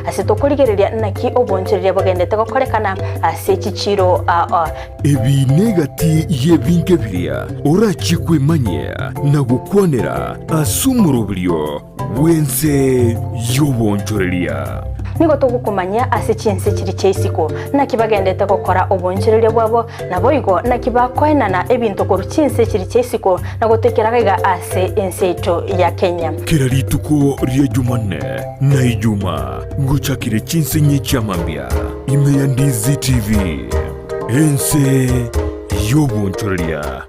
ase tokorigereria naki oboonchoreria bogendete gokorekana ase chichiiro ao. Ebi negati y'ebinto biria orachie kwemanyia na gokwanera ase omoroberio bw'ense y'oboonchoreria. Nigo togokomanyia ase chinse chiria chia isiko, naki bagendete gokora oboonchoreria bwabo, naboigo naki bakoenana ebinto korwa chinse chiria chia isiko na gotoikera gaiga ase ense yaito ya Kenya. Kera rituko ria Jumanne na Ijumaa ngochakire chinse inye chia mambia ime ya Ndizi TV, ense y'oboonchoreria.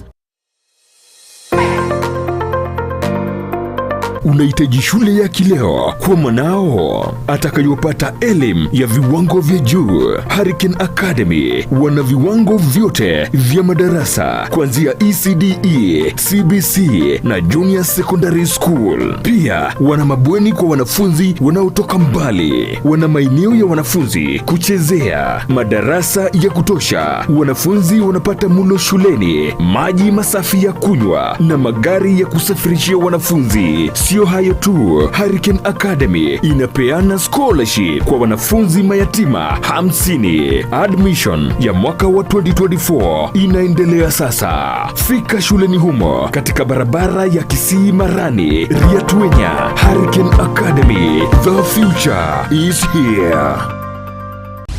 Unahitaji shule ya kileo kwa mwanao atakayopata elimu ya viwango vya juu. Hurricane Academy wana viwango vyote vya madarasa kuanzia ECDE, CBC na Junior Secondary School. Pia wana mabweni kwa wanafunzi wanaotoka mbali, wana maeneo ya wanafunzi kuchezea, madarasa ya kutosha, wanafunzi wanapata mulo shuleni, maji masafi ya kunywa na magari ya kusafirishia wanafunzi. Sio hayo tu, Hurricane Academy inapeana scholarship kwa wanafunzi mayatima 50. Admission ya mwaka wa 2024 inaendelea sasa. Fika shuleni humo katika barabara ya Kisii Marani, Riatuenya. Hurricane Academy, the future is here.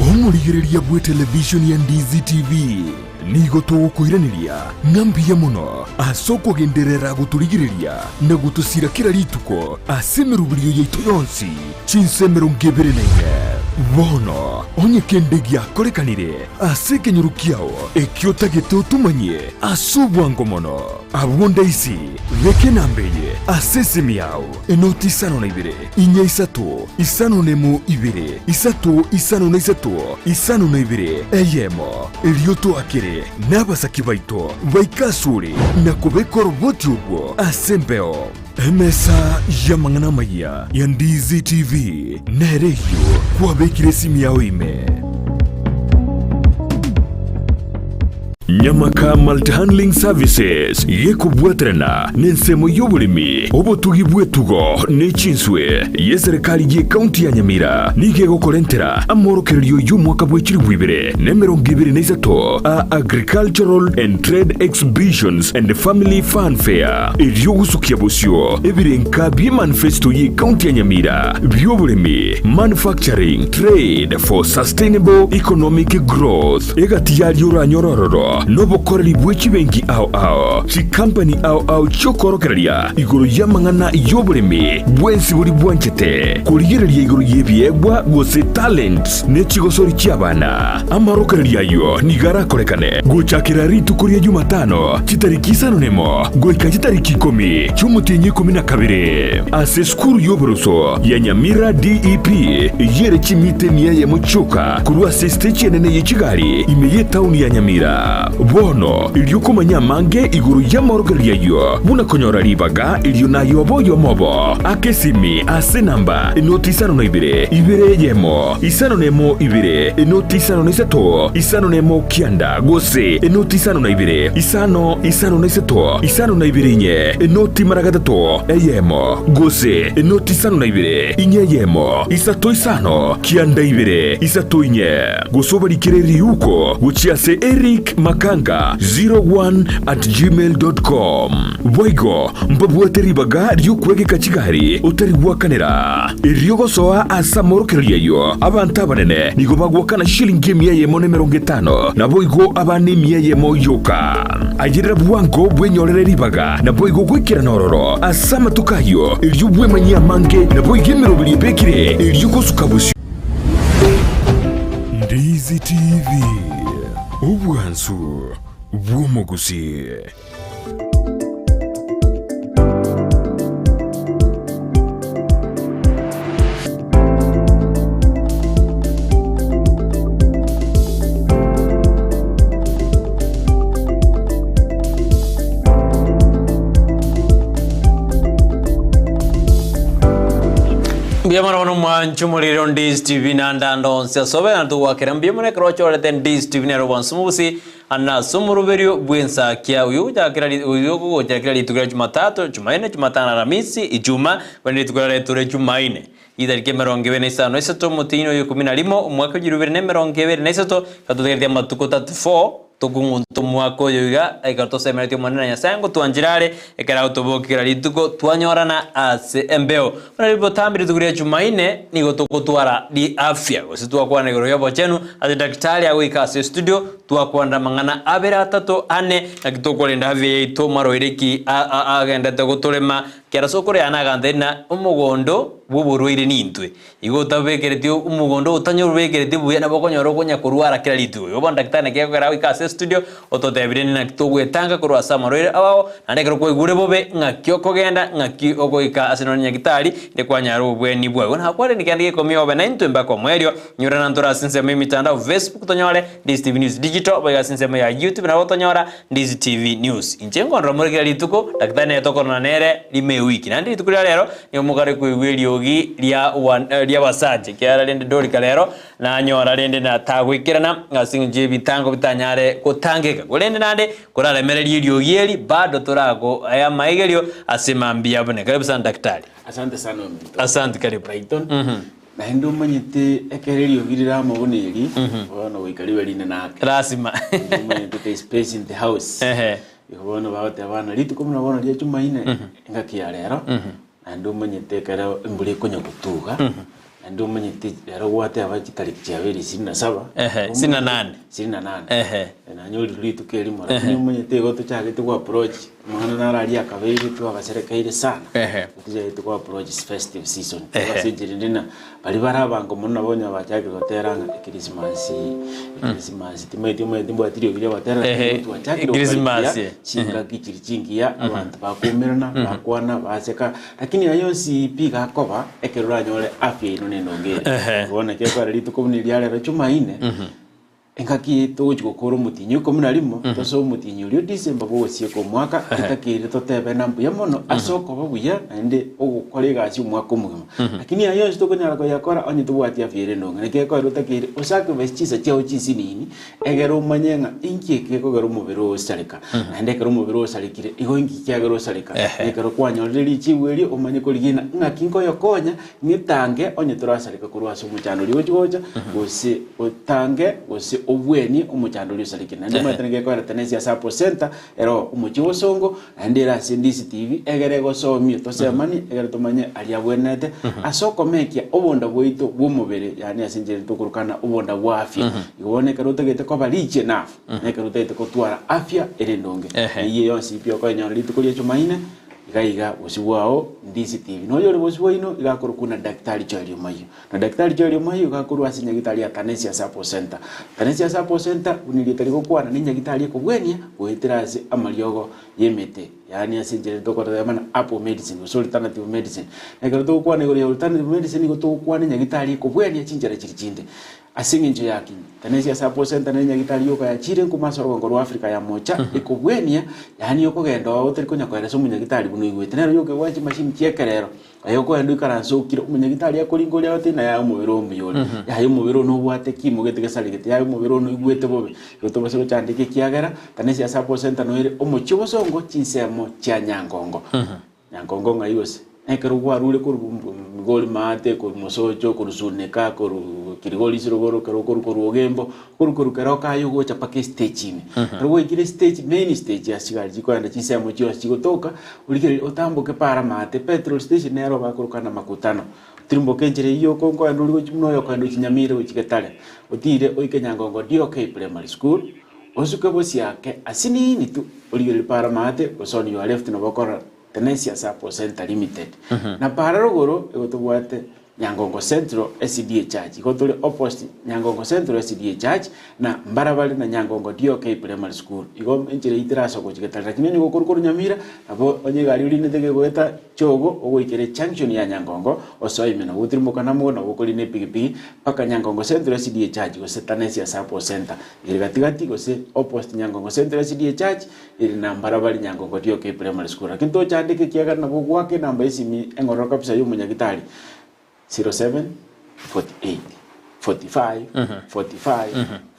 Omorigereria bwe television ya Ndizi TV nigo togokoiraneria ng'a mbuya mono ase okogenderera gotorigereria na gotosira kera rituko ase emeroberio yaito yonsi chinsa 24. Bono onye kende giakorekanire ase ekenyoro kiao ekio otagete otomanyie ase obwango mono, abwo ndaisi beka enamba eye ase esimi yao, enoti isano na ibere, inya isato, isano nemo ibere, isato isano na isato, isano na ibere, eyemo. Erio toakere nabasaki baito baike asore na kobeka oroboti orwo ase embeo. Emesa y'amang'ana amayia ya Ndizi TV nere eyio kwabekire esimi yao ime. Nyamaka Multihandling Services gekobwaterana nensemo y'oboremi, obotugi bw'etugo ne chinswe y'eserekari y'ecounty ya Nyamira nigo egokorentera amorokererio y'omwaka bwe chilifu ibere na emerongo ebere na isato a Agricultural and Trade Exhibitions and Family Fun Fair erio gosukia bosio ebirenka bi'emanifesto y'ecounty ya Nyamira bi'oboremi, Manufacturing, Trade for Sustainable Economic Growth. Egati yaria oranyore ororo nobokoreri bwe chibenki ao ao, chikampani ao ao chi'okorokereria igoro y'amang'ana y'oboremi bwensi boria bwanchete korigereria igoro y'ebiegwa gose talents ne chigosori chi'abana. Amarokererio ayio nigo arakorekane gochakera rituko ria Jumatano chitariki isano nemo goika chitariki ikomi chi'omotienyi ikomi na kabere ase esukuru y'oboroso ya Nyamira DEP eyio ere chimita emia eyemo chioka korwa ase esitechi enene ye chigari ime y'etauni ya Nyamira. Bono erio komanya amange igoro y'amorokererio ayio buna konyora ribaga erio naye obe oyomo obo, aka esimi ase enamba enoti isano na ibere, ibere eyemo, isano nemo ibere, enoti isano na isato, isano nemo kianda, gose enoti isano na ibere, isano, isano na isato, isano na ibere inye, enoti mara gatato, eyemo, gose enoti isano na ibere, inye eyemo, isato isano, kianda ibere, isato inye. Gose obarikere riuko gochia ase Eric Makanga 01 at gmail dot com. Boigo mbabwate ribaga ri'okwegeka chigari otari gwakanera. Erio gosoa ase amorokererio ayio, abanto abanene nigo bagwakana chishilingi emia eyemo na emerongo etano, naboigo abana emia eyemo yoka. Ayerera bwango bwenyorere ribaga, naboigo goikerana ororo ase amatuko ayio, erio bwemanyie amange, naboigo emeroberi ebekire, erio gosuka bosio. Ndizi TV, obwansu bw'omogusii. Mbuya mono bono mwanche omorero Ndizi TV naende ande onsi ase obe naende togwakera mbuya mono ekero ochorete Ndizi TV nere obwansu mobusi ande ase omoroberio bw'ensakia oyio ogochakera ri oyio ogochakera rituko ria Jumatatu, Jumaine, Jumatano, Aramisi, Ijuma, korende rituko riareture Jumaine. Ritariki 25 na isato omotienyi oyo ikomi na rimo, omwaka o 2023, iga totegereti amatuko 34 tokong'unta omwaka oyo iga, ekero tosemeretie Omonene Nyasae ngotwanchera are, ekero agotobokia kera rituko twanyorana ase embeo. Buna ribotambe rituko ria Jumaine nigo togotwara riafya gose twakwana igoro y'obochenu ase daktari agoika ase estudio twakwanera amang'ana abere atato ane naki tokorenda afya yaito marwaire ki agendete gotorema Kera sokoro yane agantebia ng'a omogondo bw'oborwaire nintwe. Igo otabekereti omogondo otanyobekereti buya nabo okonyora okonya korwara kera rituko. Igo bono daktari naki ekogera agoika ase estudio ototebire naki togwetanga korwa ase amarwaire ao, naende ekero kwaigure bobe ng'aki okogenda, ng'aki ogoika ase nonye nyagitari ere kwanyara obobweni bwao. Igo nakwarire kende gekomia obe naintwe mpaka omoerio, nyorana ntore ase ensemo y'emitandao Facebook tonyore Ndizi TV News Digital, boigo ase ensemo ya YouTube nabo otonyora Ndizi TV News. Inche nkorora more kera rituko, daktari nere tokororana nere rimo ewiki. Naende rituko ria rero nigo mokare koigwa eriogi ria wan ria abasacha ekiagera rende Dorika rero nanyora rende na tagoikerana ase eng'encho y'ebitango bitanyare gotangeka. Korende naende koraremererie eriogi eri bado torago aye amaigerio ase mambia bune. Karibu sana daktari. Asante sana ominto. Asante karibu. Brighton. Naende omanyete ekero eriogi rire amo buna eri, bono goika ribe rinene ake. Lasima. Omanyete there is space in the house. Ehe. Igo bono bagoteba bana rituko buna bono ria Jumaine, engaki ya rero, naende omanyete ekero embura ekonya gotuga, naende omanyete rero gwateba chitariki chiabeire ishirini na saba, Ehe, ishirini na nane. Ishirini na nane. Ehe. Nanyorire rituko erimo, lakini omanyete igo tochagete go approach Omwana naro aria akabeire twabaserekeire sana. Ehe. Totichaete go approach festive season. Ehe. Ase enchera ende na baria bare abango mono nabo onye bachakire gotera ng'a ekerisimasi, ekerisimasi timaeti omanyete mbwati riogi ria gotera Ehe, lakini twachakire ekerisimasi. gokaribia chingaki chiria chingiya abanto bakoumerana, bakwana, baseka, lakini aya yonsi pi gakoba ekero oranyore afya yaino nendonge ere. Ehe. Bono naki ekogera rituko buna eria rero Jumaine, Engaki togochia gokora omotienyi o ikomi na rimo, tosoe omotienyi oria o Disemba bw'ogosieka omwaka, etakeire totebe ng'a mbuya mono ase okoba buya naende ogokora egasi omwaka omogima. Lakini aya yonsi tokonyara koyakora onye tobwati afya ere endonge. Naki ekoera otakeire osacrifice chinsa chiao chinsinini egere omanye ng'a inki eke gekogera omobere oo osareka, naende ekero omobere oo osarekire igo inki kiagera osareka. Na ekero kwanyorire richibu erio omanye korigina ng'aki nkoyokonya Ng'itange onye torasareka korwa ase omochando oria ogochia gocha, gose otange gose obwenie omochando oria osarekire. Naende omanyete naki ekoera tenensi ase Apple Centre, ero omochie bosongo, naende ere ase DCTV, egere egosomie tosemanie, egere tomanye aria abwenerete, ase okomekia obonda bwaito bw'omobere, yaani ase enchera tokorokana obonda bwa afya. Igo bono ekero otagete koba rich enough, na ekero otagete kotwara afya ere endonge, eyio yonsi pi okoenyora rituko ria Jumaine, Iga iga bosio bwao ndisitibi. Noyo ore bosio bwaino iga akorokwa na Daktari Joel Omayio. Na Daktari Joel Omayio iga akorwa ase nyagitari ya Tanesia Support Center. Tanesia Support Center buna erieta rigokwana ne nyagitari ekobwenia goetera ase amariogo y'emete, yaani ase enchera ere tokorora buna herbal medicine gose alternative medicine. Na ekero togokwana igoro ya alternative medicine nigo togokwana enyagitari ekobwenia chinchera chiria chinde. Ase engencho ya ki? Tanesia Support Center nere nyagitari yoka yachire nkuma ase orogongo rwa Africa ya Mocha ekobwenia, yaani okogenda oo otari konya koeresa omonyagitari buna oigwete. Nero yoka ebwate chimashini chi'ekerero, aye okogenda oikaranse okire, omonyagitari akoringa oria agotebi ng'a yaya omobere oo mbuya ore, yaya omobere oo nobwate kimo gete gesaregete, yaya omobere oo noigwete bobe. Igo tobase gochandeka ekiagera, Tanesia Support Center noere omochie obosongo chinsemo chia Nyangongo. Nyankongo ng'ai gose? Ekero kwarure korwa Migori maate, korwa Mosocho, korwa Suneka, korwa Kirigori Sirogoro, ekero okorwa korwa Ogembo, okorwa korwa Keroka aye ogocha mpaka estage ime. Ekero gwaikire estage, main stage ase chigari chikoenda chinsemo chionsi chigotoka, origererie otamboke para maate, petrol station nero bakoroka na makutano. Otirimboke enchera eyio oko nkoenda oria gochia buna oyokoenda gochia Nyamira gochia Getare, otire oike Nyangongo DOK Primary School, Osuke bosiake asinini tu, origererie para maate, gose on your left nabo okorora Tenesia Support Centre Limited. Na para rogoro igo tobwate Nyangongo Central SDA Church. Igo tore opposite Nyangongo Central SDA Church na mbarabare na Nyangongo DOK Primary School. Igo enchera eyio terasoa gochia Getare lakini onye gokorwa korwa Nyamira nabo onye egari orinete gegoeta Chogo ogoikera ejunction ya Nyangongo osoe ime nabo otirimboka namwo nabo okorina epigipigi mpaka Nyangongo Central SDA Church gose Tanesia Support Centre. Ere gati-gati gose opposite Nyangongo Central SDA Church ere na mbarabari Nyangongo DOK Primary School. Lakini tochandeke ekiagera nabo ogoaka enamba y'esimi eng'ororo kabisa y'omonyagitari 07 48 45 45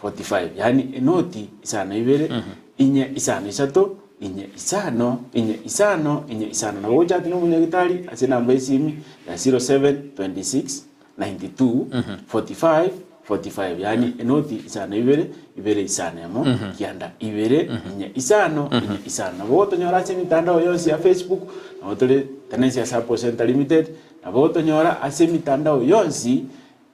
45 yaani enoti isano ibere inye isano isato. inye isano, inye isano, inye isano. Nabo ogochati na omonyagitari ase enamba y'esimi ya 0726 92 45 45, yaani enoti isano ibere, ibere isano emo, kianda ibere, inye isano, inye isano. Nabo ogotonyora ase emitandao yonsi ya Facebook, nabo tore Tenesia Sacco Centre Limited, nabo ogotonyora ase emitandao yonsi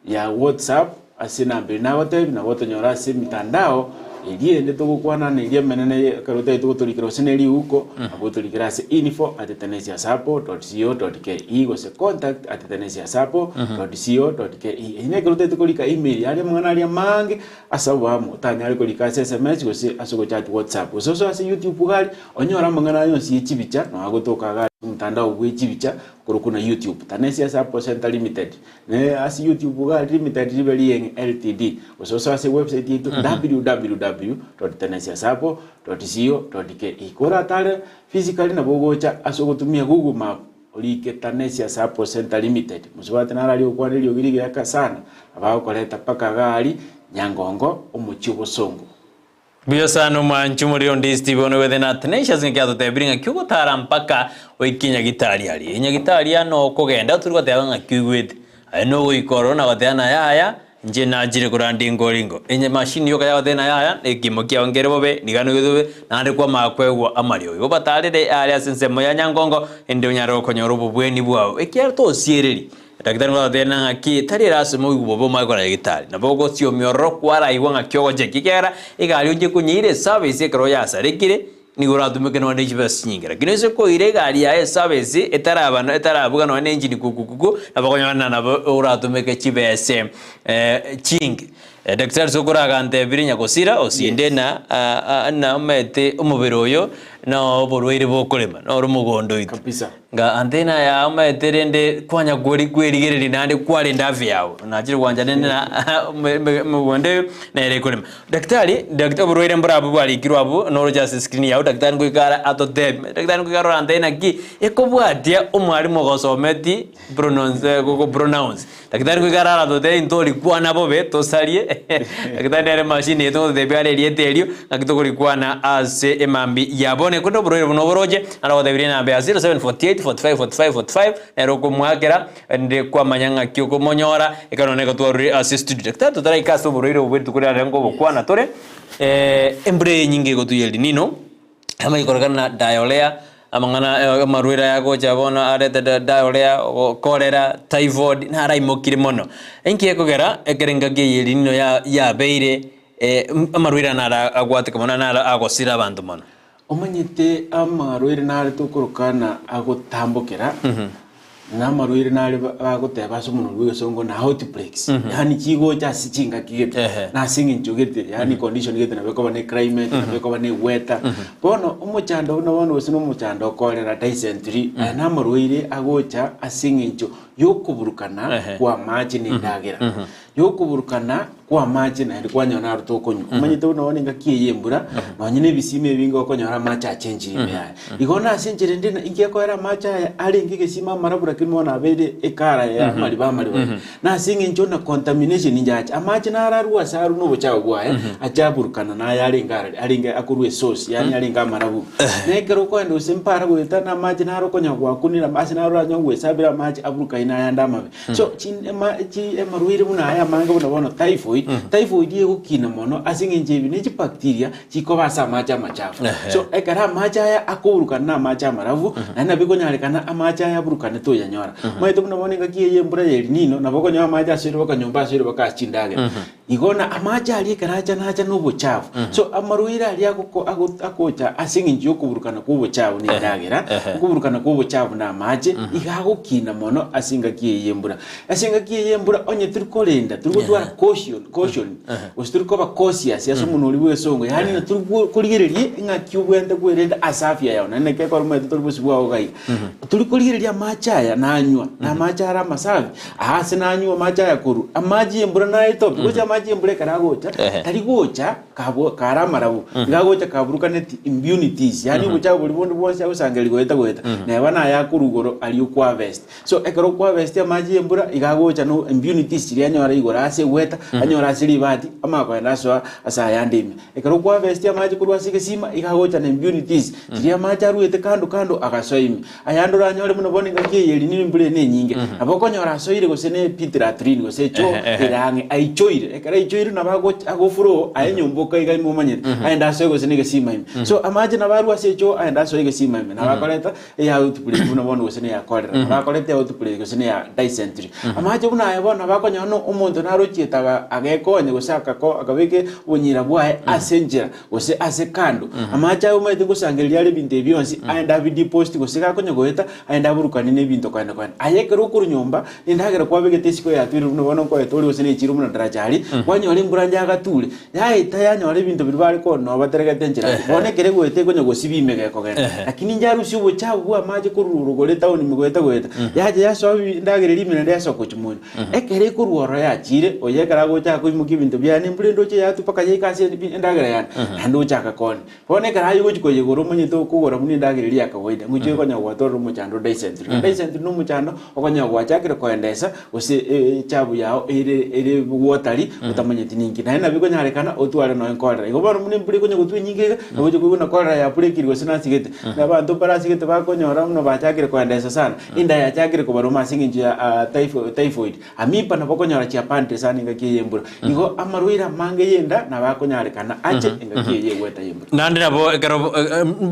ya WhatsApp ase enamba eria nagotebia, nabo otonyore ase emitandao eria ende togokwana na eria emenene ekero otagete gotorikera gose ne riuko, nabo otorikere ase info@tenesiasacco.co.ke gose contact@tenesiasacco.co.ke. Eyio nekero otagete korika email aria amang'ana aria amange ase oboamo otanyare korika ase sms gose ase ogochati WhatsApp gose osoe ase YouTube iga aria onyore amang'ana aya onsi ye chibicha nabo agotoka iga aria omotandao bwe chibicha okorokwa na YouTube. Tenesia Sacco Centre Limited. Ne ase YouTube iga Limited ribe rieng'e Ltd. Gose osoe ase website yaito www.tanesiasacco.co.ke. Koratare physically nabo ogocha ase ogotumia Google Map orike Tanesia Sacco Centre Limited. Mosubati naro aria ogokwana eriogi rigiya sana nabo agokoreta mpaka iga aria Nyangongo omochie obosongo. Mbuya sana omwanchi omoriri onde Steve one wethe na Tenacious ng'aki atotebirie ng'aki ogotara mpaka oike nyagitari aria. Enyagitari aa no okogenda tori goteba ng'aki oigwete. Aye nogoika ororo na goteba na yaya inche nachire koranda enkoringo. Enye machine yoka yagoteba na yaya ekimo kiao nkere bobe niga noigwete bobe naende kwamanya koegwa amariogo. Igo obatarere aria ase ensemo ya Nyangongo ende onyare gokonyora obobweni bwao ekiagera tosiereri. Daktari nigo agotebia ng'aki tari erasima oigwe bobe omanye kora nyagitari. Nabo ogosiomi ororo kwaraigwa ng'aki ogocheki ekiagera egari onche konyeira eservice ekero yasarekire nigo oratumeke nonye ne chibesa chinyinge. Lakini ase koira egari yaye eservice etaraba etarabuga nonye ne engine kukukuku nabo okonyora ng'a nabo oratumeke chibese chinge. Daktari sokoro agantebirie nyagosira osinde na na omanyete omobere oyo na oborwaire bokorema noro omogondo oito. Kabisa. Nga antena yao omanyete rende kwanya kori kwerigereria naende kwarenda afya yao nachire gwancha rende na omogondo oyo nere ekorema. Daktari, daktari oborwaire mboro abwo bwarikirwe abwo noroche ase escreen yao daktari ngoika are atotebie, daktari ngoika arore antebie naki ekobwatia omwalimu ogosometi pronounce go pronounce. Daktari goika arare atotebie ntorikwana bobe tosarie daktari nere emachine yaito ngototebia are erieta erio ng'aki tokorikwana ase emambia ya bono korende oborwaire buna oboroche naro ogotebirie enamba ya 0748 45 45 45 nere okomoakera ende kwamanya ng'aki okomonyora ekero nonye twarure ase estudio. Daktari totaraika ase oborwaire obo bwe rituko riarero nkobokwana tore embura eye enyinge egotuya El Nino. Amaikorekana na diarrhea, amang'ana amarwaire aya agocha bono arete diarrhea, cholera, typhoid, naraimokire mono. Inki gekogera ekero engaki eye El Nino yabeire amarwaire aya naro agwateka mono naro agosira abanto mono? Omanyete amarwaire nare tokorokana agotambokera. Na amarwaire nare bagoteba ase omonwa bw'egesongo na outbreaks, yaani chigocha ase chingaki gete, Ehe. na ase eng'encho gete, yaani condition gete nabo ekoba ne climate, nabo ekoba ne weather. Bono omochando buna bono gose na omochando okorera dysentery, aya na amarwaire agocha ase eng'encho yokoburukana Ehe. kwa amache na endagera. Yokoburukana kwa amache naende kwanyora naro tokonywa. Omanyete buna bono engaki eye y'embura, nonye na ebisima ebinge okonyora amache achenchire ime yaye. Igo nase enchera ende na inki ekoera amache aya arenge egesima amarabwo lakini bono abeire ekara ya amariba amariba. Nase eng'encho na contamination inche acha, amache naro arwe ase arwe na obochafu bwaye, ache aburukana na aya arenge arari, arenge akorwa esource, yaani arenge amarabu. Na ekero okoenda gose mpara goeta na amache naro okonyora gwakunire ase naro oranyore gwesabire amache aburukaine ayande amabe. So chi ema chi amarwaire buna aya amange buna bono typhoid, typhoid egokina mono ase eng'encho ebi ne chibacteria chikoba ase amache amachafu. Ehe. So ekero amache aya akoburukana na amache amarabu, naende nabo ekonyarekana amache aya aburukane toyanyora. Omanyete buna bono engaki eye embura ya El Nino, nabo okonyora amache asoire mpaka nyomba asoire mpaka ase chindagera. Igo na amache aria ekero acha nacha na obochafu. So amarwaire aria agoko ago agocha ase eng'encho ya okoburukana kwa obochafu na endagera, okoburukana kwa obochafu na amache, iga agokina mono ase engaki eye ya embura. Ase engaki eye ya embura onye tori korenda, tori gotwara caution caution, gose tori koba cautious ase omonwa oria bwa egesongo, yaani ng'a tori korigereria ng'aki obwenerete kwerenda ase afya yao, naende naki ekero omanyete tori bosio bwao iga iga. Tori korigereria amache aya nanywa, na amache are amasafi, Aase nanywe amache aya korwa, amache y'embura naye topi, gocha amache. amache embura ekero agocha, Ehe. tari gocha kabwo kare amarabu, iga agocha kaburukaneti impunities, yaani obochafu boria bonde bwonsi agosangereria goeta goeta, neba naye akorwa igoro aria okoharvest. So ekero okoharvest amache ya embura, iga agocha no impunities chiria anyore igoro ase egweta, anyore ase ribati, amanye kogenda asoa ase ayande ime. Ekero okoharvest amache korwa ase egesima, iga agocha na impunities chiria amache arwete kando kando agasoa ime. Ayande oranyore buna bono engaki eye eri nigo embura ere enyinge, nabo okonyora asoire gose ne pit latrine gose echoo ere ang'e, aichoire. Ekero aichoire nabo agoch agoflow aye nyomba okaiga ime omanyete, aende asoe gose na egesima ime. So amache nabo arwe ase echoo aende asoe egesima ime, nabo akoreta eya outbreak buna bono gose na eya cholera, nabo akoreta eya outbreak gose na eya dysentery. Amache buna aya bono nabo akonyora na omonto narochiete aga agekonya gose akako akabeka obonyira bwaye ase enchera. gose ase kando, amache aya omanyete ngosangereria are ebinto ebi bionsi, aende abideposit, gose gakonya goeta, aende aburukanie na ebinto kogenda kogenda. Aye ekero okorwa nyomba, endagera kwabegete isiko yatweire buna bono nkoeta ore gose na echiro buna daraja aria, kwanyora embura yagature, yaeta yanyora ebinto biria bare koo noo bateregete enchera ase. Bono ekero egoeta ekonya gosibia ime gekogenda. Lakini inche arusie obochafu bwa amache korwa rogoro etown ime goeta goeta, yacha yasoa bi endagera eria ime naende yasoa gochia moino. Ekero ekorwa ororo yachiire, oyo ekero agocha akoimokia ebinto biaye, na embura ende oche yatwa mpaka yaika ase endagera yane, naende ocha agakonya. Bono ekero aye ogochia koyegora omanyete okogora buna endagera eria ya kawaida, ngochia okonya gwatorera omochando o dysentery. Na dysentery na omochando okonya gwachakire koendesa gose echabu yao ere ere bwotari otamanyeti ninki. Naende nabo ekonyarekana otware nonya cholera. Igo bono buna embura ekonya gotwa enyinge iga, nabo ogochia koigwa buna cholera yaburekire gose nasigete. Na abanto mbarasigete bakonyora buna bachakire koendesa sana. Enda yachakire kobaroma ase engencho ya typhoid. Amiba nabo okonyora chiapandire sana engaki eye y'embura. Igo amarwaire amange y'enda nabo akonyarekana ache engaki eye y'egweta y'embura. Naende nabo ekero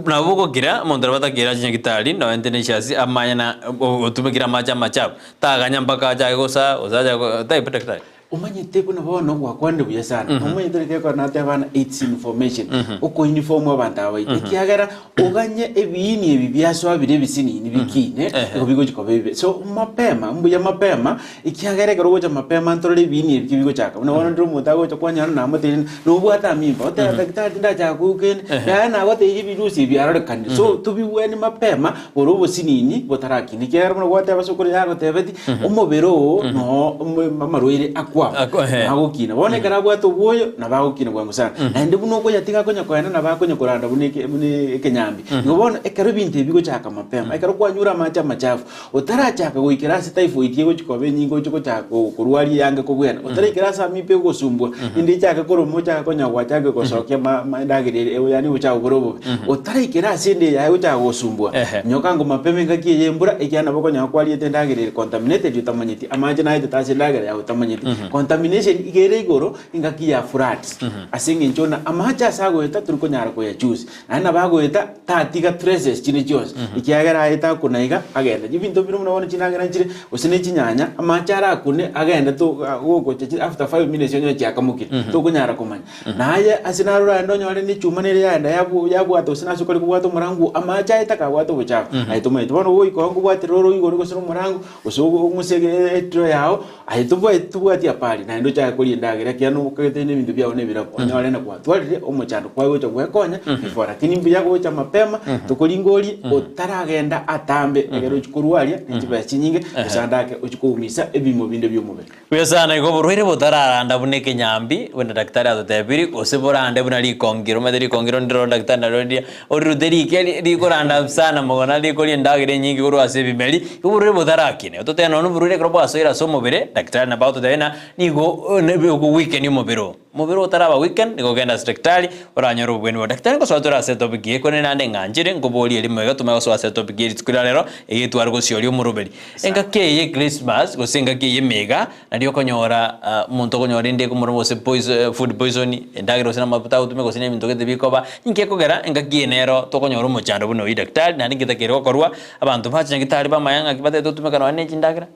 nabo bogokira, omonto nabo atakeire ache nyagitari, nonya tenacious, amanye na otumekire amache amachafu, taganya mpaka achake gosaa, gose achake type daktari. Omanyete buna bono gwakwanire buya sana, omanyete naki ekero nateba ng'a it's information, okoinform abanto aba baito, ekiagera oganye ebiini ebi biasoa bire ebisinini bikine, nigo bigochi koba ebibe. So mapema, mbuya mapema, ekiagera ekero ogocha mapema ntorore ebiini ebi ki bigochaka. Buna bono ndire omonto agocha kwanyora namotebirie ng'a nobwate amimba, oteba daktari tindachaka koigwa kende, yaya nagotebirie ebirusi ebi biarorekanire. So tobigweni mapema. Bore obosinini botarakina, ekiagera buna gwateba ase okore yagotebeti, omobere oo noo amarwaire akwama, Akwa, ehe. agokina. Bono ekero abwate obwoyo, nabo agokina bwango sana. Naende buna okoyatiga akonya koenda, nabo akonya koranda buna eke buna ekenyambi. Igo bono, ekero ebinto ebi bigochaka mapema, ekero kwanyure amache amachafu, otarachaka goikera ase typhoid egochi koba enyinge oche gochaka korwaria eyange kobwena, otaraikera ase amiba egogosumbua, ende echake koroma ochake konya gwachakire gosokia ma ma endagera ere yaani obochafu bore obobe. Otaraikera ase ende yaye gochaka gogosumbua, Ehe. nyoka ngo mapema engaki eye y'embura, ekiagera nabo okonyora kwariete endagera ere contaminated otamanyeti, amache naetete ase endagera yago otamanyeti. Contamination iga ere igoro engaki ya floods, ase eng'encho buna amache ase agoeta tori konyara koyachoose, naende nabo agoeta tatiga traces chinde chionsi, ekiagera aete akuna iga agende. Ebinto bire buna bono chindagera nchire, gose ne chinyanya, amache arakune agende to gogocha after 5 minutes onyore chiakamokire, tokonyara komanya. Naye ase narora aye ndonyore nechuma nere yaenda yabwata gose nase okare kobwata omorango oo, amache aye takabwate obochafu, aye tomaeti. Bono goika oo nkobwaterera ore igoro gose nomorango, gose ong'use etray yao, aye tobwati tobwati apari, naende ochake koria endagera ekiagera nokagete na ebinto biao nebirabu, onyore na kwatwarire omochando kwaye gocha gwekonya before. Lakini mbuya gocha mapema, tokoringa orie otaragenda atambe ekero ochia korwa aria ne chibesa chinyinge, gose ande ake ochia koumisa ebimo binde bia omobere. Buya sana igo oborwaire botararanda buna ekenyambi, buna daktari atotebirie, gose borande buna rikongiro, omanyete rikongiro ndiro daktari nario riria orirute rike ri rikoranda sana mono naende rikoria endagera enyinge korwa ase ebimeri, igo oborwaire botarakine. Ototebe nonye oborwaire ekero bwasoire ase omobere, daktari nabo agototebia ng'a nigo ogoweakenia omobere oo. Omobere otaraba weakened, nigo ogenda ase daktari, oranyore obobweni bwao. Daktari ngosoa tore ase etopic eye, korende naende ng'anchire, nkoborie erimo iga tomanye gosoa ase etopic ye rituko ria rero, eye tware gosioria omoroberi. Engaki eye ye Christmas, gose engaki eye y'emeyega, nario okonyora omonto okonyora rende ekomoroma gose poison food poison, endagera gose namafuta agotumeka gose na ebinto gete bikoba, ninki ekogera engaki eye nero tokonyora omochando buna oyio daktari, naende nki getakeire gokorwa, abanto bache nyagetari bamanye ng'aki batagete gotumeka nonye ne chindagera.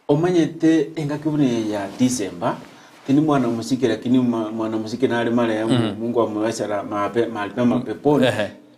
Omanyete engaki buna eye ya December, tindi mwana mosike lakini mwana mosike nare marehemu Mungu amwesera mape mahali pema peponi,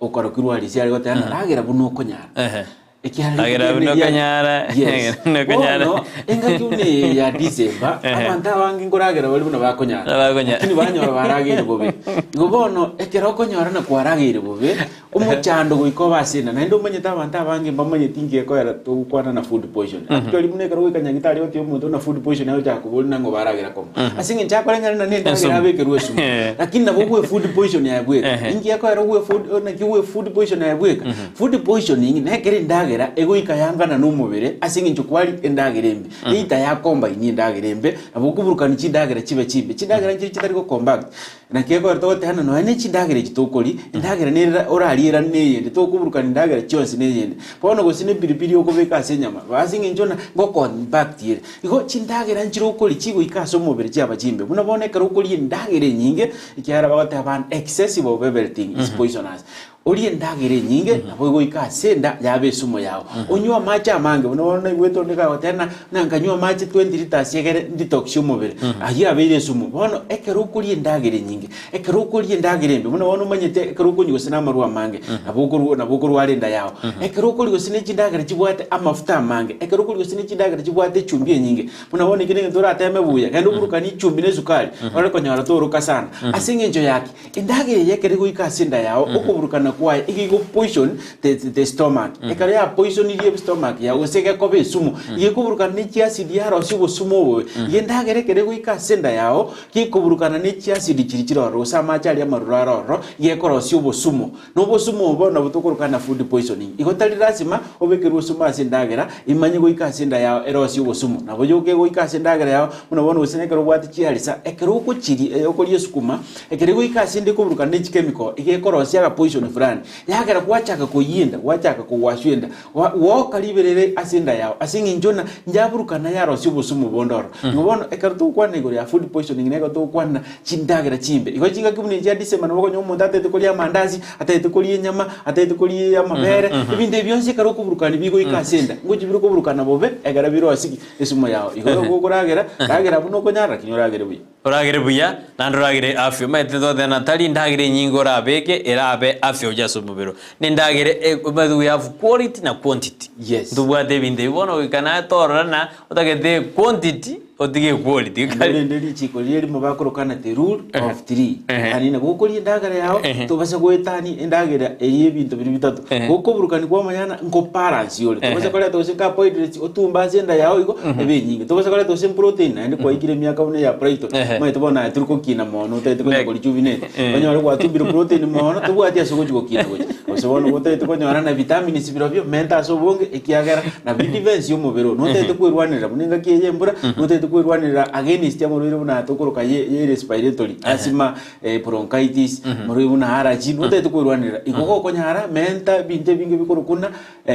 okorokirwe arisia are goteba ng'a ragera buna okonyara. Ekiagera Ragera rituko buna riria- okonyara, Yes. ragera buna okonyara. Bono, engaki buna eye ya December, abanto abange nkoragera bare buna bakonyara. Bakonyara. Lakini banyora barageire bobe. Igo bono, ekero okonyora na kwarageire bobe, Omochando goika obe ase enda, naende omanyete abanto abange mbamanyeti inki gekoera togokwana na food poison. Actually buna ekero goika nyagitari otebe omonto buna food poison agochaka koboria nang'o baragera koma. Ase eng'encho akoreng'ana na nendagera Esumu. abekerwe esumu. Lakini nabo ogwe food poison aye bweka. Ehe. Inki gekoera ogwe food naki ogwe food poison aye bweka? Food poisoning nekero endagera egoika yangana na omobere ase eng'encho kwari endagera embe. Either ya combine endagera embe, nabo okoburukania chindagera chibe chimbe. Chindagera nchire chitari go compact. Naki ekero togoteba nonya ne chindagera echi tokoria, endagera nere orarie erani na eyende, tokoburukania endagera chionsi na eyende. Bono gose ne epiripiri okobeka ase enyama, ase eng'encho ng'a ngocompact ere. Igo chindagera nchire okoria chigoika ase omobere chiaba chimbe. Buna bono ekero okoria endagera enyinge, ekiagera bagoteba an excessive of everything is poisonous. Orie endagera enyinge, nabo egoika ase enda yabe esumo yao. Onywe amache amange, buna bono naigwete onde kagoteba ng'a ng'a nkanywa amache 20 litres egere ndetox omobere, ayio abeire esumo. Bono ekero okoria endagera enyinge, ekero okoria endagera embe, buna bono omanyete ekero okonywa gose na amarwa amange, nabo okorwa nabo okorwara enda yao. Ekero okoria gose ne chindagera chibwate amafuta amange, ekero okoria gose ne chindagera chibwate echumbi enyinge, buna bono eki negento orateme buya, genda oburukanie echumbi na esukari, ore konyora toroka sana. Ase eng'encho yaki? Endagera eye ekero egoika ase enda yao, okoburukana kwaye igo igo poison the, the stomach. Ekero ya poisonirie stomach yao gose gekoba esumu, igo ekoburukana ne chiacid yarosia obosumu obobe. Igo endagera ekero egoika ase enda yao, gekoburukana ne chiacid chiria chire ororo gose amache aria amaroro are ororo, igo ekorosia obosumu. Na obosumu obo nabwo tokorokana food poisoning. Igo tari lasima obekerwe osumu ase endagera, imanye goika ase enda yao erosie obosumu. Nabo yoka egoika ase endagera yao, buna bono gose nekero obwate chiarisa, ekero okochiria okoria esukuma, Ekero egoika ase ende ekoburukana ne chikemiko, iga ekorosia agapoison fulani, yagera gwachaka koyia enda, gwachaka kogwaswa enda, gwa gwoka riberera ase enda yao, ase eng'encho ng'a nyaburukana yarosia obosumu bonde ororo. Igo bono ekero togokwana igoro ya food poisoning na ekero togokwana chindagera chimbe, igo chingaki buna echi chia December nabo okonyora omonto atagete koria amandasi, atagete koria enyama, atagete koria amabere, ebinto ebi bionsi ekero okoburukania bigoika ase enda, ngochi bire koburukana bobe ekero birosie ki? Esumo yao. Igo okoragera, ragera buna okonyara lakini oragere buya. Oragere buya, naende oragere afya. Omanyete toteba ng'a tari endagera enyinge orabeke erabe afya gochia ase omobere oo. Na endagera e omanyete we have quality na quantity. Yes. Ntobwate ebinto ebi bono goika naye torora ng'a otagete quantity otige equality. Naende rende richiko riria erimo bakorokana the rule of three. Yaani nabo okoria endagera yao, tobasa goetania endagera eye ebinto biria bitato. Gokoburukania kwamanya ng'a nko balance ore. Tobasa koreta gose carbohydrates otumbe ase enda yao igo ebe enyinge. Tobasa koreta gose protein naende kwaikire emiaka buna eya Brighton. Omanyete bono aye tori kokina mono otagete konya ko rejuvenate. Onyore gwatumbire protein mono tobwati ase ogochi gokina gochia. Gose bono gotagete konyora na vitamins birobio menta ase obonge ekiagera nabio defense ya omobere oo. Notagete kwerwanerera buna engaki eye ya embura, notagete kwerwanerera against amarwaire buna aya tokoroka ye ye respiratory, asthma, bronchitis, amarwaire buna allergy, notagete kwerwanerera. Igo gokonyara menta ebinto ebinge bikorokwa buna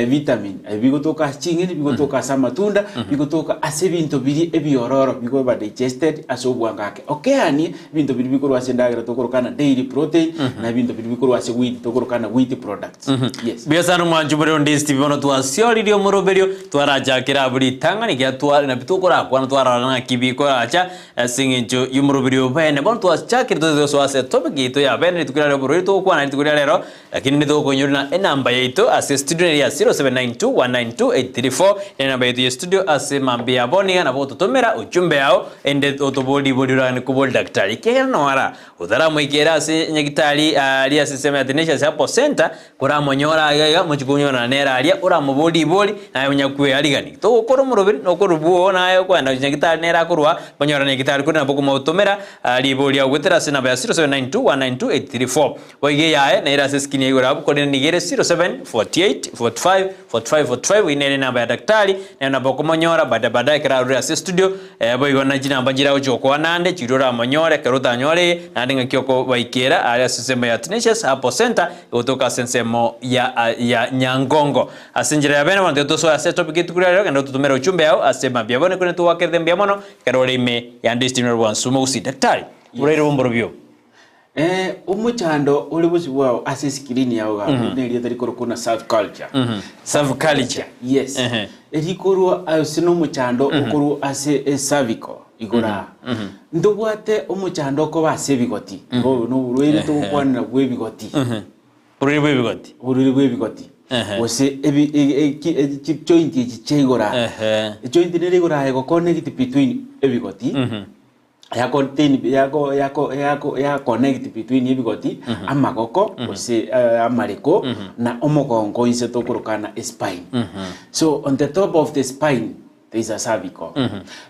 vitamin, ebi bigotoka ase ching'eni, bigotoka ase amatunda, bigotoka ase ebinto biria ebiororo bigoba digested ase obwango ake. Okeanie ebinto biria bikorwa ase endagera tokorokana dairy protein, na ebinto biria bikorwa ase wheat tokorokana wheat products. Yes. Mbuya sana omwanchi bore onde Steve bono twasioririe omoroberio twarachakera abwo ritang'ani ekiagera twa nabio tokorakwana twarora ng'aki bikoracha ase eng'encho y'omoroberio bene bono twachakire tote tosoa ase etopic yaito ya bene rituko ria rero borwaire togokwana rituko ria rero Lakini nitokoinyora na enamba yaito ase estudio neri ya 0792192834 nenamba yaito ye studio ase mambia ya bono iga nabo ototomera ujumbe yao ende otoborie ribori oragane koboria daktari ekiagera noara otaramoikera ase nyagitari aria ase ensemo ya Tenacious Herbal Center koramonyore iga iga mochie konyorana nere aria oramoborie ribori naye onyakweyarigani togokora omoroberi nokorwa naye okoenda nyagitari nere akorwa monyorane nyagitari korende nabo okomotomera ribori agwetera ase enamba ya 0792192834. Boigo eyaye nere ase eskini ya igoro abwo, korende nigo ere 07 48 45 45 45 eyio nere enamba ya daktari, naye nabo okomonyora baada baadaye ekero arure ase estudio, boigo na chinamba nchire agochia gokoa naende chiria oramonyore ekero otanyore eye, naende ng'aki okobaikera aria ase ensemo ya Tenacious Herbal Centre egotoka ase ensemo ya ya Nyangongo. Ase enchera ya bene bono tiga tosoe ase etopic yetuko ria rero, genda ototomere ujumbe yao ase mambia bono ekero togoakerete mbuya mono ekero ore ime ya Destiny Rwansumo gusii. Daktari, oboraire bw'omborobio. Eh, omochando ore bosio bwao ase escreen yao iga abwo nerieta rikorokwa buna subculture. Subculture. Yes. Ehe. Erikorwa ase nomochando okorwa ase ecervical igoro aa. Ntobwate omochando okoba ase ebigoti. Obo noborwaire togokwanera bwa ebigoti. Oborwaire bwa ebigoti. Oborwaire bwa ebigoti. Ehe. Gose ebi e- e- ki- e- chi joint echi chia igoro aa. Ehe. Ejoint nere igoro aa egoconnect between ebigoti. Ya contain yako yako yako ya connect between ebigoti, amagoko gose amareko na omogongo inse tokorokana espine. So on the top of the spine there is a cervical.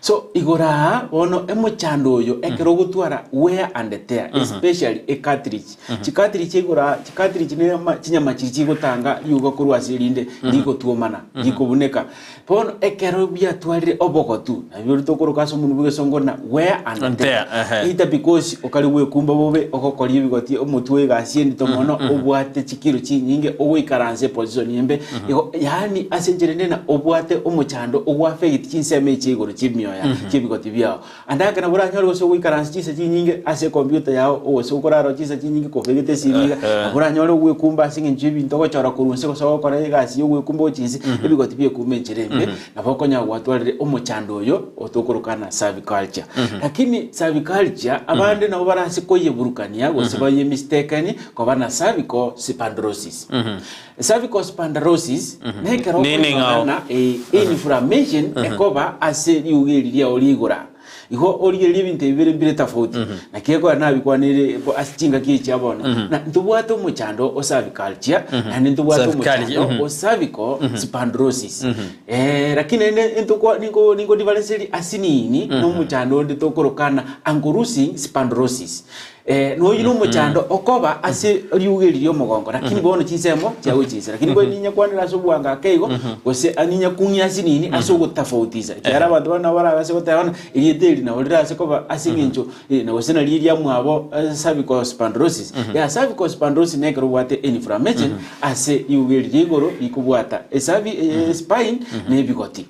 So igoro aa bono emochando oyo ekero ogotwara wear and tear especially e cartilage. Chicartilage igoro aa chicartilage ne ama chinyama chiria chigotanga riuga korwa ase erinde rigotwomana rikobuneka. Bono ekero biatwarire obogotu, nabio biria tokoroka ase omonwa bw'egesongo ng'a wear and And tear. tear, ehe. Either because okare gwekumba bobe, ogokoria ebigoti omotwe egasi endito mono, obwate chikiro chinyinge, ogoikaransa eposition embe, igo yaani ase enchera ende ng'a obwate omochando ogoaffect chinsemo echi chia igoro chi'emioya chi'ebigoti biao. Ande ake nabo oranyore gose ogoikaransa chinsa chinyinge ase ecomputer yao, gose okorara chinsa chinyinge kobegete esimi iga, nabo oranyore ogwekumba ase eng'encho y'ebinto ogochora korwa inse gose ogokora egasi ya ogwekumba gochia inse, ebigoti biekumba enchera embe, nabo okonyora gwatwarire omochando oyo otokorokana cervicalgia. Lakini cervicalgia, abande nabo barase koyeburukania gose bayemistakeni koba na cervical spondylosis. Cervical spondylosis nekero Nini ng'ao? okonyorana eh, inflammation ekoba ase riuga eri riao rigora. Igo origererie ebinto ebi bire mbire tofauti. Naki ekogera nabikwanire bo ase chingaki echi chia bono. Na ntobwate omochando o cervicalgia, naende ntobwate Cervicalgia, omochando o cervical spondylosis. Eh, lakini naende ntokwa ninko ninko differenceria ase nini na omochando onde tokorokana ankylosing spondylosis. Noyio nomochando okoba ase riuga eri ri'omogongo, lakini bono chinsemo chiagochia inse. Lakini bono ninyakwanera ase obwango ake igo, gose ninyakung'ia ase nini ase ogotofautisa, ekiagera abanto bande nabo barabase goteba ng'a erieta eri nabo rirase koba ase eng'encho na gose nario eriamwabo cervical spondylosis. Yaya cervical spondylosis nekero obwate inflammation ase riuga eri ria igoro rikobwata esavi espine na ebigoti.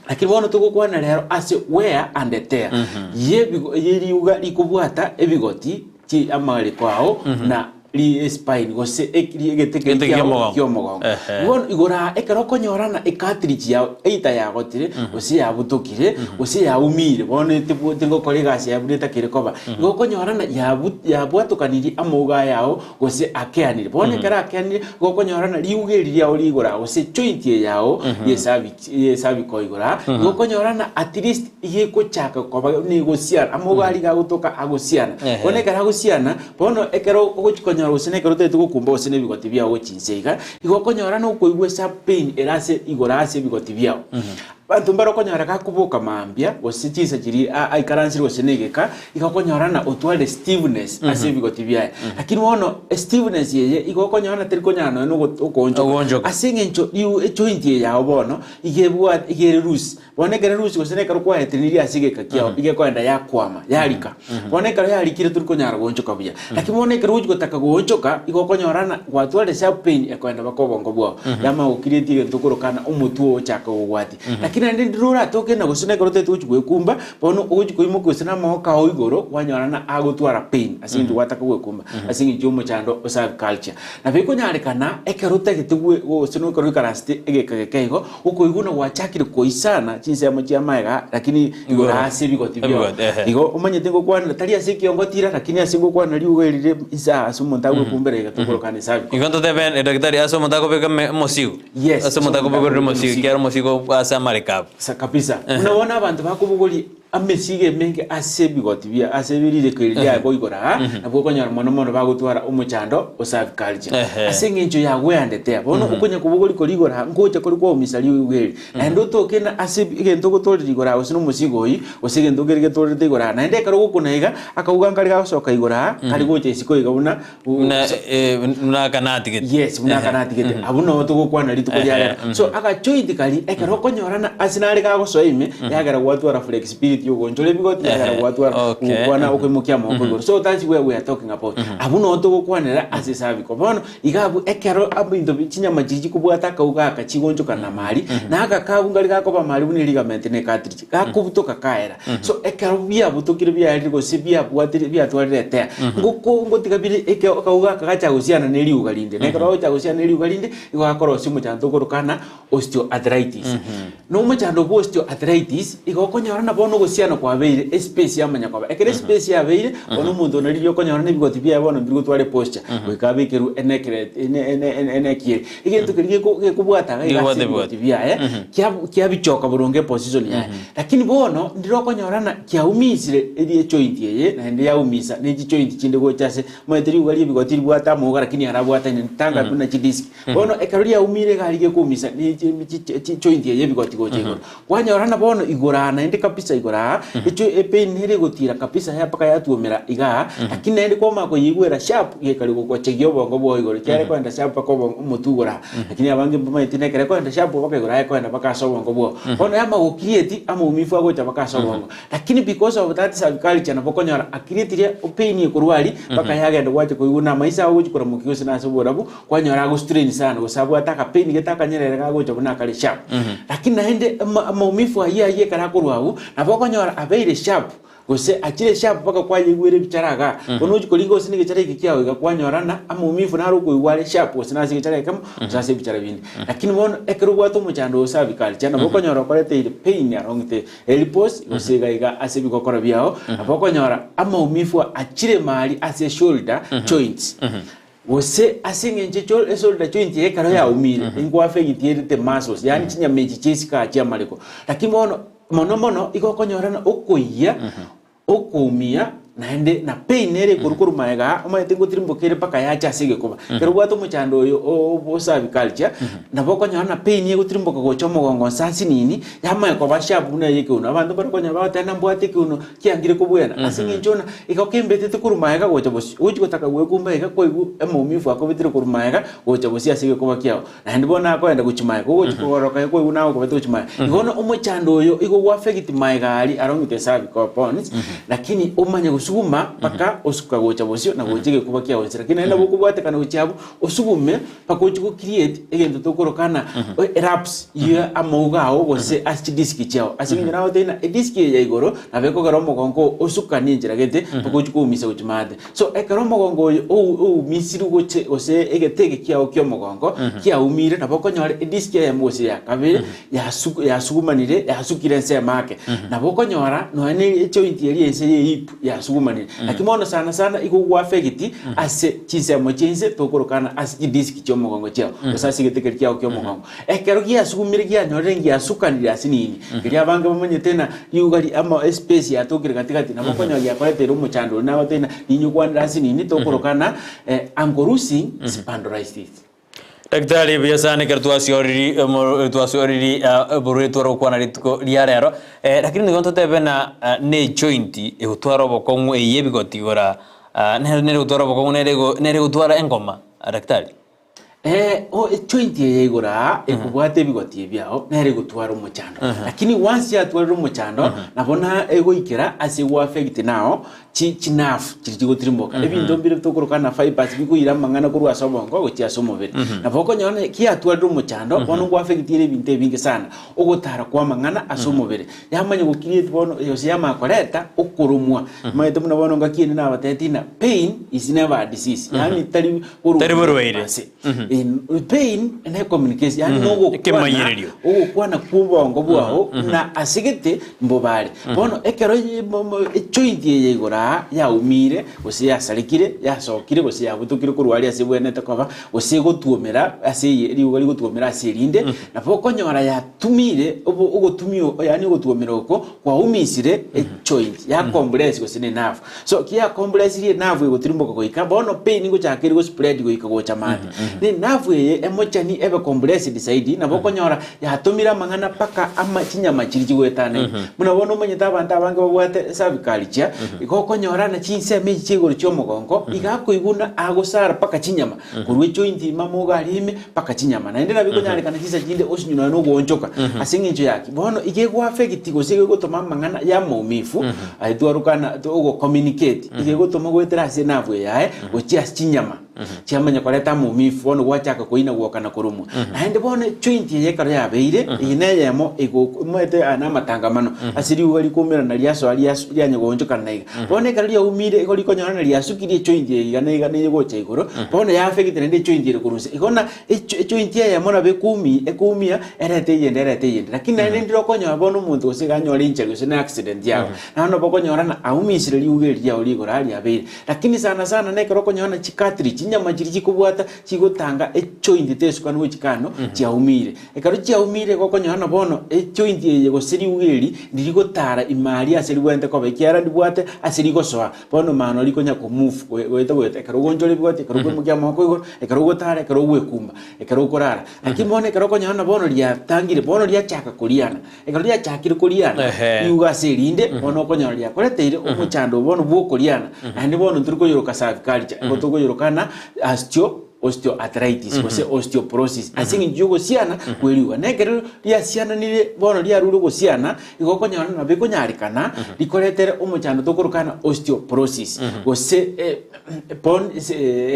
Lakini bono togokwana rero ase wear and tear yebigo yeriuga rikobwata ebigoti chi amareko ao na ri spine gose ekiri egete Egete keria kiao ki'omogongo. ki'omogongo. Ehe. Bono igoro aa ekero okonyorana ecartilage yao either yagotire gose yabutokire gose yaumire bono etebwo tingokora egasi yaye buna etakeire koba. Igo okonyorana yabu yabwatokanirie amauga aya ao gose akeanire. Bono ekero akeanire, igo okonyora ng'a riuga eri riao rigoro aa, gose joint eye yao y'ecervix y'ecervical igoro aa, igo okonyora ng'a at least igegochaka koba negosiana, amauga aria iga agotoka agosiana. Ehe. Bono ekero agosiana, bono ekero ogochi konyora gose na ekero otagete gokumba gose na ebigoti biao gochia inse iga, igo okonyora na okoigwa esharp pain ere ase igoro ase ebigoti biao. Abanto mbare okonyora gakoboka mambia, gose chinsa chiria a- aikaransire gose na egeka, igo okonyora ng'a otwarire stiffness ase ebigoti biaye. Lakini bono estiffness eye igo okonyora ng'a teri konyara nonya na ogo- okoonchoka. Ogoonchoka. Ase eng'encho riu ejoint eye yao bono, iga ebwate iga ere loose. Bono ekero ere loose gose na ekero kwaetenenirie ase egeka kiao, iga ekoenda yakwama, yarika. Bono ekero yarikire tori konyara goonchoka buya. Lakini bono ekero ogochi gotaka goonchoka, igo okonyora ng'a gwatwarire sharp pain ekoenda mpaka obongo bwao. Yamanya gocreate egento okoroka ng'a omotwe oo ochaka gogwatia. Lakini naende ndire oratoke na gose nekero otagete gochi gwekumba, bono ogochi koimoka gose na amagoko ao igoro, kwanyora ng'a agotwara pain ase eng'encho gwataka gwekumba, ase eng'encho ya omochando o cervicalgia. Nabo ekonyarekana ekero otagete gwe gose na ekero oikaransete egeka geke igo, okoigwa buna gwachakire koisana chinsemo chia amaega lakini igoro ase ebigoti biao. Ebigoti, ehe. Igo omanyete ngokwanera tari ase ekiongo tira lakini ase ngokwanera riuga eri rire inse aa ase omonto agwekumbera iga tokorokana ecervical. Igo ntotebe daktari ase omonto akobeka eme- omosigo. Yes, Ase omonto akobogorera omosigo, ekiagera omosigo ase amareko abo. Sa kabisa. Buna bono abanto bakobogoria amesigo emenge ase ebigoti bia ase rireko eri riabo igoro aa, nabwo okonyora mono mono bagotwara omochando o cervicalgia. Ehe. Ase eng'encho ya wear-and-tear. Bono okonya kobogoria koria igoro aa, ngocha kore kwaumisa riuga eri. Naende otoke na ase egento ogotoreria igoro aa gose na omosigo oyio, gose egento kere getorerete igoro aa. Naende ekero ogokuna iga, akauga nkare gagosoka igoro aa, kare gocha isiko iga buna Buna buna akanati gete. Yes, buna akanati gete. Abwo noo togokwana rituko ria rero. So agachoiti karia ekero okonyorana ase nare gagosoa ime, yagera gwatwara flexibility yogoonchora ebigoti, yagera gwatwara gokwana okoimokia amaboko igoro. So that's where we are talking about. Abwo noo togokwanera ase cervical. Bono iga abwo ekero ebinto chinyama chiria chikobwata akauga aka chigoonchokana na amari, na agakabu nkari gakoba amari buna eligament na ecartilage, gakobutoka kaera. So ekero biabutokire biaerire gose biabwatire biatwarire etea, ngoko ngotiga bire eke akauga aka gacha gosiana ne riuga rinde. Na ekero agocha gosiana ne riuga rinde, igo gakorosia omochando okorokana osteoarthritis. Na omochando bwa osteoarthritis, igo okonyora na bono gose. Ogosiana kwabeire, espace yamanya koba. Ekero espace yabeire, bono omonto nari riria okonyora na ebigoti biaye bono mbiri gotwara eposture, goika abekerwe enecklace ene ene ene eneck ere. Egento keria geko gekobwata iga iga ase Gekobwata ebigoti ebigoti. biaye, kia kiabichoka boronge eposition yaye. Lakini bono, ndire okonyora ng'a kiaumisire eria ejoint eye, naende yaumisa ne chijoint chinde gocha ase, omanyete riuga ria ebigoti ribwate amauga lakini arabwataine tanga buna chidisk. Bono ekero riaumire iga aria gekoumisa ne chi chi chijoint eye ebigoti gocha igoro. Kwanyora ng'a bono igoro aa naende kabisa igoro aa, echo epain nere egotira kabisa ya mpaka yatuomera igaa, lakini naende kwamanya koyeigwera sharp gekari gogochegia obongo bwao igoro, ekiagera ekoenda sharp mpaka obongo omotwe igoro aa. Lakini abange mbamaeti na ekero ekoenda sharp mpaka igoro aa ekoenda mpaka ase obongo bwao. Bono yamanya gocreate amaumivu agocha mpaka ase obongo. Lakini because of that subculture nabo okonyora acreatirie pain ekorwa aria mpaka yagenda gwacha koigwa na amaiso ao ogochi koramokia gose nase oborabu, Kwanyora agostrain sana gose abwate akapain gete akanyerere gagocha buna akare sharp. Lakini naende ama amaumivu ayio ayio ekero akorwa abwo, nabo okonyora abeire sharp gose achire sharp mpaka kwayeigwera ebichara igaa. Bono ochia korigia gose na egechara eke kiago iga kwanyora ng'a amaumivu naro okoigwa are sharp gose nase egechara ekemo gose ase ebichara binde. Lakini bono ekero obwate omochando o cervical nabo okonyora okoreteire pain along the Elbows, gose iga iga ase ebigokoro biao, nabo okonyora amaumivu achire maria ase shoulder joints. Gose ase engencho echo esolda joint eye ekero yaumire, inkoaffect ere the muscles, yaani chinyama echi chi'esika chi'amareko. Lakini bono mono mono igo okonyora ng'a okoyia, okoumia, naende na pain nere ekorwa korwa magega aa, omanyete ngotirimboka ere mpaka yacha ase egekoba. Ekero obwate omochando oyo o o cervicalgia, nabo okonyora ng'a pain egotirimboka gocha omogongo nsa asinini, yamanya koba sharp buna eye ekeuno. Abanto mbare okonyora bagoteba ng'a mbwate ekeuno kiangire kobwena, ase eng'encho ng'a igo kembetete korwa magega gocha bosio, ogochia gotaka gwekumba iga kwaigwa emaumivu akobetire korwa magega gocha bosio ase egekoba kiao, naende bono nakoenda gochia magega, ogochia kogoroka iga kwaigwa nagokobete gochia magega. Igo bono omochando oyo igo gwaffect magega aria along the cervical bones, lakini omanye gosuguma mpaka osuka gocha bosio na gocha egekoba kiao inse, lakini naende nabo okobwatekana gochia abwo, osugume mpaka ochie go create egento tokoroka ng'a erupts ya amauga ao gose ase chidisk chiao. Ase eng'encho nagotebia ng'a edisk eye ya igoro nabo ekogera omogongo oo osukanie enchera gete mpaka ochie koumisa gochia maate. So ekero omogongo oyo ou oumisirwe goche gose egete eke kiao kia omogongo kiaumire nabo okonyora edisk eyemo gose ya kabere yasu yasugumanire yasukire ensemo ake. Nabo okonyora nonya na ejoint eria ense ya ehip yasugumanire. Lakini bono sana sana igo gwaffect ase chinsemo chia inse tokorokana ase chidisk chiomogongo chiao gose ase egetekeri kiao kiomogongo. Ekero giasugumire gianyorire ngiasukanire ase nini, keria abange bamanyete ng'a riuga ri ama espace yatokire gati gati nabo okonyora giakoreteire omochando oria nagotebia ng'a ninyokwanere ase nini tokorokana ankylosing spondylitis. Daktari buya sana ekero twasioriri twasioriri oborwaire tware gokwana rituko ria rero, lakini nigo ntotebe ng'a ne ejoint egotwara obokong'u eye ebigoti igora nere nere egotwara obokong'u nere nere egotwara engoma daktari? Ejoint eye igoro aa ekobwata ebigoti ebi ao nere egotwara omochando, lakini once yatwarire omochando nabo na egoikera ase egoaffect nao chi chinerve chiria chigotirimboka, ebinto mbire tokoroka na fibers bikoira amang'ana korwa ase obongo gochia ase omobere. Nabo okonyora ng'a kiatwarire omochando, bono ngoaffectire ebinto ebinge sana, ogotara kwa amang'ana ase omobere. Yamanya gocreate bono gose yamanya koreta okoromwa. Omanyete buna bono ngaki ende nabatebetie ng'a pain is never a disease, yaani tari Tari borwaire. ase. Pain ne communication, yaani nogokwana, Ekemanyererio. ogokwana kwa obongo bwao na ase gete mbobare. Bono ekero ejoint eye igoro aa yaumire gose yasarekire, yasokire gose yabutokire korwa aria ase ebwenerete koba, gose egotuomera ase eye riuga rigotuomera ase erinde, nabo okonyora yatumire obo ogotumia yaani ogotuomera oko kwaumisire ejoint, yacompress gose ne nerve. So ki yacompressirie enerve egotirimboka goika bono pain ngochaka ere gospread goika gocha maate. Ne enerve eye emochani ebe compressed zaidi nabo okonyora yatomire amang'ana mpaka ama chinyama chiria chigoetanaine. Buna bono omanyete abanto abange babwate cervicalgia, igo okonyora na chinsemo echi chia igoro chia omogongo, iga akoigwa buna agosara mpaka chinyama, korwa ejoint ime amauga aria ime mpaka chinyama. Naende nabo ekonyarekana chinsa chinde osinywe nonya na ogoonchoka ase eng'encho yaki. Bono iga egoaffect gose iga egotoma amang'ana ya amaumivu aye twarokana ogo communicate, iga egotoma goetera ase enavu eye yaye gochia ase chinyama chiamanya koreta amaumivu bono. gwachaka koina gwoka na koromwa. Naende bono ejoint eye ekero yabeire, eye neyemo ego omanyete aya namatangamano ase riuga rikoumerana riasoa riasu rianya goonchokana na iga. Bono ekero riaumire igo rikonyora na riasukirie ejoint eye iga na iga na egocha igoro, bono ya affect naende ejoint ere korwa inse. Igo na ejo ejoint eyemo nabo ekoumi ekoumia erete eyende erete eyende. Lakini naende ndire okonyora bono omonto gose iga anyore injury gose na accident yago, naende nabo okonyora ng'a aumisire riuga eri riago rigoro aa riabeire. Lakini sana sana nekero okonyora ng'a chicartilage, chinyama chiria chikobwata chigotanga ejoint tesukani gochika ano chiaumire. Ekero chiaumire igo okonyora ng'a bono ejoint eye gose riuga eri ndirigotara ime aria ase ribwenerete koba ekiagera ndibwate ase rigosoa. Bono mano rikonya ko move goeta goeta ekero ogoonchora ebigoti, ekero okoimokia amaboko igoro, ekero ogotara, ekero ogwekumba, ekero okorara. Lakini bono ekero okonyora ng'a bono riatangire, bono riachaka koriana. Ekero riachakire koriana, Ehe. riuga ase erinde, bono okonyora riakoreteire omochando obo bono bw'okoriana, naende bono ntori koyoroka cervicalgia, igo tokoyoroka ng'a osteo osteoarthritis gose osteoporosis ase eng'encho y'ogosiana kw'eriuga. Na ekero riasiananire bono riarure ogosiana, igo okonyora nabo ekonyarekana rikoretere omochando tokoroka ng'a osteoporosis gose eh, bone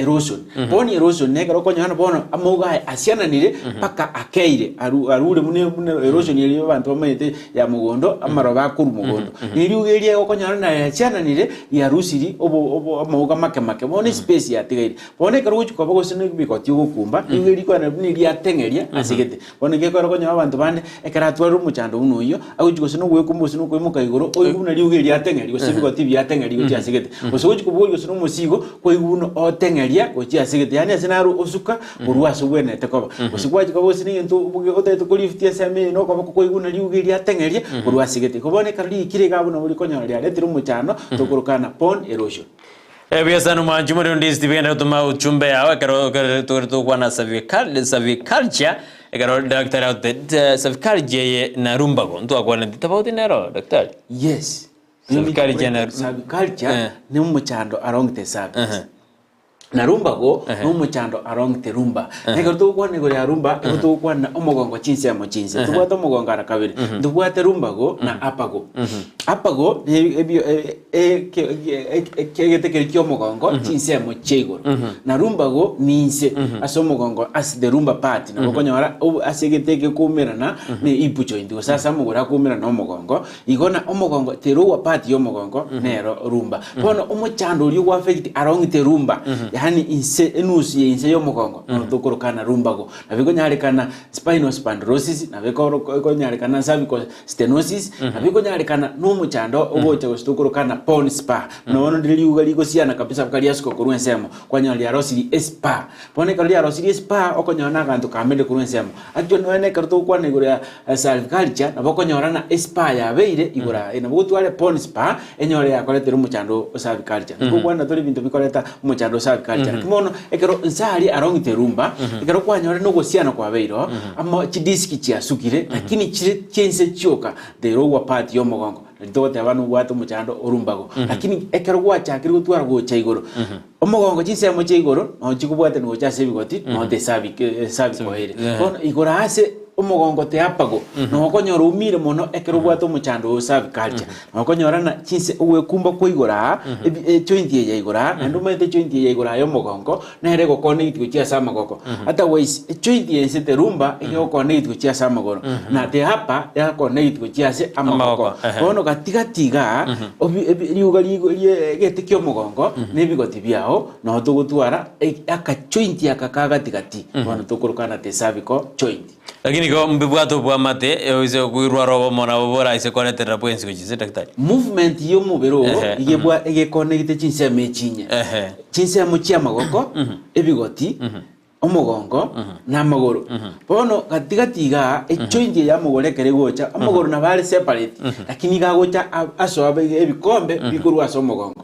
erosion. Bone erosion nekero okonyora ng'a bono amauga aya asiananire mpaka akeire aru arure buna buna erosion eria abanto bamanyete ya mogondo amaroba akorwa mogondo. Na eriogo eria okonyora ng'a riasiananire riarusiri obo obo amauga make make bono espace yatigaire. Bono ekero ogochia koba gose na ebigoti ogokumba nigo erikwana buna eriateng'eria ase gete. Bono gekogera okonyora abanto bande ekero atwarire omochando buna oyio, agochia gose na ogoekumba gose na okoimoka igoro, oigwe buna riuga eriateng'eria gose ebigoti ebiateng'eria gochia ase gete. Gose ogochia kobogoria gose na omosigo, kwaigwa buna oteng'eria gochia ase gete, yaani ase naro osuka korwa ase obwenerete koba. Gose gwachia koba gose na egento oboge otagete kolift ensemo eye na okoboko kwaigwa buna riuga eriateng'eria korwa ase gete. Igo bono ekero riikire iga abwo nabo rikonyora riaretire omochando tokorokana bone erosion. Ebiasano mwanchi more onde ase tibigenda gotoma uchumbe yao ekero ekero tore togokwana cervical cervicalgia ekero daktari agote cervicalgia eye na lumbago ntwakwaneti tofauti nero daktari? Yes. Cervicalgia na Cervicalgia Eh. ne omochando along the cervix. Ehe. Na lumbago Ehe. ne omochando along the lumbar. Na ekero togokwana igoro ya lumbar, igo togokwana omogongo chinsemo chinse. Tobwate omogongo ara kabere. Ntobwate lumbago na uppergo. Uppergo ne ebio Ekegete keria ki'omogongo chinsemo chia igoro, na lumbago ninse ase omogongo ase the lumbar part nabo okonyora ase egete eke gekoumerana ne hip joint gose ase amagoro akoumerana na omogongo, igo na omogongo the lower part ya omogongo nero lumbar. Bono omochando oria ogo affect along the lumbar yaani inse enusu ya inse ya omogongo noro tokorokana lumbago. Nabo ekonyarekana spinal spondylosis, nabo ekonyarekana cervical Stenosis nabo ekonyarekana nomochando ogocha gose tokorokana bone spur. Buna bono ndire riuga rigosiana kabisa mpaka riasuka korwa ensemo, kwanyora riarosirie espur. Bono ekero riarosirie espur, okonyora na aganto kamerire korwa ensemo. Actually nonya na ekero togokwana igoro ya cervicalgia, nabo okonyora ng'a espur yabeire igoro aa, nabo gotware bone spur, enyore yakoretire omochando o cervicalgia. Tokokwana tore ebinto bikoreta omochando o cervicalgia, lakini bono ekero nse aria along the lumbar, ekero kwanyorire na ogosiana kwabeire oo, amo chidiski chiasukire, lakini chire chiainse chioka the lower part ya omogongo, nari togoteba nobwate omochando o lumbago. Lakini ekero gwachakire gotwara gocha igoro, omogongo chinsemo chia igoro noo chikobwatani gocha ase ebigoti, noo the cervic cervical ere. Bono igoro ase omogongo the upper go, noo okonyora oumire mono ekero obwate omochando o cervicalgia. Nokonyora ng'a chinse ogwekumba kwa igoro aa, ebi- ejoint eye ya igoro aa, naende omanyete ejoint eye ya igoro aa ya omogongo, nere egoconnect gochia ase amagoko. Otherwise, ejoint ya inse the lumbar, iga egoconnect gochia ase amagoro, na the upper yaconnect gochia ase amagoko. Amagoko, ehe. Bono gatigati igaa, obi- ebi riuga rigo rie egete kia omogongo, na ebigoti biao, noo togotwara e- akajoint aka ka gatigati, bono tokoroka ng'a the cervical joint. Lakini igo mbibwate obwamate, oise koirwara obomo nabo boraise koreterera bwensi gochia ase daktari. Movement y'omobere oo Ehe, iga ebwa egeconnecte chinsemo echinye. Ehe. Chinsemo chi'amagoko, ebigoti, omogongo, na amagoro. Bono gatigati igaa, ejoint eye y'amagoro ekero egocha, amagoro nabo are separate, lakini iga agocha a- asoa be- ebikombe bikorwa ase omogongo.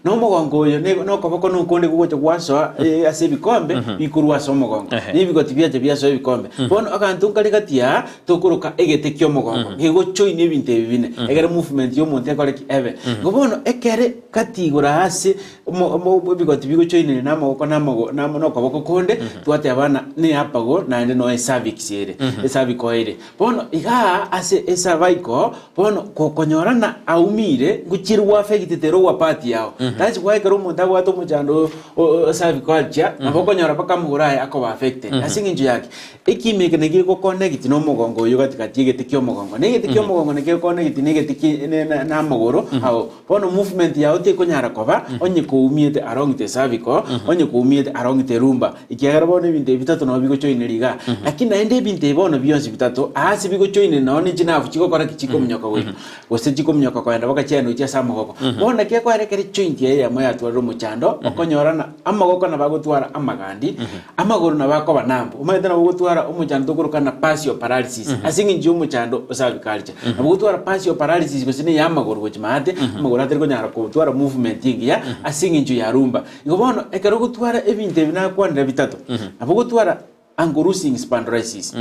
Na omogongo oyo ne nokoboko na okonde gogocha gwasoa eh, ase ebikombe bikorwa ase omogongo, Ehe. na ebigoti biacha biasoa ebikombe. Bono aganto nkare gati aa, tokoroka egete ki'omogongo, gegojoin ebinto ebi bine, egere movement y'omonto ekore ki? Ebe. Igo bono ekere gati igoro aa ase omo omo ebigoti bigojoineria na amagoko na amago na na okoboko konde. Twatebana ne apago naende noe cervix ere, ecervical ere. Bono igaa ase ecervical, bono gokonyorana aumire, ngochiere gwaffectete ere owa part yao. That's why ekero omonto abwate omochando o o cervicalgia, nabo okonyora mpaka amagoro aye akoba affected. Ase eng'encho yaki? Ekiimo eke nakio gegokonegiti na omogongo oyio gati gati y'egete kia omogongo, na egete kia omogongo nakio gekonegiti na egete ki ne na na amagoro ao. Bono movement yao tekonyara koba onye koumiete along the cervical, onye koumiete along the lumbar, ekiagera bono ebinto ebi bitato nabo bigochoineria igaa. Lakini naende ebinto ebi bono bionsi bitato, ase bigochoineria nao ne chinafu chigokora ki? Chikominyoka goika, gose chikominyoka kogenda mpaka chiaenda gochia ase amagoko. Bono naki ekoera ekero ejoint eye eyemo yatwarire omochando, okonyora ng'a amagoko nabo agotwara amagandi, Amagoro nabo akoba nambu. Omanyete nabo ogotwara omochando tokoroka na partial paralysis ase eng'encho y'omochando o cervicalgia. Nabo ogotwara partial paralysis gose ne ya amagoro gochia maate, amagoro atari konyara kotwara movement engiya ase eng'encho ya rumba. Igo bono ekero ogotwara ebinto ebi nakwanire bitato, nabo ogotwara ankylosing spondylitis,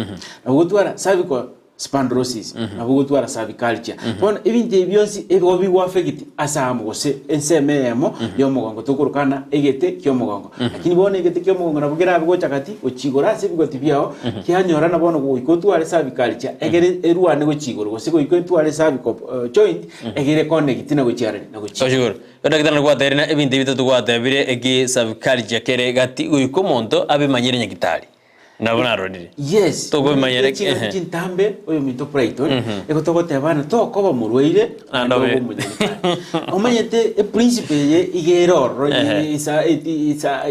nabo ogotwara cervical Spondylosis, nabo ogotwara cervicalgia. Bono ebinto ebi bionsi ebigo bigoaffect ase amo gose ensemo eyemo y'omogongo tokoroka ng'a egete ki'omogongo. Lakini bono egete ki'omogongo nabo kerabe gocha gati gochia igoro ase ebigoti biao, kianyorana bono goika otware cervicalgia egere erwane gochia igoro gose goika etware cervical joint egere econnect na gochia arari na gochia Gochia igoro. Daktari nagwateire na ebinto ebi bitato gwatebire eki cervicalgia kere gati goika omonto abimanyire nyagitari. Nabo narorire. Yes, Tokobimanyera omanyete chingaki ehe. chintambe oyominto Brighton, ego togotebana tokoba morwaire Naende naende obe. obe omonyagitari. Omanyete eprinciple eye iga ere ororo Ehe. is a, it is a,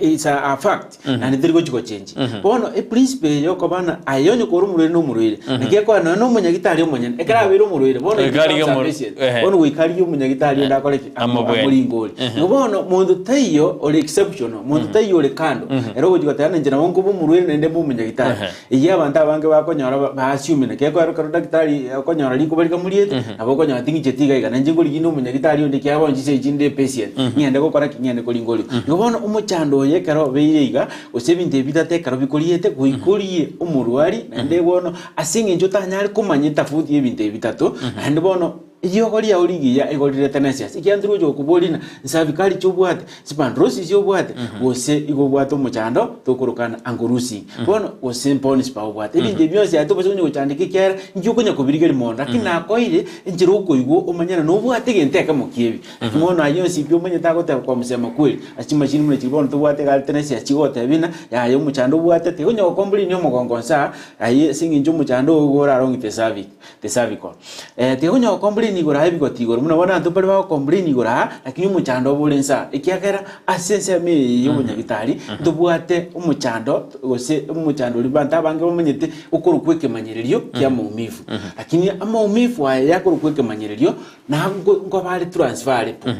is a fact naende teri gochi gochenji. Bono eprinciple eye yokoba ng'a aye onye kore omorwaire na omorwaire, naki ekoba nonya na omonyagitari omonyene, ekero abeire omorwaire bono he Goika arigie becomes a omor- patient. ehe. Bono goika arigie omonyagitari onde akore ki? Amo- Amobwenie. amoringore. Igo bono monto taiyo ore exceptional. Monto taiyo ore kando, ere ogochia goteba ng'a inche nabo nkoba omorwaire naende mbe omonyagitari. Eyio abanto abange bakonyora ba- baassume naki ekero ekero daktari okonyora rikuba rikamoriete, nabo okonyora ting'icheti iga iga, nainche nkorigia inde omonyagitari onde ekiagera bono chinsa echi inde epatient, ng'ende gokora ki? Ng'ende koringa oria. Igo bono omochando oyo ekero obeire iga, gose ebinto ebi bitato ekero bikoriete, goika orie omorwari, naende bono ase eng'encho otanyare komanya etafauti ya ebinto ebi bitato, naende bono Eriogo riao rigiya igo rire tenacious, ekiagera ntori gocha gokoboria ng'a nsavikari ki obwate, spondylosis obwate, gose igo obwate omochando tokorokana ankylosing. Bono gose bone spur obwate. Ebinto ebi bionsi aye tobasa konya gochandeka ekiagera inki okonya kobirigeria mono, lakini nakoeire enchera okoigwa omanye ng'a nobwate egento ekemo kiebi. Lakini bono ayio onsi pi omanyete agoteba kwa msema kweli, ase chimashini buna chiria bono tobwate iga are tenacious chigotebia ng'a yaya omochando obwate tigonya gokomplaini omogongo nsa aa, aye ase eng'encho omochando ogo igo orarong'e the cervix. the cervical. Eh, tiga konya gocomplain igoro aa ebigoti igoro, buna bono abanto mbare bagocomplain igoro aa, lakini omochando obo ore nsa aa. Ekiagera ase ensemo eye ya obonyagitari, ntobwate omochando gose omochando oria abanto abange bamanyete okorokwa ekemanyererio kia maumivu. Lakini amaumivu aya yakorokwa ekemanyererio, nago nkoba are transferable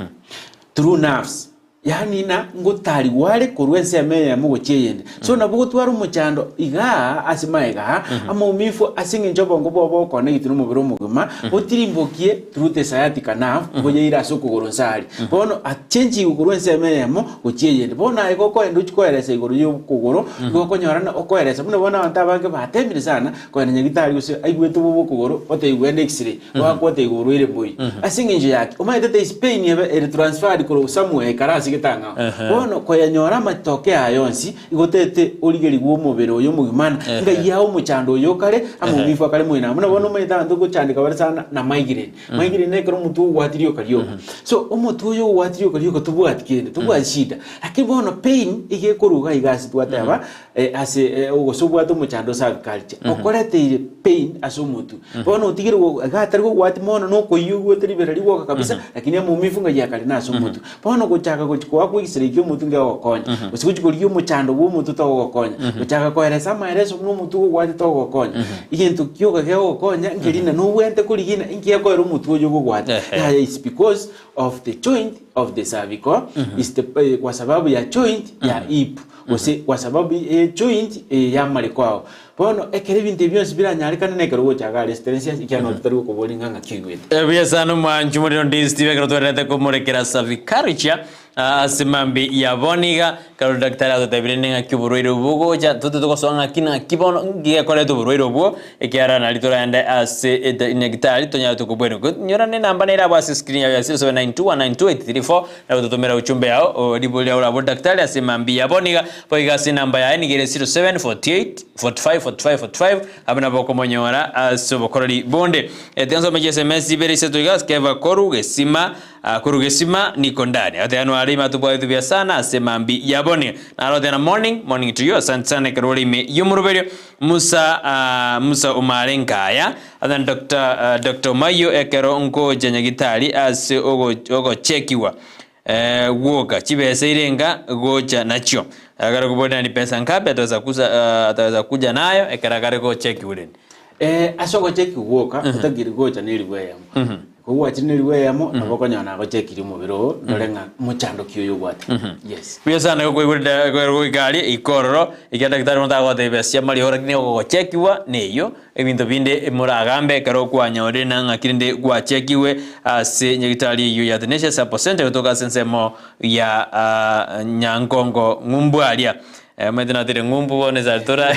through nerves. Yaani ng'a ngotarigwa are korwa ensemo eyemo gochia eyende. So nabo gotwara omochando igaa ase magega aa, amaumifu ase eng'encho obongo bwao bogokonegiti nomobere omogima, botirimbokie through the sciatica nerve, boyeire ase okogoro nse aria. Bono achenchigwe korwa ensemo eyemo gochia eyende. Bono aye gokoenda ochie koeresa igoro ya okogoro, igo okonyora ng'a okoeresa buna bono abanto abange batemire sana kogenda nyagitari gose aigwete bobe okogoro, otebigwe genda x-ray. Gwakwete igoro ere moi. Ase engencho yaki, omanyete there is pain ebe ere transferred korwa somewhere ekare ase getang'ao. Bono koyanyora amatoke aya onsi, igo otete origerigwe omobere oyo omogima na ngai yao omochando oyo okare, amaumivu akare moino amo. Buna bono omanyete abanto ngochandeka bare sana na migraine. Migraine ekero omotwe ogwati rioka rioka. So omotwe oyo ogwati rioka rioka tobwati kende, tobwati shida. Lakini bono pain iga ekoruga iga ase twateba Ase gose obwate omochando ase agriculture, okoreteire pain ase omotwe. Bono otigire go iga atari gogwati mono na okoiywa oigwete ribera rigwoka kabisa, lakini amaumivu ng'ai akare nase omotwe. Bono gochaka gochi koakwa egesire kia omotwe ngegokonya, gose gochi korigia omochando bwa omotwe togogokonya, gochaka koeresa amaereso buna omotwe ogogwati togogokonya. Egento kioka kegogokonya nkeri ng'a nobwenerete korigia ng'a inki gekoera omotwe oyo ogogwati. Yaya is because of the joint of the cervical, is the kwa sababu ya joint ya hip. Gose kwa sababu ye joint eye y'amareko ao. Bono ekero ebinto ebi bionsi biranyarekane na ekero ogocha iga are Stensias, ekiagera nonye totari gokoboria ng'a ng'aki oigwete. Buya sana omwanchi omorero Ndinsteve ekero twererete komorekera cervicalgia ase mambi ya bono iga ekero daktari atotebire rende ng'aki oborwaire obo bogocha tote togosoa ng'aki naki bono nki gekoreta oborwaire obwo ekiagera nari toragende ase eda nyagitari tonyare tokobwenia. Nyora ne enamba nere abwo ase screen yao ya 0792192834 Nabo totomera uchumbe yao o riborio riao orabore daktari ase mambia bono iga boigo ase enamba yaye nigo ere 07 48 45 45 45 abwo nabo okomonyora ase obokoreri bonde. Tiga nsome chi sms ibere isato iga Skeva koru gesima ah, koru gesima niko ndani agoteganwa are ime atobwatete buya sana ase mambi ya bono iga naro oteba morning morning to you asante sana ekero ore ime y'omoroberio Musa ah, Musa omare nkaya Athani Doctor, uh, Doctor Omayio ekero nkocha nyagitari ase ogo, ogochekigwa eh, gwoka chibesa irenga gocha nachio agare koborera ni pesa ngapi ataweza kuza, uh, ataweza kuja nayo ekero agare gochekiwa rende Eh, ase ogochekigwa gwoka otagiri gocha na eribu eyemo Kogwachire nerigwa eyemo, nabo okonyora nagochekirie omobere oo, ndore ng'a mochando ki oyo obwate. Yes. Buya sana gokoigwera goika aria ika ororo, ekiagera daktari bono tagogotebia besa chia marigo lakini ogogochekigwa neyio, ebinto binde moragambe ekero kwanyorire na ng'aki rende gwachekigwe ase nyagitari eyio ya Tenacious Herbal Centre gotoka ase ensemo ya Nyangongo ng'umbu aria. Omanyete natire ng'umbu bono esari tora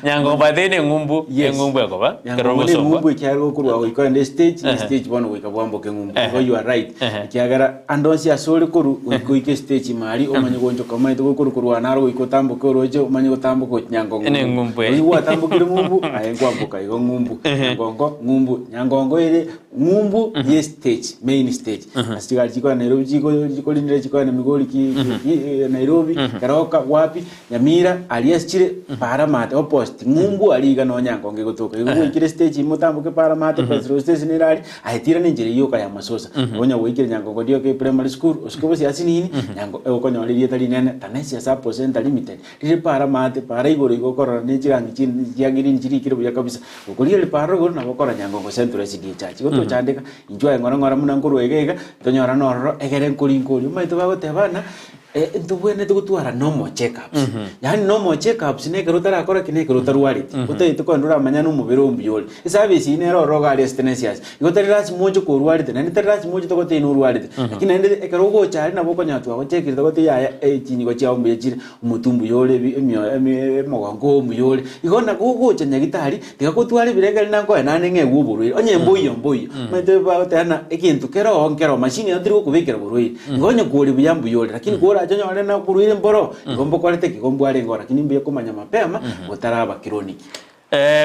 Nyangongo by the way ne ng'umbu, Yes. eng'umbu ekoba ekero Nyangongo ne obosongo. eng'umbu ekiagera okorwa goika ogende estage, ne Ehe. estage bono goika bwamboke eng'umbu. Ehe. Igo you are right. Ehe. Ekiagera ande onsi ase ore korwa, goika oike estage ime aria, omanye goonchoka omanyete gokorwa korwa naro goika otamboke oroche, omanye gotamboka gochia Nyangongo Ne ng'umbu. eng'umbu, eh. Oyio gwatambokire ng'umbu, aye nkwamboka igo ng'umbu. Nyangongo ng'umbu, Nyangongo ere ng'umbu ye stage, main stage. Ase chigari chikoenda Nairobi chiko chikorindera chikoenda Migori ki ki Nairobi, Keroka, wapi, Nyamira, aria ase chire Paramate opposite, ng'umbu aria iga noo Nyangongo egotoka. Igo gwaikire stage ime otamboke Paramate, petrol station ere aria, aye tira na enchera eyio yoka ya Masosa. Onya gwaikire Nyangongo rioka eprimary school, osike bosio asinini, Nyango okonyora erieta rinene Tanesius Apple Centre Limited, rire Paramate, para igoro igo okorora ne chirangi chi chia green chirikire buya kabisa. Gokorigereria para igoro nabo okorora Nyangongo Central SDA Church. Igo tochandeka, inchuo aye ng'ora ng'ora buna nkorwa iga iga, tonyora nororo egere nkori nkori. Omanyete bagoteba ng'a ntobwenerete gotwara normal check ups. Yaani normal check ups na ekero otarakora ki? Na ekero otarwareti. Otagete kogenda oramanya na omobere oo mbuya ore. Eservice eyio nere ororo iga aria ase Tenesias. Igo tari lasima oche korwarete, naende tari lasima oche togotebie norwarete. Lakini naende ekero ogocha aria nabo okonyora twagochekire togotebie yaya chinyigo chiao mbuya chire, omotwe mbuya ore, ebi emioyo emi omogongo oo mbuya ore. Igo na gogocha nyagitari, tiga gotwara ebirengererio nakoe naende ng'egwe oborwaire, onye mboiyo mboiyo. Omanyete bagoteba ng'a egento kere oo nkere oo, machine ero teri gokobekera borwaire. Igo onye kore buya mbuya ore, lakini korache onyore na oborwaire mboro, igo mbokorete ki? Igo mbwarenge oo, lakini mbuya komanya mapema, botaraba chronic.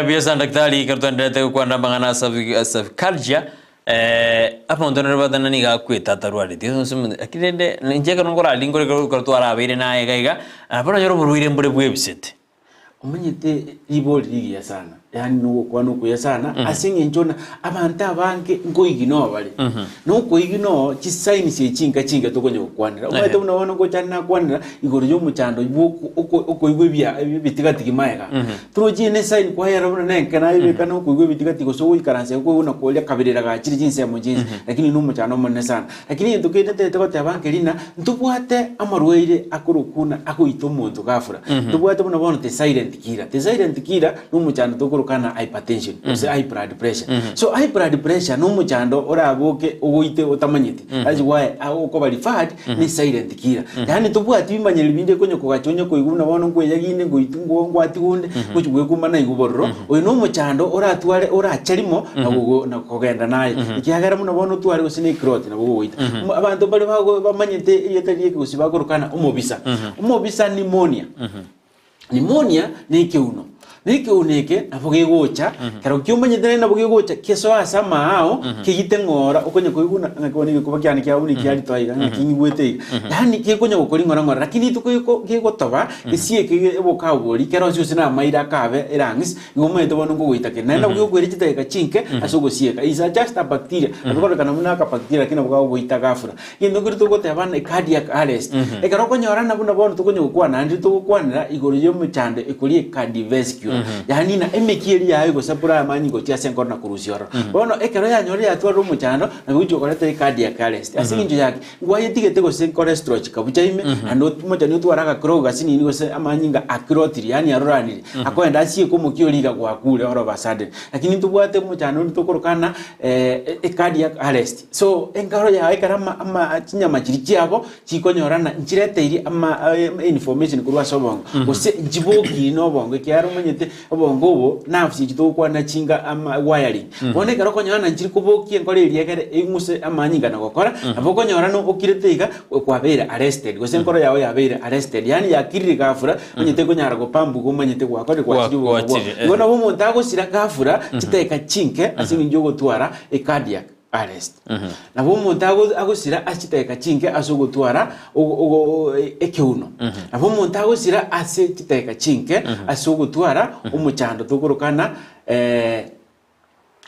Buya sana daktari, ekero twaendererete gokwana amang'ana ase cervicalgia, Omonto nere batana nigo akwete atarwareti, lakini rende inche ekero nkoraria nkore ekero twarabeire naye iga iga, nabo nonyore oborwaire mbore bwebisete. Omanyete ribori rigiya sana, yaani nogokwana okuya sana ase eng'encho buna abanto abange nkoiginoa bare. Na okoiginoa chisigns echi chinka chinke tokonya gokwanera. Omanyete buna bono ngocha nakwanera igoro ya omochando bwa oko- oko- okoigwa ebia ebitigatigi magega. Torochi ene esign kwayerora buna nenke nayebeka na okoigwa ebitigatigi gose ogoikaransa iga koigwa buna koria kabirira gachire chinsemo chinsi, lakini na omochando omonene sana. Lakini egento kende ntagete goteba nkeri ng'a ntobwate amarwaire akorokwa buna agoita omonto ghafla. Ntobwate buna bono the silent killer. The silent killer na omochando tokoroka ng'a hypertension gose high blood pressure. So high blood pressure na omochando oraboke ogoite otamanyeti. That's why okoba referred ne silent killer. Yaani tobwati bimanyereri binde konya kogacha onye koigwa buna bono nkweyaginde ngoitwa ngo ngwatigwa onde ngochi gwekumba naigwa bororo. Oyo na omochando oratware orache rimo na gogo na kogenda naye. Ekiagera buna bono otware gose ne eclot nabo ogogoita. Mo abanto mbare bago bamanyete erieta ria ekegusii bakorokana omobisa. Omobisa pneumonia. Pneumonia na ekeuno. Na ekeuno eke nabo gegocha, ekero kiomanyete naende nabo gegocha kesoe ase amaao, keite ng'ora okonya koigwa buna ng'aki bono egekuba kiane kiabo buna ekiaritoa iga ng'aki ng'igwete iga. Yaani gekonya gokori ng'ora ng'ora lakini rituko geko gegotoba, gesieke ge obokao boria kere onsi gose na amaira akabe erang'isi, igo omanyete bono nkogoita kere. Naende nabo gekoira chidakika chinke ase ogosieka. Is a just a bacteria, nabo ekororekana buna akabacteria lakini nabo kagogoita ghafla. Egento keria togoteba ng'a cardiac arrest, ekero okonyora buna bono tokonya gokwana naende togokwanera igoro y'emechando ekoria cardiovascular. iga. Yaani na emekia eria yaye egosapura amanyinga gochia ase enkoro na korusia ororo. Bono ekero yanyorire yatwarire omochando, nabo egochia gokoreta ecardiac arrest. Ase eng'encho yaki, ngwayetigete gose cholesterol chikabucha ime, naende omochani otware agakrogo gasinini gose amanyinga aclotiri yaani aroranire, akoenda asieke omokia oria iga gwakure all of a sudden. Lakini ntobwate omochando onde tokorokana ecardiac arrest. So enkoro yao ekero ama ama chinyama chiria chiabo chikonyorana nchireteiri ama information korwa ase obongo, gose nchibokiri na obongo ekiagera omanyete obongo obo nerves echi togokwana chinga ama wiring. Bono ekero okonyorana nchiri kobokia enkoro eria egere eng'use amanyinga na gokora, nabo okonyorana okirete iga kwabeire arrested gose enkoro yao yabeire arrested yaani yakirire ghafla onye tekonyara gopambuga omanyete gwakorire gwachire obogima bwao. Gwachire, Igo nabo omonto agosira ghafla chidakika chinke ase eng'encho yogotwara ecardiac arrest. Nabo omonto agosira ase chidakika chinke ase ogotwara ekeuno. Nabo omonto agosira ase chidakika chinke ase ogotwara omochando tokorokana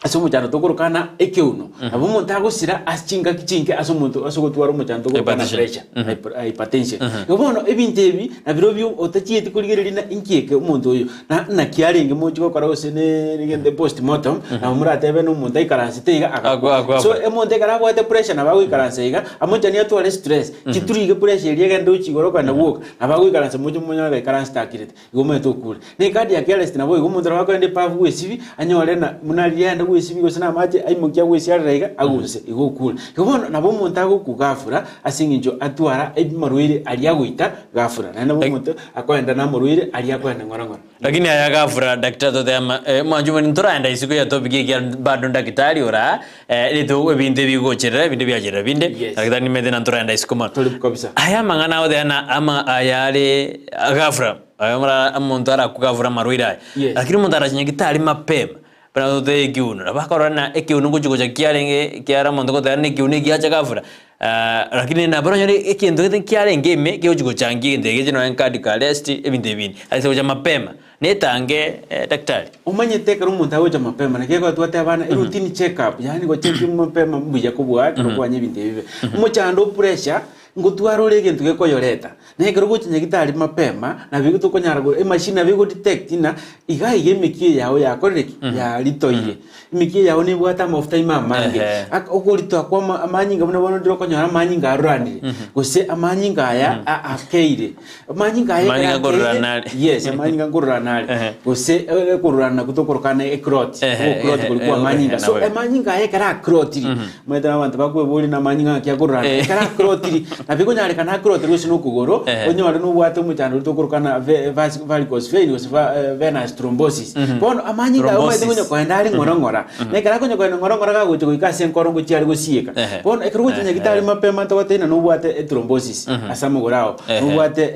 ase omochando tokorokana ekeuno. Nabo omonto agosira ase chingaki chinke ase omonto ase ogotwara omochando tokorokana Hypertension. pressure, hypertension. Igo bono ebinto ebi nabirobio otachieti korigereria na inki eke omonto oyo Na naki arenge mochie gokora gose ne egento postmortem, nabo moratebe na omonto aikaransete iga agakwa. Agwa- agwa- So omonto ekero abwate pressure nabo agoikaransa iga, amochani atware stress, chiturige pressure eria egende gochia igoro okogenda gwoka, nabo agoikaransa moche monyore gaikaransete akirete, igo omanyete okure. Na ecardiac arrest nabo igo omonto nabo akogenda ebafu bwesibi, anyore na buna riria aenda gwesibi gose na amache aimokia agwesiarera iga, agunse, igo okure. Igo bono nabo omonto agokwa ghafla ase eng'encho atwara amarwaire aria agoita ghafla, naende nabo omonto Akoenda namorwaire aria akoenda ng'ora ng'ora. Lakini aya gafura daktari totema eh, mwancho boni ntoraenda isiko ya topic ekiagera bado daktari ora eh, rito ebinto ebigocherera ebinde biacherera binde Yes. daktari nimete na ntoraenda isiko mono Tori kabisa. aya amang'ana agotebi na ama aya are gafura aya mara omonto arakwe gafura amarwaire aya Yes. lakini omonto arache nyagitari mapema buna totebe ekiuno nabo akorora na ekiuno ngochi gocha kiarenge kiara omonto goteba na ekiuno egiacha gafura Lakini nabo oranyore egento gete nkiarenge ime kegochi gochangia egento eke nonya cardiac arrest ebinto ebi binde. Ase gocha mapema, netange daktari. Omanyete ekero omonto agocha mapema naki ekero twatebana eroutine check up yaani gocheki mapema mbuya kobua ekero kwanya ebinto ebibe. Omochando o pressure ngotwara ore egento gekoyoreta, na ekero ogocha nyagitari mapema nabo igo tokonyara go emachine nabo ego detect ng'a iga iga emekia eyao yakorire ki? Yaritoire. Emekia yao nebwate amafuta ime amange. Ehe. Ak- Okoritoa kwa ama- amanyinga buna bono ndire okonyora amanyinga aroranire, gose amanyinga aya a- akeire. Amanyinga aya ekero Amanyinga akeire, nkororana are. yes, amanyinga nkororana are. Ehe. Gose eh, okororana nakwo tokorokana eclot, Ehe, ogoclot ehe, koria kwa ehe, amanyinga. So nabo. amanyinga aya ekero aclotiri, omanyete na abanto bakweboria na amanyinga ng'aki akororana, Eh. ekero aclotiri, nabo ekonyarekana aclotiri gose na okogoro, Ehe. onyore nobwate omochando oria tokorokana ve- vas- varicose vein gose va- eh, venous thrombosis. Bono amanyinga aye omanyete Thrombosis. konya koenda are ng'ora ng'ora, na ekero akonya koenda ng'ora ng'ora gagocha goika ase enkoro ngochia are gosieka. Ehe. Bono ekero ogocha nyagitari mapema ntogotebia ng'a nobwate ethrombosis ase amagoro ao, Ehe. nobwate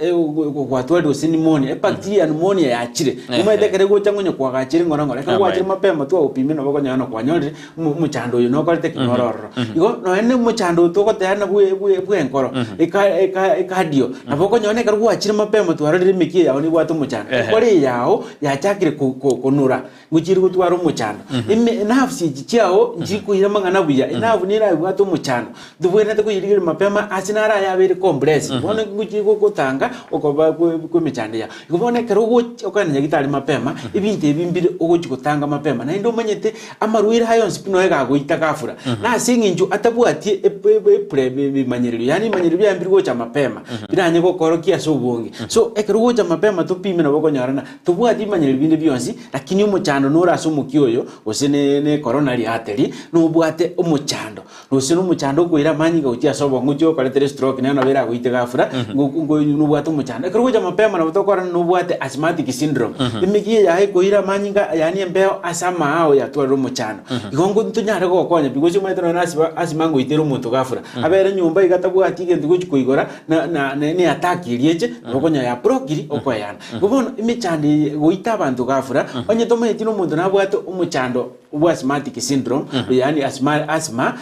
gwatwarire gose pneumonia, ebacteria ya pneumonia yachire. Ehe. Omanyete ekero egocha ng'onye koagachire ng'ora ng'ora, ekero gwachire Amaene. mapema twagopimire nabo okonyora ng'a kwanyorire omo omochando oyo nokorete ki? Noro ororo. Igo nonya na omochando oyo togoteana bwe bwe bwa enkoro, eka eka ecardio, nabo okonyora na ekero gwachire mapema twarorire emekia yao nebwate omochando, Ehe. enkoro eye yao yachakire ko ko konora, ngochiire gotwara omochando. Ime nerves echi chiao nchikoira amang'ana buya, enerve nere ebwate omochando, ntobwenerete koyerigereria mapema ase naro ayabeire compressed, bono ngochie gotanga okoba kwe kwa emechando yao. Igo bono ekero ogochi okogenda nyagitari mapema, ebinto ebi mbire ogochi gotanga mapema, naende omanyete amarwaire aya onsi pi nonya gagoita gafura, na ase eng'encho atabwati ep- ep- epre ebimanyererio, yaani ebimanyererio biaye mbiri gocha mapema, biranye gokorokia ase obonge. So, ekero ogocha mapema topime nabo okonyora ng'a tobwati ebimanyererio binde bionsi, lakini omochando nore ase omokia oyo, gose ne ne coronary artery, nobwate omochando. Gose nomochando okoira amanyinga gochia ase obongo gochia gokoretera estroke nero nabo eragoite ghafla, nobwate omochando. Ekero ogocha mapema nabo tokorora nobwate asthmatic syndrome, emekia yaye ekoira amanyinga yaani embeo ase amaao yatwarire omochando. Igo ngo ntonyare gogokonya pi gose omanyete nonye na asthma asthma ngoitere omonto ghafla, abere nyomba iga atabwati egento gochi koigora na na ne attack eria eche, nabo okonyora ya blockiri okoeyana. Igo bono emechando eye goita abanto ghafla, onye tomanyeti na omonto nabwate omochando Obwa asthmatic syndrome, yaani asthma, asthma,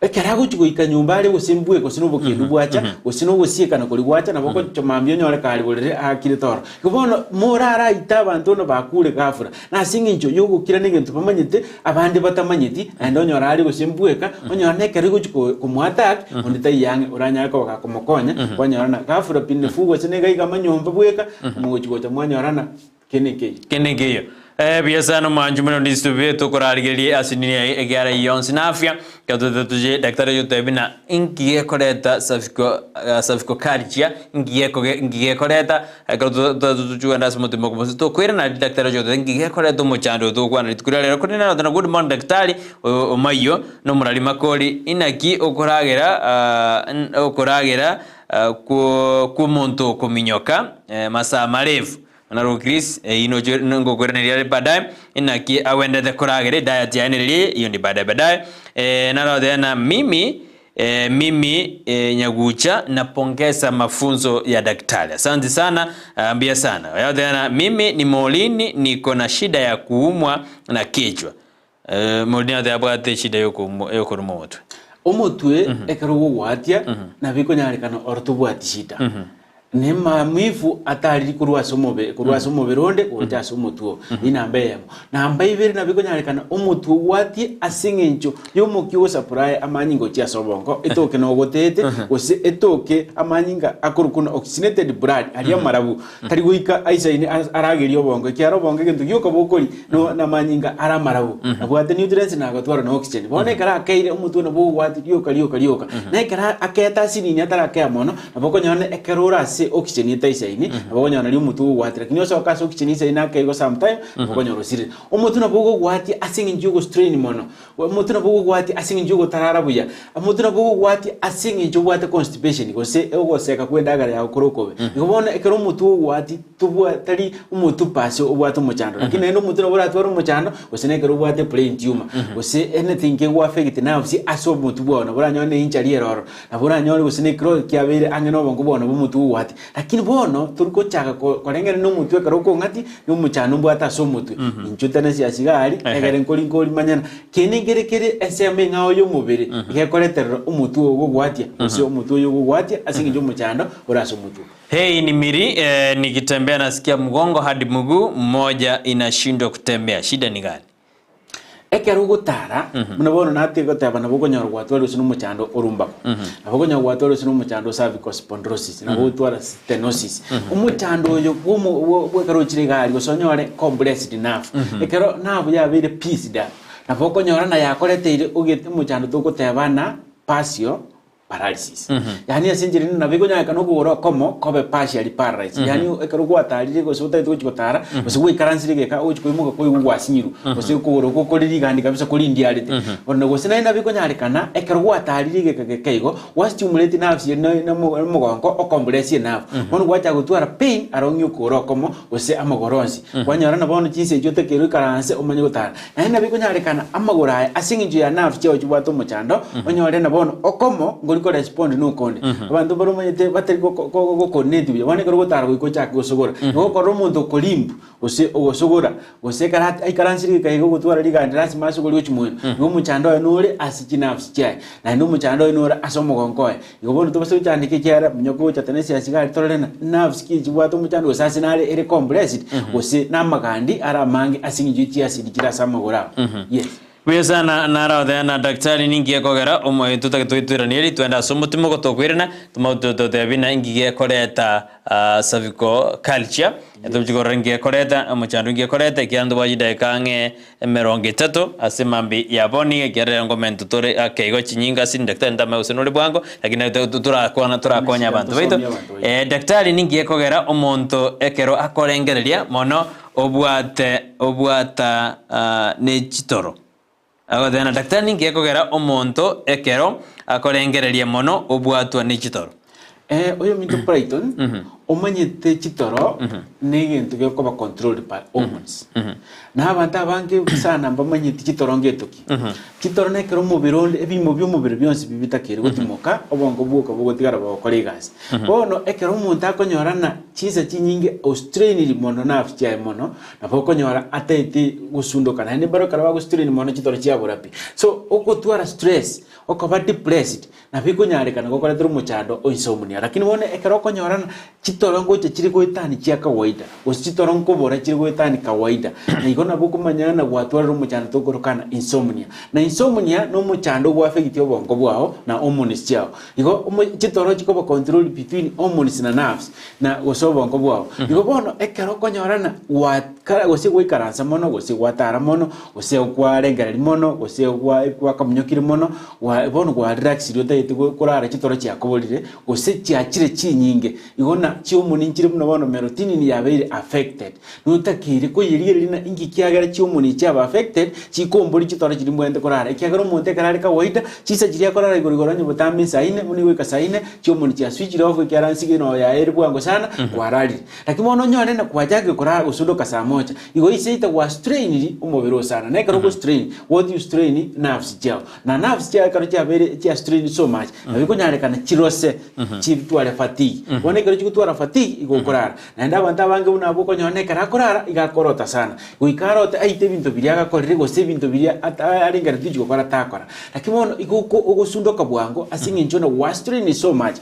ekero agochi goika nyomba are gose mbwe gose na obokendu bwacha, gose na ogosiekana koria gwacha, nabo ogocha mambia onyore kare borere aakire toro. Igo bono moraraite abanto buna bakure ghafla, na ase eng'encho ya ogokira na egento bamanyete, abande batamanyeti, naende onyore are gose mbweka, onyore na ekero egochi ko komoattack, onde taiyo ang'e oranyare koba gakomokonya, kwanyora na ghafla pi nafuu gose niga iga amanyomba bweka, mogochi gocha mwanyorana. Kende nkeiyo. Kende nkeiyo. Eh, buya sana omwanchi mono ndisube tokorarigereria ase nini eye ekiara eyio yonsi na afya ekero tote toche daktari oyo ototebi buna inki gekoreta cervical cervical inki gekoge inki gekoreta ekero to to tochogenda ase omotemo okomosi tokoirana aria daktari oche gototebia inki gekoreta omochando oyo togokwana rituko riria rero korende naro tena good morning daktari oyo omayio na omorari makori inaki okoragera okoragera kwo kwomonto okominyoka masaa marefu. Buna Chris, eyio noche ngokoiraneria are baadaye, inaki agwendete koragera ediet yaye nereri eye, iyo ndi baadaye baadaye. Eh, naro tena mimi eh, mimi eh, Nyagucha napongeza mafunzo ya daktari. Asante sana, ah, mbia sana. Oyo tena mimi ni Maureen niko na shida ya kuumwa na kichwa. Eh, Maureen ate abwate eshida yokoumwa yokoruma omotwe. Omotwe ekero ogogoatia nabo ekonyarekana oro tobwati shida. Ne maumivu atariri korwa ase omobe korwa ase omobere onde gocha ase omotwe oo. Eyio namba eyemo. Namba ibere nabo ekonyarekana omotwe ogwatie ase eng'encho yomokia ogosupply amanyinga gochia ase obongo, etoke nogotete gose etoke amanyinga akorokwa buna oxygenated blood aria amarabu Tari goika aisaine aragerie obongo, ekiagera obongo egento gioka bokori no namanyinga are amarabu, abwate nutrients na agotwara na oxygen. Bono ekero akeire omotwe nabo ogwati rioka rioka rioka. Na ekero akeete asinini atarakea mono, nabo okonyora na ekero ore ase oxygen etaisaini, nabo okonyora nario omotwe ogogwati. Lakini osoke ase oxygen eisaine ake igo sometime, nabo okonyora osirire. Omotwe nabo ogogwatia ase eng'encho ya ogostrain mono. Omotwe nabo ogogwatia ase eng'encho y'ogotarara buya. Omotwe nabo ogogwatia ase eng'encho obwate constipation, gose ogoseka kw'endagera yago kore okobe. Igo bono ekero omotwe ogogwatia tobwa tari omotwe pa ase obwate omochando, lakini naende omotwe nabo oratware omochando gose na ekero obwate brain tumor, gose anything kegoaffect nerves ase omotwe bwao nabo oranyore na injury ere ororo, nabo oranyore gose na ekero kiabeire ang'e na obongo bwao nabo omotwe ogogwatia. Lakini bono tori gochaka ko koreng'ana na omotwe ekero okong'atia, na omochando mbwate ase omotwe, inchuo tenensi ase iga aria, egere nkori nkorimanyana. Kende nkere kere ensemo eng'ao y'omobere gekoreterera omotwe oo gogwatia, gose omotwe oyo ogogwatia ase eng'encho y'omochando ore ase omotwe oo. Hei ni miri eh, nikitembea nasikia mgongo hadi mguu mmoja inashindwa kutembea shida ni gani? Ekero ogotara, buna bono natige goteba nabo okonyora gwatwarire gose nomochando o lumbago, nabo okonyora gwatwarire gose nomochando o cervical spondylosis, nabo ogotwara stenosis. Omochando oyo bwomo bwo bwa ekero ochire iga aria gose onyore compressed nerve, ekero nerve yabeire pieced up, nabo okonyora na yakoreteire ogete omochando togoteba na partial paralysis. Yaani ase enchera ende nabo ekonyarekana okogoro okomo kobe partially paralyzed. Yaani ekero gwatarire gose otagete gochia gotara, gose gwaikaransire egeka ogochia koimoka koigwa gwasinyirwe, gose okogoro okwo kore rigandi kabisa korindiarete. Bono gose naende nabo ekonyarekana ekero gwatarire egeka geke igo, gwastimulate nerves eria na na omogongo okompress enerve. Bono gwachaka gotwara pain along okogoro okomo gose amagoro onsi. Kwanyora na bono chinsa echio otakeire oikaranse omanye gotara. Naende nabo ekonyarekana amagoro aya ase engencho ya nerves chiao chibwate omochando, onyore na bono okomo nkori korespond nokonde. Abanto mbare omanyete batari goko- go- gocoordinate buya, bono ekero ogotara goika ochake gosogora, nigo okorora omonto okolimp gose ogosogora, gose ekero at- aikaransire egeka iga ogotwara rigande lasima asogore gochia moino, nigo omochando oye nore ase chinerves chiaye, naende omochando oye nore ase omogonko oye. Igo bono tobasa gochandeka ekiagera monyoka gocha tenensi ase iga aria torore ng'a nerves ki chibwate omochando gose ase nare ere compressed gose namagandi are amange ase eng'encho ye chiacid chire ase amagoro abo. Yes. Buya sana naro na daktari ninki gekogera omoyo totagete toitweraneri twende ase omotimo gotokoirana tomanye totebi na inki gekoreta cervical culture tochi korora inki gekoreta omochando inki gekoreta ekiagera ntobwate chidakika ang'e emerongo etato ase mambia ya bono iga ekiagera ngomento tore ake igo chinyinga ase daktari ntamanye gose nore bwango lakini torakwana torakonya abanto baito daktari ninki gekogera omonto ekero akorengereria mono Obwate obwata ne chitoro. Agoteba na daktari ninki gekogera omonto ekero akorengereria mono obwatwa ne chitoro? Eh, oyominto Brighton, omanyete chitoro negento gekoba controlled by hormones. Na abanto abange sana mbamanyeti chitoro ngeto ki. Chitoro nekero omobere onde ebimo bi'omobere bionsi bibitakeire gotimoka, obongo bwoka bogotigara bogokora egasi. Bono ekero omonto akonyora ng'a chinsa chinyinge ostrainiri mono nerves chiaye mono, nabo okonyora ataeti gosundoka naende mbaro ekero bagostrain mono chitoro chiabora pi. So ogotwara stress, okoba depressed, nabo ekonyarekana gokoretera omochando o insomnia. Lakini bono ekero okonyora ng'a chi. Chitoro ngocha chire goetania chia kawaida, gose chitoro nkobora chire goetania kawaida, na igo nabo okomanya ng'a gwatwarire omochando tokorokana insomnia. Na insomnia na omochando ogoaffect obongo bwao na hormones chiao. Igo omo chitoro chikoba controlled between hormones na nerves na gose obongo bwao. Igo bono ekero okonyora ng'a gwakara gose gwaikaransa mono gose gwatara mono gose kwarengereria mono gose gwa gwakamunyokire mono gwa bono gwarelaxire otagete korara chitoro chiakoborire gose chiachire chinyinge, igo na chiomoni nchire buna bono melatonin yabeire affected. Notakeire koyerigereria na inki kiagera chiomoni chiaba affected, chikombori chitoro chiria mbwenerete korara, ekiagera omonto ekero are kawaida, chinsa chiria akorara igoro igoro onye botambe nsa ine, buna igoika saa ine, chiomoni chia switchire off ekiagera nsige noo yaye ere bwango sana, kwararire. Lakini bono onyore na kwachakire korara gosundoka saa moja, igo iseita gwa strainiri omobere oo sana, na ekero ogo strain, what you strain nerves chiao. Na nerves chiaye ekero chiabeire chia strained so much, nabo ekonyarekana chirose chitware fatigue. Bono ekero chigotwara fatigue, igo okorara. Naende abanto abange buna abwo okonyora na ekero akorara, iga akorota sana. Goika arote aite ebinto biria agakorire gose ebinto biria ata arengereretie gochia gokora takora. Lakini bono igo oko ogosundoka bwango ase eng'encho buna gwa strained so much.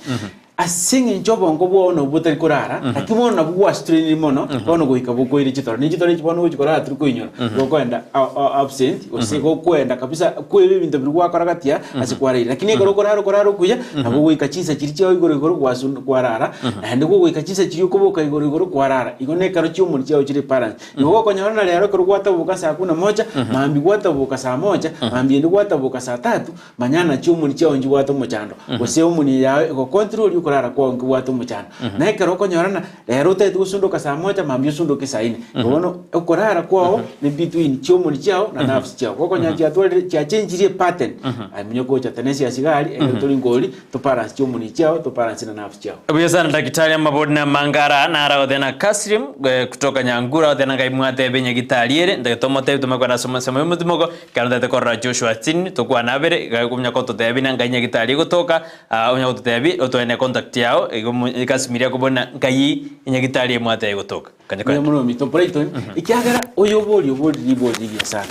Ase engencho obongo bwao nabwo botari korara, naki bono nabwo gwastrainire mono, bono goika bokoire chitoro. Ne chitoro echi bono ogochia korara tori koinyora, gokoenda absent, gose gokoenda kabisa kweba ebinto biria gwakora gatia ase kwaraire. Lakini ekero okorara okorara okuya, nabo ogoika chinsa chiria chiao igoro igoro gwasu kwarara, naende gogoika chinsa chiria okoboka igoro igoro kwarara. Igo na ekero chiomori chiao chire balance. Igo gokonyora na rero ekero gwataboka saa kumi na moja, mambia gwataboka saa moja, mambia ende gwataboka saa tatu, Manya naki omoni chiao nchibwate omochando, gose omoni yao egokontrol okorara kwao nkebwate omochando. Na ekero okonyora na rero otagete gosundoka saa moja mambia osundoke saa ine. Igo bono okorara kwao ne between chiomoni chiao na nerves chiao. Gokonyora chiatwarire chiachengirie pattern, aye monye gocha tenensi ya sigari ekero tori nkori tobalance chiomoni chiao tobalance na nerves chiao. Buya sana daktari amabori na amangara nara othena Kasrim eh, kutoka Nyangura othena ngai mwatebe nyagitari ere ntagete omotebi tumekwana ase omosembo yomotimoko Ekero ntagete korora Joshua chini, tokwane abere, iga onya gototebia ng'a nkai nyagitari egotoka, ah, onya gototebia otoe contact yao, igo omo ekasimiria kobua ng'a nkai enyagitari emwate egotoka. Kanya Mbuya koenda. mono ominto Brighton, ekiagera oyo obori obori ribori rigiya sana.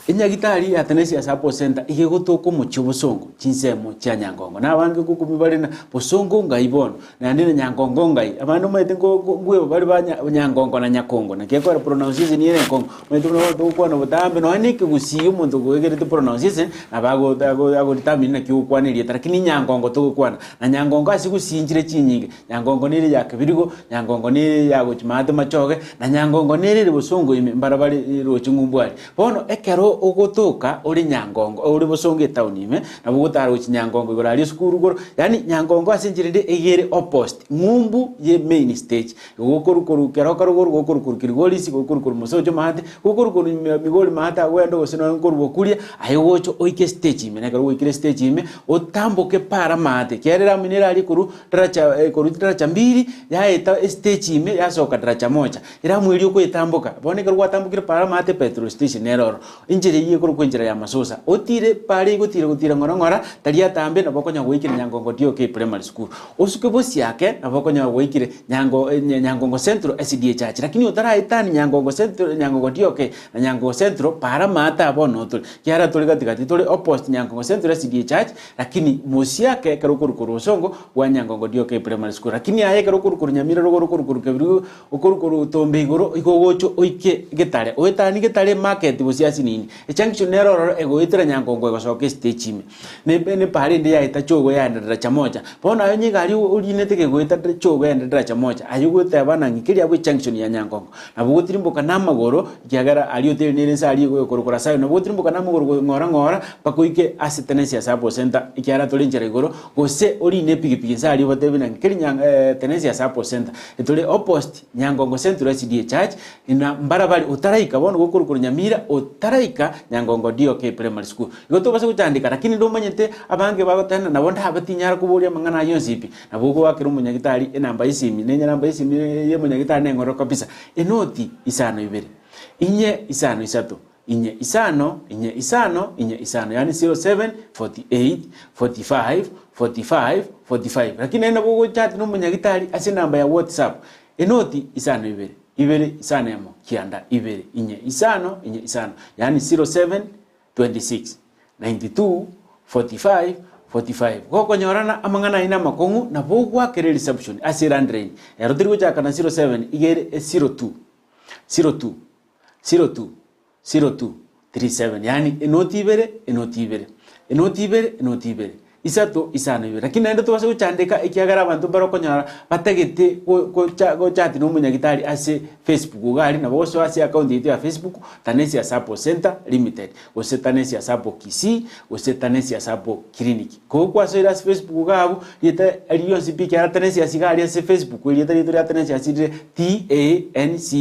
Enyagitari ya Tenesia Support Center iga egotoka omochie obosongo chinsemo chia Nyangongo. Na abange ngokumia bare na bosongo ngai bono, naende na Nyangongo ngai. Abande omanyete nko nko nkweba bare ba nya Nyangongo na Nyakongo, naki ekogera pronunciation ere enkong'u. Omanyete buna bono togokwana botambe nonya na ekegusii omonto okoegerete pronunciation, nabo ago ago agodetermine naki ogokwana erieta lakini Nyangongo togokwana. Na Nyangongo ase gusii nchire chinyinge, Nyangongo nere ya Kebirigo, Nyangongo nere ya gochia maate machoge, na Nyangongo nere ere bosongo ime mbara bare roche ng'umbu aria. Bono ekero ogotoka ore Nyangongo ore bosongo etown ime, nabo ogotara gochia Nyangongo igoro aria esukuru igoro, yaani Nyangongo ase enchera ende iga ere opposite, ng'umbu ye main stage. Gokorwa korwa keroka rogoro, gokorwa korwa Kilgoris, gokorwa korwa Mosocho maate, gokorwa korwa Migori maate agwo gose nonya nkorwa Bokuria, aye ogocha oike stage ime. Na ekero gwaikire stage ime, otamboke para maate, ekiagera eramu nere aria korwa daraja korwa daraja mbiri, yaeta estage ime yasoka daraja moja. Eramu eria okoyetamboka, bono ekero gwatambokire para maate petrol station nere ororo. Enchera eyio ekorokwa enchera ya masosa. Otire pare igotira gotira ng'ora ng'ora, tari atambe nabo okonyora gwaikire Nyangongo DOK Primary School. Osuke bosiake nabo okonyora gwaikire Nyango Nyangongo Central SDA Church. Lakini otaraetani Nyangongo Central Nyangongo DOK na Nyangongo Central para maate aa bono otore. Kiagera tore gati gati tore opposite Nyangongo Central SDA Church lakini mosiake ekero okorwa korwa Osongo bwa Nyangongo DOK Primary School. Lakini aye ekero okorwa korwa Nyamira rogoro okorwa korwa Kebirigo Okorwa korwa otombe igoro igo ogocha oike getare, oetanie getare emarket gose asinini. Ejunction nere ororo egoetera Nyangongo egosoka estage ime. Ne ne epara ende yaeta Chogo yaenda Daraja Moja. Bono aye onye egari orinete kegoeta Chogo yaenda Daraja Moja, aye ogoteba ng'a ng'ike riabwo ejunction ya Nyangongo. Nabo ogotirimboka na amagoro ekiagera aria hoteli nere inse aria ekorokwa Rasayo, nabo ogotirimboka na amagoro ng'ora ng'ora mpaka oike ase Tenesia Sacco Centre ekiagera tore enchera igoro, gose orine epigipigi inse aria obatebie ng'a ng'ike rinya Tenesia Sacco Centre. Etore opposite Nyangongo Central SDA Church na mbarabare otaraika bono gokorokoro Nyamira otaraika Nyangongo DOK Primary School. Igo tobasa gochandeka lakini ndomanyete abange bagotena nabo ndabe tinyara koboria amang'ana ayio onsi pi. Nabo ogoakera omonyagitari enamba y'esimi nenye enamba y'esimi ya omonyagitari neng'ororo kabisa enoti isano ibere inye isano isato inye isano inye isano inye isano yaani 07 48 45 45 45 lakini naende nabo ogochati na omonyagitari ase enamba ya whatsapp enoti isano ibere ibere isano emo kianda ibere inye isano inye isano yaani 07 26 92 45. 45. Gokonyorana amang'ana aino amakong'u nabo ogwakera ereception ase elandline ero teri gochaka na 07 iga ere 02 02 02 02 37 yaani enoti ibere enoti ibere enoti ibere enoti ibere isato isano ibere. Lakini naende tobase gochandeka ekiagera abanto mbare okonyora batagete go- gocha gochati na omonyagitari ase Facebook iga aria nabo gosoa ase account yaito ya Facebook Tanesia Support Centre Limited gose Tanesia Support Kisii gose Tanesia Support Clinic. Ko kwasoire ase Facebook iga abwo rieta riria rionsi pi ekiagera Tanesia iga aria ase Facebook erieta riaito ria Tanesia rire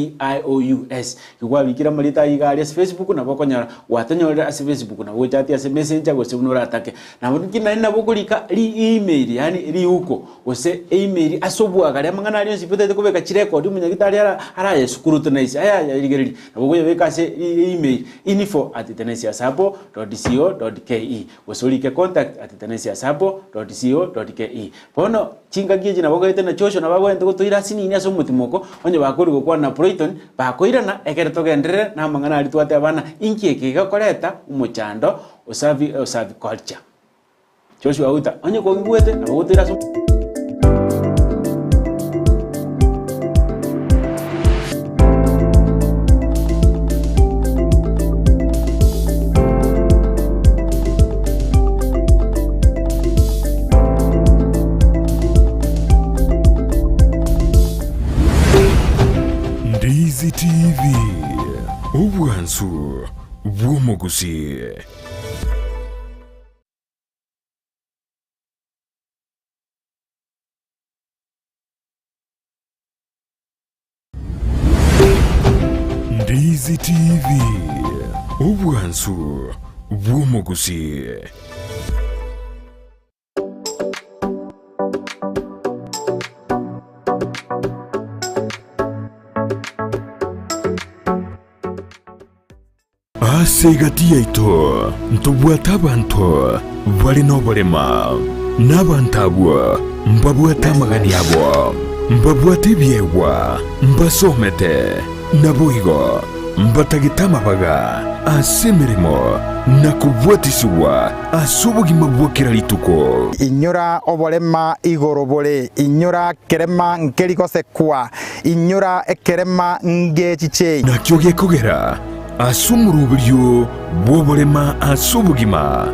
T-A-N-C-I-O-U-S. Igo kwabikire amarieta ayio iga aria ase Facebook nabo okonyora gwatonyorire ase Facebook nabo gochatia ase Messenger gose buna oratake. Nabo nki naende nabo okorika ri email yaani riuko gose email ase obwagare amang'ana aria onsi pi otagete kobeka chirekodi omonyagitari ara araye scrutinize ayayarigererie nabo okoyabeka ase ri email info at tenesiasabo dot co dot ke gose orike contact at tenesiasabo dot co dot ke. Bono chingaki echi nabo ogaete na Joshua nabo agwenerete gotoira ase nini ase omotimoko, onye bakoria gokwana na Brighton, bakoirana ekero togenderere namang'ana aria twatebana, inki eke gekoreta omochando o servi o cerviculture. Joshua Outa, onye kongigwete nabo ogotoira ase. Ndizi TV, obwansu bw'omogusi. Ndizi TV, obwansu bw'omogusi. Ase egati yaito ntobwate abanto bare noborema, na abanto abwo mbabwate amagani abo, mbabwate ebiegwa, mbasomete, naboigo mbatagete amabaga ase emeremo na kobwatisigwa ase obogima bwa kera rituko. Inyora oborema igoro bore, inyora kerema nkeri gosekwa, Inyora ekerema ngechiche. Nakio gekogera ase omoroberio bw'oborema ase obogima,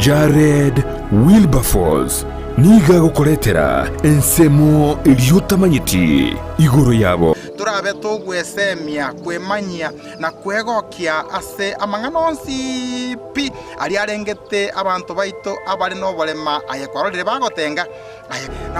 Jared Wilberforce nigo agokoretera ensemo eria otamanyeti igoro yabo. Torabe togwesemia, kwemanyia, na kwegokia ase amang'ana onsi pi aria arengete abanto baito abare noborema aye kwarorire bagotenga.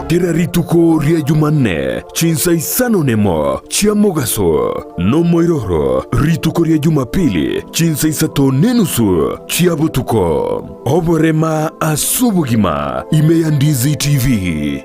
Kera rituko ria Jumanne chinsa isano nemo chia mogaso, nomoiroro rituko ria Jumapili chinsa isato nenusu chia botuko. Oborema ase obogima ime ya Ndizi TV.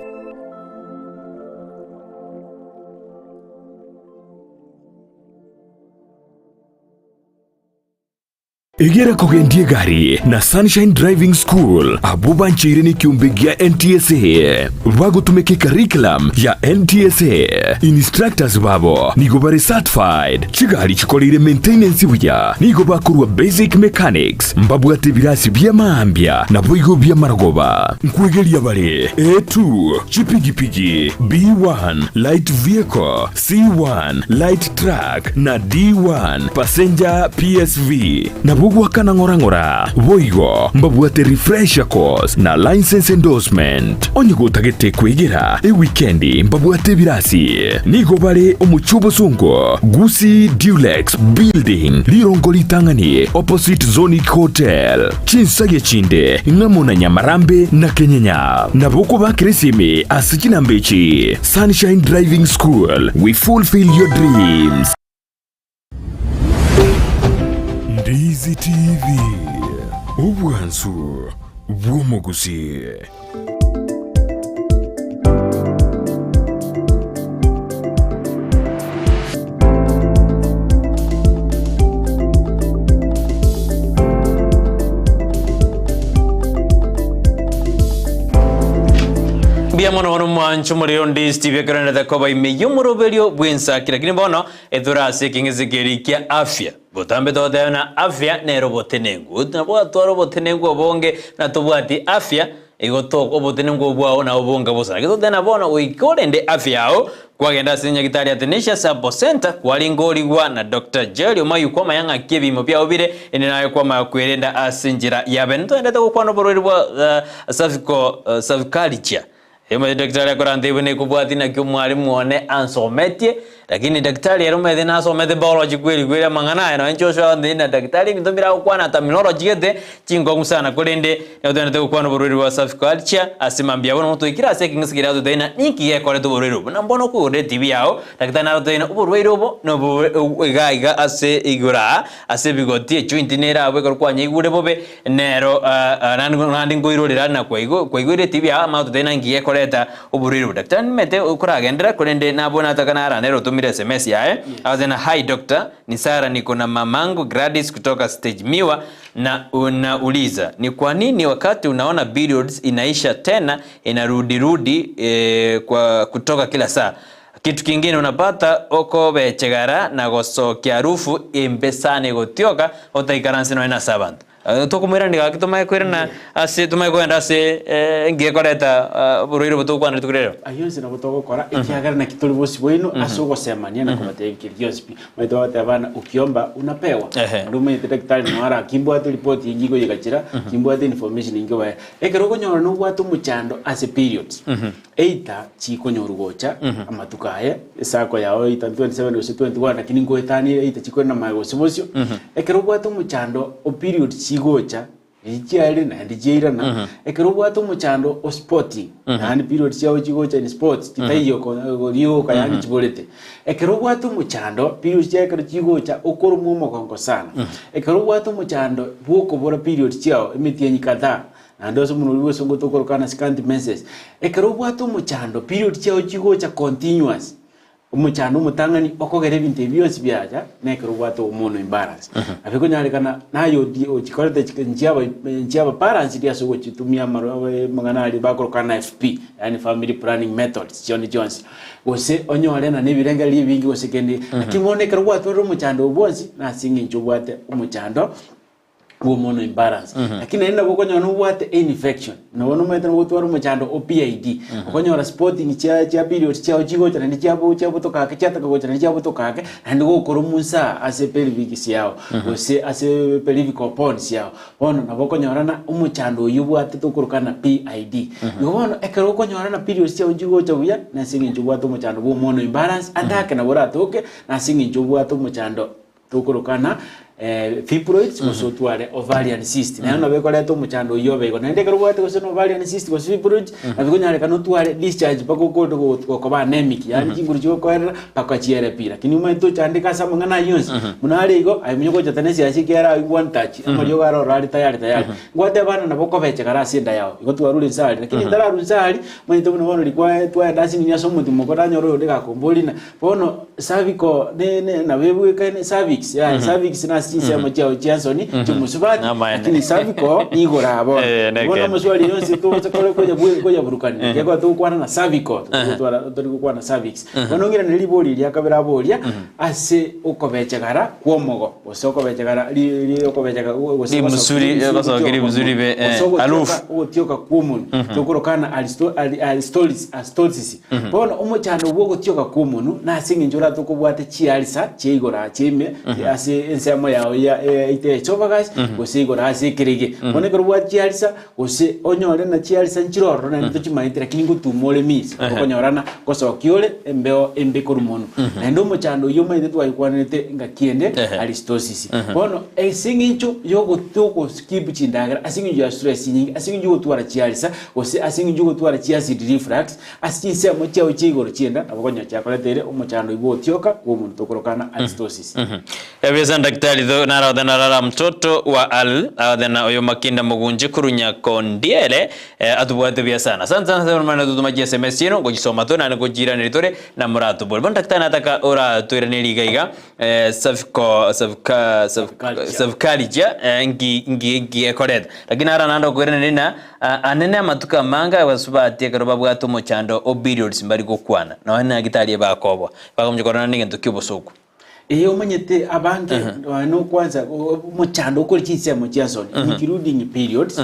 Egera kogendia egari na Sunshine Driving School abwo bancheire nekiombe gia NTSA bagotumeka ecurriculum ya NTSA. Instructors babo nigo bare certified, chigari chikoreire maintenance buya, nigo bakorwa basic mechanics, mbabwate ebirasi bi'amaambia naboigo bi'amarogoba. Nkwegeria bare A2, chipigipigi, B1, light vehicle, C1, light truck, na D1, passenger PSV. Nabwo goakana ng'ora ng'ora. Boigo mbabwate refresher course na license endorsement. Onye gotagete kwegera ewikendi mbabwate ebirasi. Nigo bare omochie obosongo, Gusii Dulux Building, rirongo ritang'ani opposite Zonic Hotel. Chinsagia chinde ng'amo na Nyamarambe na Kenyenya. Nabo okobakera esimi ase chinamba echi, Sunshine Driving School, we fulfill your dreams. Ndizi TV, obwansu bw'omogusi. Mbuya mono bono mwancho morero ndi Steve ekerenete koba ime y'omoroberio bw'ensaki lakini bono etore ase ekeng'ese keria kia afya botambe togoteba na afya nero obotenengu nabo twatwara obotenengu obonge na tobwati afya. Igo to obotenenku bwao nabo bonga bosa. Naki totebe na bono goika orende afya yao, kwagenda ase nyagitari ya Tenacious Herbal Centre, kwaringorigwa na Doctor Jerry Omayu kwamanya ng'aki ebimo biao bire, ende naye kwamanya kwerenda ase enchera y'abene. Ntogendete gokwana oborwaire bwa cervical cervicalgia. Omanyete daktari akorantebia buna ekobwatia naki omwalimu one ansometie, lakini daktari ere omanyete nasomete biology kweri kweri amang'ana aya nonye Joshua agontebia ng'a daktari ebinto mbire agokwana terminology gete chinkong'u sana korende nigo togenderete gokwana oborwaire bwa cervical ulcer ase mambia bono twaikire ase ekeng'ese keria agototebia ng'a ninki gekoreta oborwaire obo. Buna mbono okoigorera etibi yao, daktari narototebie ng'a oborwaire obo nobobe iga iga ase igoro aa ase ebigoti ejoint nere abwo ekero kwanyeigure bobe Nero naende nkoirorera na kwaigoire etibi yao amang'ana totari na ngiya ekoreta oborwaire obo. Daktari nimanyete koragenderera korende nabwo nataka nara nere otomire sms yaye agoteba ng'a hi doctor ni Sarah niko na mamangu Gladys kutoka stage miwa na nauliza ni kwa nini wakati unaona periods inaisha tena inarudirudi kwa kutoka kila saa Kitu kingine unapata okobechegara na gosokia harufu embe sana egotioka otaikaranse nonya nase abanto. Tokomoirania gaki tomanye koirana ase tomanye kogenda ase engiya ekoreta oborwaire obo togokwana rituko riria. Ayio onsi nabo togokora, ekiagera naki tori bosio bwaino ase ogosemania na kobatebia keria gionsi pi. Omanyete bagoteba abana, ukiomba unapewa. Naende omanyete daktari noo ara kimbwate ripoti engiya koyegachera, kimbwate information engiya kobae. Ekero okonyora nobwate omochando ase periods, Either chikonyorwa gocha amatuko aye, esako yao either 27 gose 21 lakini nkoetanire either chikore na maega gose bosio. Ekero obwate omochando o period chigocha, riria chiarire naende chiairana, ekero obwate omochando o spotting, yaani period chiao chigocha in spots chitaiyo ko rioka yaani chiborete. Ekero obwate omochando, period chiao ekero chigocha okoromwa omogongo sana. Ekero obwate omochando bwa okobora period chiao emetienyi kadhaa, Naende ase omonwa oria bw'esongo tokorokana scant menses. Ekero obwate omochando, period chiao chigocha continuous, omochando omotang'ani okogera ebinto ebi bionsi biacha, na ekero obwate hormonal imbalance. Nabo ekonyarekana naye odi ochikorete chike nchiaba nchiaba balanced ase ogochitumia amaro amang'ana aria bakorokana FP, yaani family planning methods chionde chionsi. Gose onyore na nebirengererio ebinge gose kende, lakini bono ekero gwatwarire omochando oyo bwonsi, nase eng'encho obwate omochando bw'omono imbalance. Lakini naende nabo okonyora nobwate infection, nabo nomanyete nabo ogotwara omochando o PID, okonyora spotting chia chia periods chiao chigocha naende chiabo chiabotoka ake chiataka gocha naende chiabotoka ake, naende gokora omonsa ase pelvic yao, gose ase pelvic bones yao. Bono nabo okonyora na omochando oyio obwate tokoroka na PID. Igo bono ekero okonyora na periods chiao nchigocha buya, nase eng'encho obwate omochando bwa omono imbalance, ande ake nabo oratoke, nase eng'encho obwate omochando Tokorokana fibroids gose otware ovarian cyst. Naende nabo ekoreta omochando oyio obe igo. Naende ekero obwate gose na ovarian cyst gose fibroids, nabo ekonyarekana otware discharge mpaka okore gokoba anemic, yaani chinguru chigokoerera mpaka chiere pi. Lakini omanyete tochandeke ase amang'ana ayio onsi, buna are igo, aye manya gocha tene esiasi ekiagera aywo one touch, amariogo aro orare tayari tayari. Ngwateba bana nabo okobecheka are ase enda yao, igo twarure inse aria. Lakini ntararwa inse aria, omanyete buna bono riria twaenda ase nini ase omotimoko nanyora oyonde gakomboria ng'a Bono cervical ne ne nabo ebwekaine cervix yaya cervix nase chinsemo chiao chia nsoni chi'omosubati Namaene. lakini cervical nigo raa bono. Eh, Bono nekeene. amaswali yonsi togocha kore koya bwe koyaburukania ekiagera togokwana na cervical totwara tori gokwana cervix. Bono ong'iranere ribori eria kabere aboria ase okobechegara kw'omogo gose okobechegara ri ri okobechega gose Rimusuri, gosokia rimusuri be, eh, gose ogotioka harufu. ogotioka kw'omonwe tokorokana aristo ari aristolis aristosis Bono omochando bw'ogotioka kw'omonwa nase engencho oratokobwate chiarisa chia igoro aa chiaime ase ensemo yao ya either esophagus gose igoro ase ekerege. Bono ekero obwate chiarisa gose onyore na chiarisa nchire ororo naende tochimaeti lakini ngotuma ore miso okonyorana ngosokia ore embeo embe korwa monwa. Naende omochando oyio omanyete twayokwanerete ngaki ende halitosis. Bono ase eng'encho yogoskip chindagera ase eng'encho ya stress chinyinge ase eng'encho yogotwara chiarisa gose ase eng'encho yogotwara chiacid reflux Ase chinsemo chiao chia igoro chi'enda nabo okonyora chiakoreteire omochando oibwe otioka bw'omonto okorokana halitosis. Ebisa Daktari tho naraothena rara mtoto wa al aothena oyo makinda mogunche koru nyakondiere eh, atubwate buya sana. Asante sana sana mana tutuma chi SMS chieno ngochisoma to naende ngochiiraneria tore na moratobore. Bono daktari nataka oratoiranerie iga iga eh, cervical cervical cervicalgia eh, nki nki nki ekoreta. Lakini naro naende okoiraneria ng'a Anene amatuko amange abasubati ekero babwate omochando o periods mbari gokwana, nonya nagitari ebakoboa, bagochia korora negento ki'obosoku. Ee omanyete abange nonya nokwansa omochando okore chinsemo chia nsoni including periods.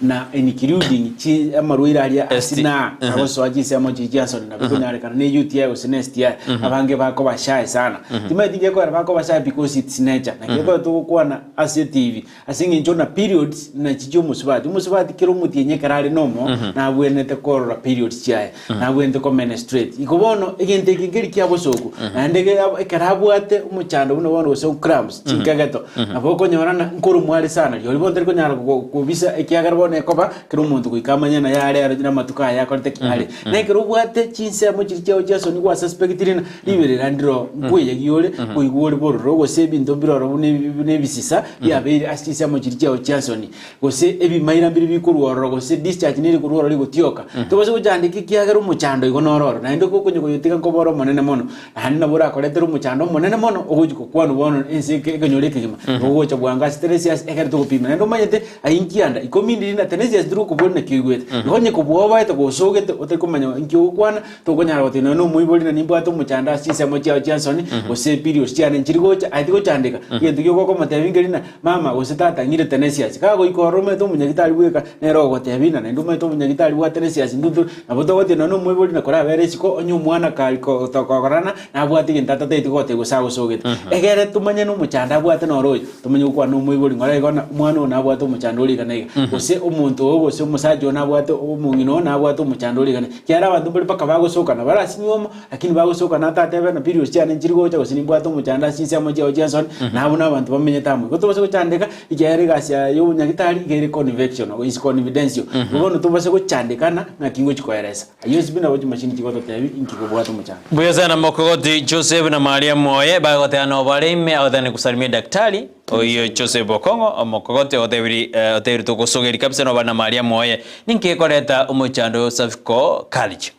Na including chi amarwaire aria ST. asina agosoa chinsemo chiria chiasoni nabo ekonyarekana ne UTI gose ne STI abange bakoba shy sana. Timanyeti ngekoera bakoba shy because it's nature. Naki ekero togokwana ase etibi ase eng'encho na periods nachi chia omosubati. Omosubati kera omotienyi ekero are nomo nabwenerete korora periods chiaye, nabwenerete ko menstruate. Igo bono egento eke nkeri kia bosoku naende ekero abwate omochando buna bono gose cramps chinkegeto nabo okonyora ng'a nkoromwa are sana rirorio bono tari konyara kobisa ekiagera bono ekoba kera omonto goika amanye naye are aro namatuko aya akorete ki are. Na ekero obwate chinsemo chiria chiao chiasoni gwa suspectire ng'a riberera ndiro nkweyagia ore koigwa ore bororo gose ebinto mbire ororo buna buna ebisisa biabeire ase chinsemo chiria chiao chiasoni. Gose ebimaira mbire bikorwa ororo, gose discharge nere ekorwa ororo rigotioka, tobase gochandeka ekiagera omochando igo noro oro. Naende gokonya koyotiga nkobora omonene mono, naende nabo orakoretere omochando omonene mono ogochi gokwanwa bono ense eke ekenyoro ekegima, igo ogocha bwango ase Teresias ekero togopima. Naende omanyete aye nkianda ikomi ndiri na Teresias tiri gokoboria naki oigwete. Igo onye kobua obaete gosogete otari komanya nki ogokwana, tokonyara goteba nonya na omoibori na nimbwate omochando ase chinsemo chiao chia nsoni, gose periods chiane nchiri gocha, aye tigochandeka. Egento gioka okomotebia nkeri ng'a Mama gose tata ng'ire Tenesiasi. Kagoika ororo omanyete omonyagitari bweka nere ogogotebia ng'a naende omanyete omonyagitari bwa Tenesiasi intwe nabo togotiga nonya omoibori na korabere isiko onye omwana kari kokorana nabwate egento atatageti gogotebia gose agosogete. Egere tomanye na omochando abwate noro oyo, tomanye gokwana na omoibori ng'ora igo ng'a omwana oyo nabwate omochando ore iga na iga. Gose omonto oo gose omosacha oo nabwate omong'ina oo nabwate omochando ore iga na iga. Ekiagera abanto mbare mpaka bagosokana bare ase nywomo. Lakini bagosoka na tatebe na periods chiane nchiri gocha gose nimbwate omochando ase chinsemo chiao chia nsoni, na abwo nabanto bamenyete amo. Igo tobase gochandeka, ekiagera egasi ya y'obonyagitari iga ere convectional, is confidential. Igo bono tobase gochandekana ng'aki ngochi koeresa. Ayio onsi pi nabo chimashini chigototebi inki kobwate omochando. Mbuya sana mokogoti Joseph na Mariamu oye bagoteba nobare ime agoteba nikusalimie daktari oyo Joseph Okong'o omokogoti ogotebiri otebiri togosogeri kabisa nobare na Mariamu oye ninki gekoreta omochando oyo cervical culture.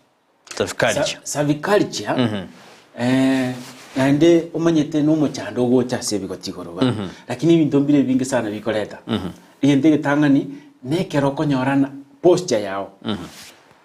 Cervicalgia. Cervicalgia, eh, naende omanyete na omochando ogocha ase ebigoti igoro iga. Lakini ebinto mbire ebinge sana bikoreta. Egento egetang'ani, na ekero okonyorana posture yao.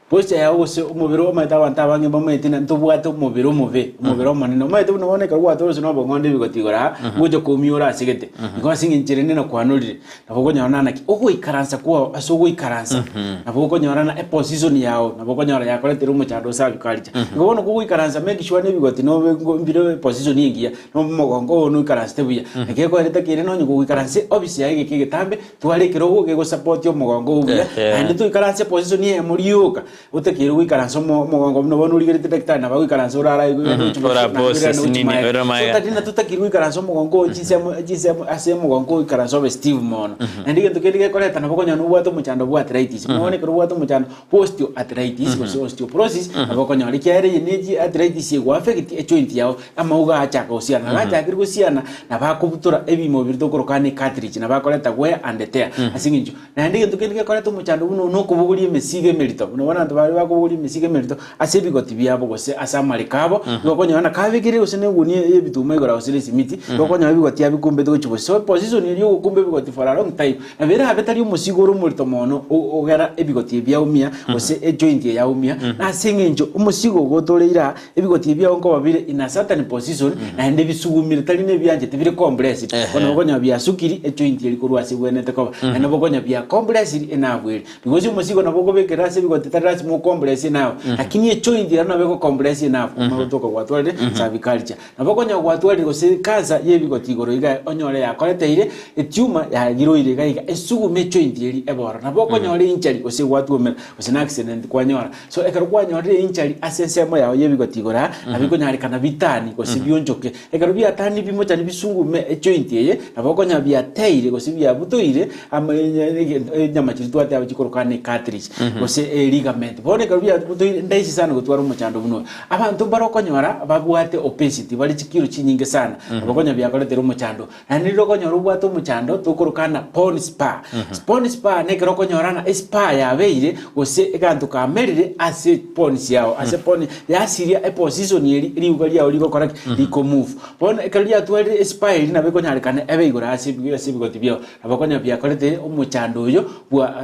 Posture yao gose omobere omanyete abanto abange mbamanyete ng'a ntobwate omobere omobe, omobere omonene. Omanyete buna bono ekero gwatwarire gose na obong'ondo ebigoti igoro aa, ngocha koumia ore ase gete. Igo ase eng'encho ere nene kwanorire. Nabo okonyora naki ogoikaransa kwao ase ogoikaransa, nabo okonyora na eposition yao, nabo okonyora yakoretire omochando ase agriculture. Igo bono kogoikaransa make sure na ebigoti nobe ngo mbire eposition engiya, na omogongo oo noikaransete buya. Naki ekoerete kere nonye kogoikaransa ofisi yaye egeka egetambe, tware ekerogo gegosupport omogongo oo buya, naende toikaranse eposition eyemo rioka. Otakeire goikaransa omo- omogongo buna bono origerete daktari nabo agoikaransa orare aiga Mhm, gochi bosio, ora naende oirane pose gochi nini, maega. ore So maega. tari na totakeire goikaransa omogongo oo chinsemo chinsemo ase omogongo oikaransa obe stiff mono. Naende egento kende gekoreta nabo okonyora nobwate omochando bwa arthritis. Bono ekero obwate omochando bwa osteoarthritis gose osteoporosis, nabo okonyora ekiagera eye ne chi arthritis egoaffect ejoint yao, amauga achaka gosiana. Nabo achakire gosiana, nabo akobutora ebimo biria tokoroka ne cartilage, nabo akoreta wear and tear ase eng'encho Naende egento kende gekoreta omochando buna oyo nokobogoria emesigo emerito. Buna bono abanto baria bakobogoria emesigo emerito ase ebigoti biabo gose ase amareko abo, igo okonyora ng'a kabekire gose na egunia y'ebituma igoro gose na esimiti, igo okonyora ebigoti abikumbete gochia bosio. So position eria yogokumba ebigoti for a long time, nabo erabe tari omosigo ore omorito mono o- ogera ebigoti ebi biaumia gose ejoint eye yaumia, na ase eng'encho omosigo ogotoreire aa, ebigoti ebi biao nkoba bire in a certain position, naende bisugumire tari na ebianchete bire compressed. Bono okonyora biasukiri ejoint eria korwa ase ebwenerete koba, naende nabo okonyora bia compressed enabu eria. Because omosigo nabo okobekera ase ebigoti tari lasima ocompress enabu, lakini ejoint ero nabo egocompress enabu, omanye gotoka gwatwarire cervicalgia. Nabo okonyora gwatwarire gose cancer ya ebigoti igoro iga onyore yakoreteire etumor yagiroire iga iga esugume ejoint eria ebe ororo. Nabo okonyora einjury gose gwatwomera gose na accident kwanyora. So ekero kwanyorire einjury ase ensemo yao y'ebigoti igoro aa, nabo ekonyarekana bitani gose bionchoke. Ekero biatani bimochani bisungume ejoint eye, nabo okonyora biateire gose biabutoire ama enyama chiria twateba chikoroka ne cartilage gose eligament. Bono ekero biabutoire ndaisi sana gotwara omochando buna oyo. Abanto mbare okonyora babwate obesity bare chikilo chinyinge sana, nabo okonyora biakoretire omochando. Naende riria okonyora obwate omochando tokoroka ng'a bone spur. Bone spur nekero okonyora ng'a espur yabeire gose eganto kamerire ase bones yao ase bone yasiria eposition eria riuga riao rigokora ki? Rikomove. Bono ekero riatwarire espur eria nabo ekonyarekana ebe igoro ase ase ebigoti biao. Nabo okonyora biakorete omochando oyo bwa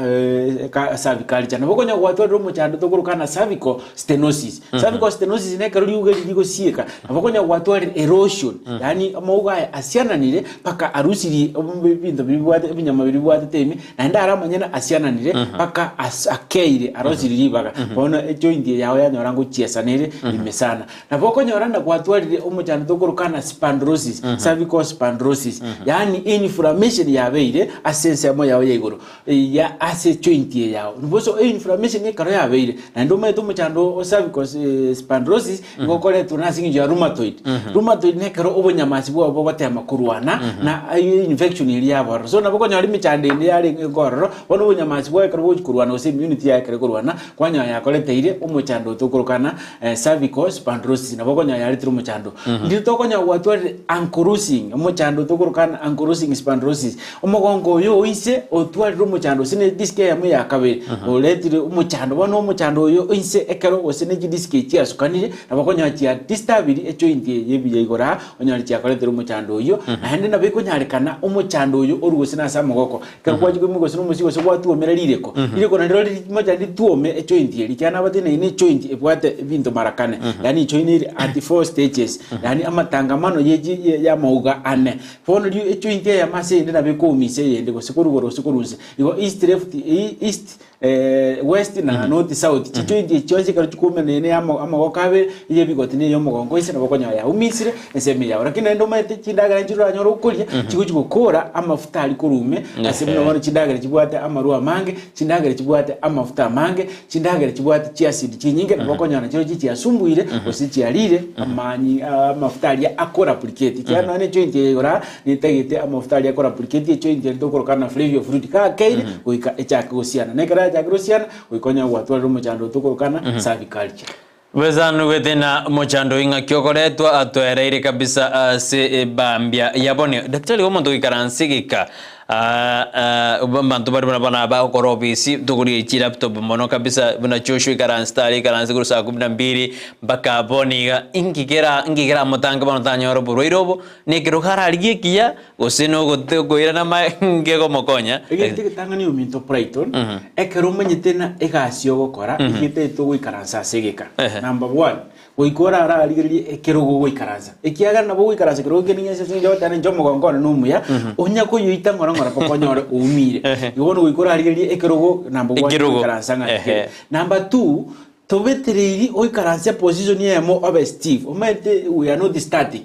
cervicalgia. Nabo okonyora gwatwarire omochando. omochando tokoroka na cervical stenosis. Cervical stenosis na ekero riuga eri rigosieka, nabo okonyora gwatwarire erosion, yaani amauga aya asiananire mpaka arusirie ebinto biria bibwate ebinyama biria bibwatete ime, naende aro amanyene asiananire mpaka as akeire arosirie ribaga. Bono ejoint eye yao yanyora ngochiesanere ime sana. Nabo okonyora na gwatwarire omochando tokoroka na spondylosis, cervical spondylosis, yaani inflammation yabeire ase ensemo yao ya igoro. ya ase ejoint eye yao. Boso einflammation ekero yabeire, naende omanyete omochando o cervical spondylosis igo okoretwa nase eng'encho ya rheumatoid. Rheumatoid nekero obonyamasi bwao bogotema korwana na infection eria yaba ororo. So nabo okonyora emechando ende yarenge ororo, bono obonyamasi bwao ekero bogochi korwana gose immunity yaye ekero ekorwana, kwanyora yakoreteire omochando oyo tokorokana cervical spondylosis nabo okonyora yaretire omochando. Ndiri tokonyora gwatwarire ankylosing, omochando tokorokana ankylosing spondylosis. Omogongo oyo o inse otwarire omochando gose ne disc eyemo ya kabere oretire omochando. Bono omochando oyo o inse ekero gose ne chidisc echi chiasukanire nabo okonyora chia disturbiri ejoint eye ebuya igoro aa onyore chiakoretire omochando oyio. Naende nabo ekonyarekana omochando oyo orwe gose nase amagoko ekero kwachia koimoka gose nomosie gose gwatuomera rireko, rireko nario rimocha rituome ejoint eria ekiagera nabatebi naende ejoint ebwate ebinto mara kane yaani ejoint ere at four stages yaani amatangamano ye chi ya amauga ane. Bono riu ejoint eyemo ase eyende nabo ekoumisa eyende, gose korwa igoro gose korwa inse. Igo east, left, east, west na north, south, chijoint echi chionsi ekero chikoumera eye na amagoko abere, eye ebigoti na eye omogongo inse nabo okonyora yaumisire ensemo eyao. Lakini naende omanyete chindagera nchire oranyore okoria, chigochi gokora amafuta aria korwa ime, ase buna bono chindagera chibwate amarwa amange, chindagera chibwate amafuta amange, chindagera chibwate chiacid chinyinge, nabo okonyora chirochio chiasumbuire gose chiarire amanyi amafuta aria akoreplicate. Ekiagera nonya ne ejoint eye igoro aa, netagete amafuta aria akoreplicate ejoint eria tokoroka na flavor fruit gakeire goika echake gosiana. Na ekero yachakire gosiana, goika onyare gwatwarire omochando oyo tokoroka na cervicalgia. Bwesanugete na mochando ing'aki okoretwa atoereire kabisa ase ebambia ya bono. Daktari omonto goikaransa egeka abanto bare buna bono abagokora obisi tokoria chilaptop mono kabisa buna Joshua ikaranse tari ikaranse korwa saa kumi na mbili mpaka bono iga inki kera inki keramotange bono tanyore oborwaire obo na ekerogo ararigie ekiya Gose nogokoirana amange gomokonya. Egento egetang'ani ominto Brighton, ekero omanyete na egasi ogokora, egetaete ogoikaransa ase egeka. Number one, goika orararigererie ekerogo ogoikaransa. Ekiagera nabo ogoikaransa ekerogo kende gionsi ase eng'encho ogoteba inche omogongo one nomuya, onya koyoita ng'ora ng'ora mpaka onyore oumire. Igo bono goika orarigererie ekerogo number one Ekerogo. ogoikaransa ng'aki kere. Number two, Tobetereiri oikaranse eposition eyemo obe stiff, omanyete we are not static,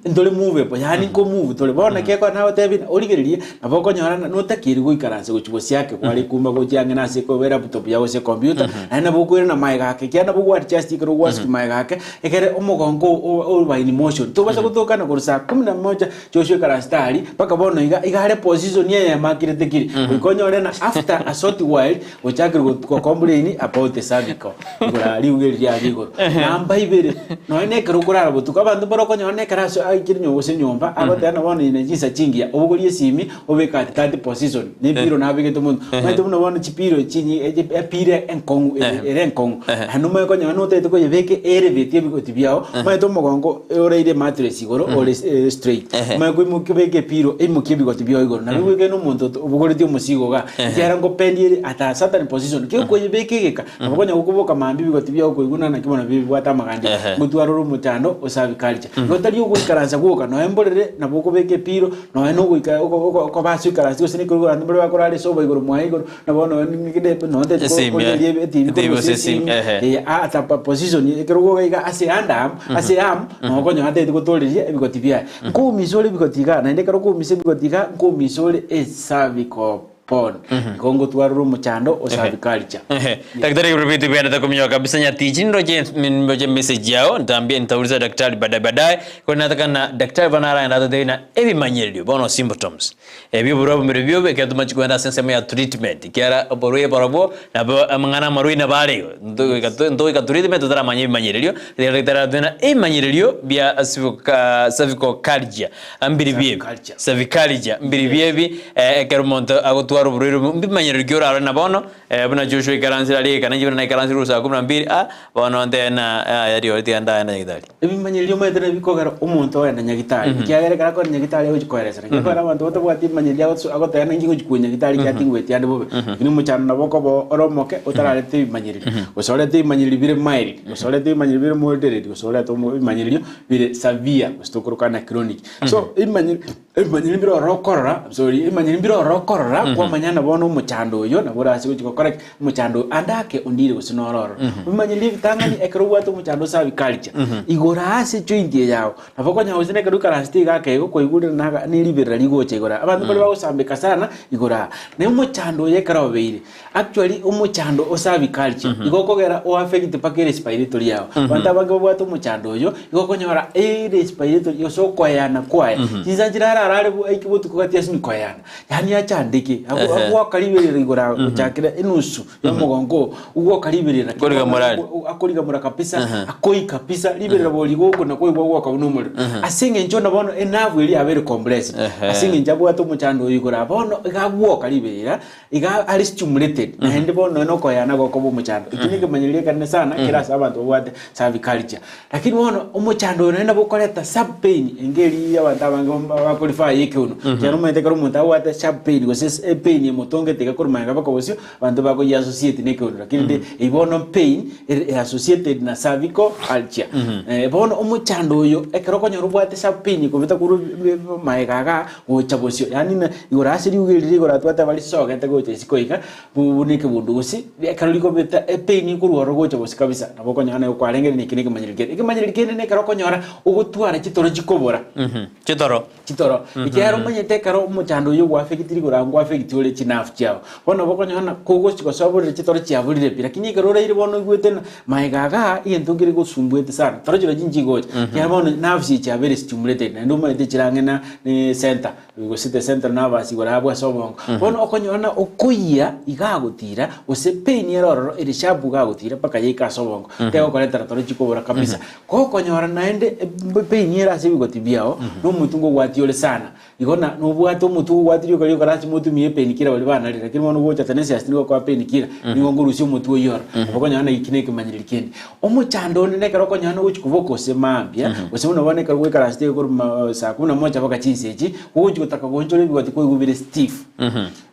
ntore movable, yaani nko move tore. Bono naki ekero nagotebia ng'a origererie, nabo okonyora ng'a notakeire goikaransa gochia gosiake kware ekumba gochia ang'e nase ekoba elaptop yago gose ecomputer, naende nabo okoirana magega ake, ekiagera nabo ogwa adjust ekero gwasukia magega ake, ekere omogongo oo oba in motion. Tobasa gotokana korwa saa kumi na moja Joshua ekaransete aria, mpaka bono iga, iga are position eyemo akirete kiri. Goika onyore na after a short while, ochakire go- gocomplain about the cervical. Igoro aria riuga eri riaria igoro. Namba ibere, nonya na ekero okorara botuko, abanto mbare okonyora na ekero ase aikire nyomba gose nyomba, agoteba ng'a bono ine chinsa chingiya, obogorie esimi, obeke at that position, na epilo nabegete monto. Omanyete buna bono chipilo chinyi echi epilo enkong'u ere ere enkong'u. Naende omanye konyora notagete koyebeka elevate ebigoti biao, omanyete omogongo oraire emattress igoro ore straight. Omanye koimokia obeke epilo eimokie ebigoti biao igoro. Nabo egwekaine omonto obogoretie omosigo igaa, ekiagera nkopendi ere at a certain position. Ki okoyebeka egeka, nabo okonya gokoboka mambia ebigoti biao okoigwa naki bono bibwate amagandio, ngotwara ore omochando o cervicalgia. Igo tari ogoikaransa gwoka, nonya mborere nabo okobeka epilo, nonya na ogoika oko oko okoba ase oikaranse gose nekero abanto mbare bakorara esoba igoro mwaye igoro, na bono nonye Esimi, korigereria etibi etibi korwa gose gose esimi, esimi, ehe. eh, at a position ekero ogoka iga ase underarm, ase arm, nabo okonyora atagete gotoreria ebigoti biaye. Nkoumisa ore ebigoti igaa, naende ekero okoumisa ebigoti igaa, nkoumisa ore ecervical bone. Igo ngotwarora omochando o cervicalgia. Ehe. Daktari Rubiti bwendete kuminyoka kabisa nyatichi ndoche ndoche message yao nitambia nitauliza daktari baadaye baadaye kwa nataka na daktari bana aragenda atotebie na ebimanyererio bono symptoms Ebio oborwaire bomire biobe ekero tomache kogenda ase ensemo ya treatment, ekiagera oborwaire borobwo nabo amang'ana amarwaire nabo are igo, ntogoika ntogoika treatment totaramanya ebimanyererio, riria daktari aratobie ng'a ebimanyererio bia cervical cervicalgia mbiri biebi, Cervicalgia. cervicalgia mbiri biebi ekero omonto agotwara. gotwara oborwaire obo, mbimanyererio ki orarore na bono, buna Joshua aikaransire aria egeka, nainche buna naikaransire korwa saa kumi na mbili, ah, bono ntebe ng'a yaya rirorio tiga ndagende nyagitari. Ebimanyererio omanyete nabio bikogera omonto ogenda nyagitari, ekiagera ekero akoenda nyagitari agochia koeresera. Gekogera abanto batabwati ebimanyererio agosu agoteba ninki ngochia konya nyagitari ekiagera tingweti ande bobe. Lakini omochando nabo okoba ore omoke otararete ebimanyererio, gose orete ebimanyererio bire mild, gose orete ebimanyererio bire moderate, gose orete omo ebimanyererio bire severe gose tokoroka na chronic. So ebimanyere ebimanyereri mbire ororo okorora sorry, ebimanyereri mbire ororo okorora kwamanya ng'a bono omochando oyo nabo orase gochia gokora ki? Omochando oyo ande ake ondire gose noro ororo. Ebimanyereri ebitang'ani ekero obwate omochando o cervicalgia, igoro ase ejoint eye yao, nabo okonyora gose na ekero oikaransete iga ake igo kwaigurire naga neriberera rigocha igoro aa. Abanto mbare bagosambeka sana igoro aa. Na omochando oyo ekero obeire, Actually omochando o cervicalgia igo okogera o affect mpaka erespiratory yao. Abanto abange babwate omochando oyo, igo okonyora erespiratory gose okoeyana kwaye, chinsa nchire ararare bo aike botuko gati asinye koeyana, yaani achandeke, ago Ehe. agoaka riberera igoro aa gochakera enusu ya omogongo oo, ogoaka riberera Korigamora aria. akorigamora kabisa, akoi kabisa, riberera bori goko nakoigwa goaka buna omorero. Ase eng'encho na bono enerve eria yabere compressed, ase eng'encho abwate omochando oyo igoro aa, bono iga agwoka riberera, Iga are stimulated, naende bono nonya nokoyana gokoba omochando. Eki nekemanyererio ekenene sana kere ase abanto babwate cervicalgia. Lakini bono omochando oyo naende nabo okoreta sharp pain enga eria abanto abange bakorifaa ya ekeuno. Ekiagera omanyete ekero omonto abwate sharp pain gose epain emotongete iga korwa magega mpaka bosio, abanto bakoyiassociate na ekeuno. Lakini rende eywo bono pain ere associated na cervical algia. Bono omochando oyo ekero okonyora obwate sharp pain ekobeta korwa magega igaa, gocha bosio, yaani ng'a igoro ase riuga eri rigoro twateba risogete gocha isiko iga, buna ekebundugusi, ekero rikobeta epain ekorwa ororo gocha bosio kabisa, nabo okonyora naye okwarengire na eki na ekemanyererio kende. Ekemanyererio kende na ekero okonyora ogotwara chitoro chikobora. Chitoro. Chitoro. Ekiagera omanyete ekero omochando oyio gwafekiti rigoro agwo ngwafekiti ore chinafu chiao. Bono nabo okonyora ng'a kogochi gosoa borere chitoro chiaborire pi, lakini ekero oraire bono oigwete ng'a Magega igaa egento nkere gosumbuete sana, toro chirochio nchigocha, ekiagera bono nerves echi chiabeire stimulated naende omanyete chire ang'e na center, gose the central nervous igoro abwo ase obongo. Bono okonyora ng'a okoyia iga agotira, gose pain ere ororo ere sharp iga agotira mpaka yaika ase obongo, tegokoretera toro chikobora kabisa. Gokonyora naende pain ere ase ebigoti biao, na omotwe ngogwatia ore sana. Igo na nobwate omotwe ogwate rioka rioka lasima otumie epainkiller baria banarire, lakini bono gocha Tenacious nigo okoa painkiller, nigo nkorusia omotwe oyio oro. Nabo okonyora ng'a eki nekemanyereri kende. Omochando onde nekero okonyora nogochi koboka gose mambia, gose buna bono ekero goikaransete iga korwa ma saa kumi na moja mpaka chinsa echi, gogochi gotaka goonchora ebigoti kwaigwa bire stiff.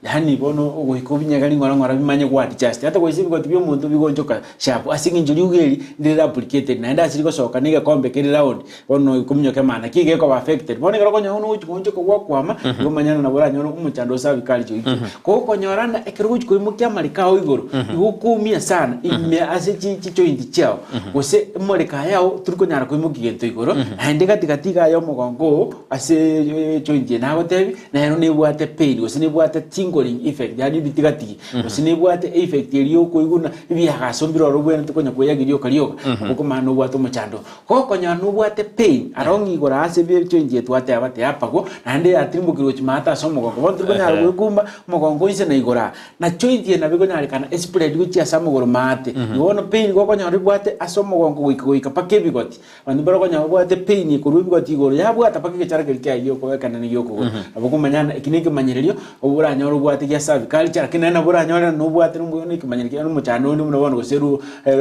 Yaani bono ogoika obinyegeri ng'ora ng'ora bimanye go adjust. Ata goisa ebigoti bia omonto bigonchoka sharp ase eng'encho riuga eri ndire replicated naende ase rigosoka na egekombe kere round bono okominyoka emana ki gekoba affected. Bono ekero okonyora buna ogochi goonchoka gwakwama igo omanye ng'a nabo oranyore omochando o cervicalgia oikire. Kogokonyora ng'a ekero ogochi koimokia amareko ao igoro igo okoumia sana ime ase chi chijoint chiao gose omoreko aya ao tori konyara koimokia gento igoro naende gati gati iga aya omogongo oo ase ejoint eye nagotebi Nero nebwate pain gose nebwate tingling effect yaani ebitigatigi gose nebwate effect eria yokoigwa buna ebiagaso mbire ororo obwenerete konya koeyagia rioka rioka nabo okomanya nobwate omochando. Gokonyora nobwate pain along igoro ase ebichointi eye twateba teyapagwa naende yatirimbokirie gochia maate ase omogongo bono tori konyara goekumba omogongo inse na igoro aa. Na joint eye nabo ekonyarekana espread gochia ase amagoro maate. Igo bono pain gokonyora ebwate ase omogongo goika goika mpaka ebigoti. Abanto mbare okonyora babwate pain ekorwa ebigoti igoro yabwata mpaka egechara keria kiaye giokobekana giokogoro. Nabo okomanya ng'a eki nekemanyererio oboranyore obwate gia cervicalgia lakini naende nabo oranyore ng'a nobwate nekemanyererio kiaye nomochando onde buna bono gose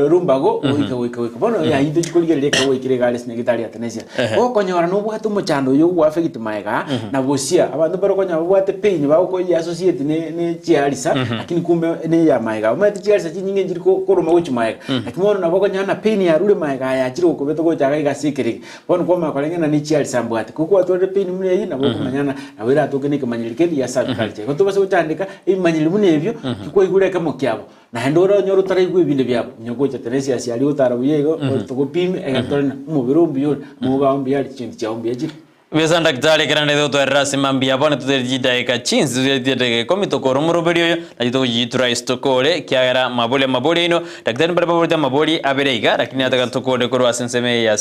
rumbago goika goika goika. Bono ayio tochi korigereria ekero gwaikire iga are ase nyagetari ya Tenesia. Gokonyora nobwate omochando oyo ogoaffect maega aa na bosia. Abanto mbare okonyora babwate pain bagokoyiassociate ne chiarisa lakini kumbe neya maega. Omanyete chiarisa chinyinge nchiri koroma gochia maega. Naki bono nabo okonyora na pain yarure magega aya achire gokobeta gocha iga iga ase ekeregi. Bono kwamanya koreng'ana ng'a ne chiarisa mbwate. Ko kwatwarire pain buna eyio nabo okomanya ng'a nabo eratoke na ekemanyererio kende gia cervicalgia. Igo tobase gochandeka ebimanyereri buna ebio, tikwaigure ekemo kiabo. Naende oranyore otaraigwa ebinde biabo, onye gocha Teresia aria gotara buya igo, togopime egere tore na omobere ombuya ore, amauga ao mbuya are, chinto chiao mbuya chire. Besa Daktari ekero naende gotwerera ase mambia bono toterie chidaeka chinse toterie chidaeka ikomi tokore omoroberi oyo nachi togochitura ase tokore ekiagera mabori amabori aino Daktari mbare baborete amabori abere iga lakini nataka tokore korwa ase ensemo eye ya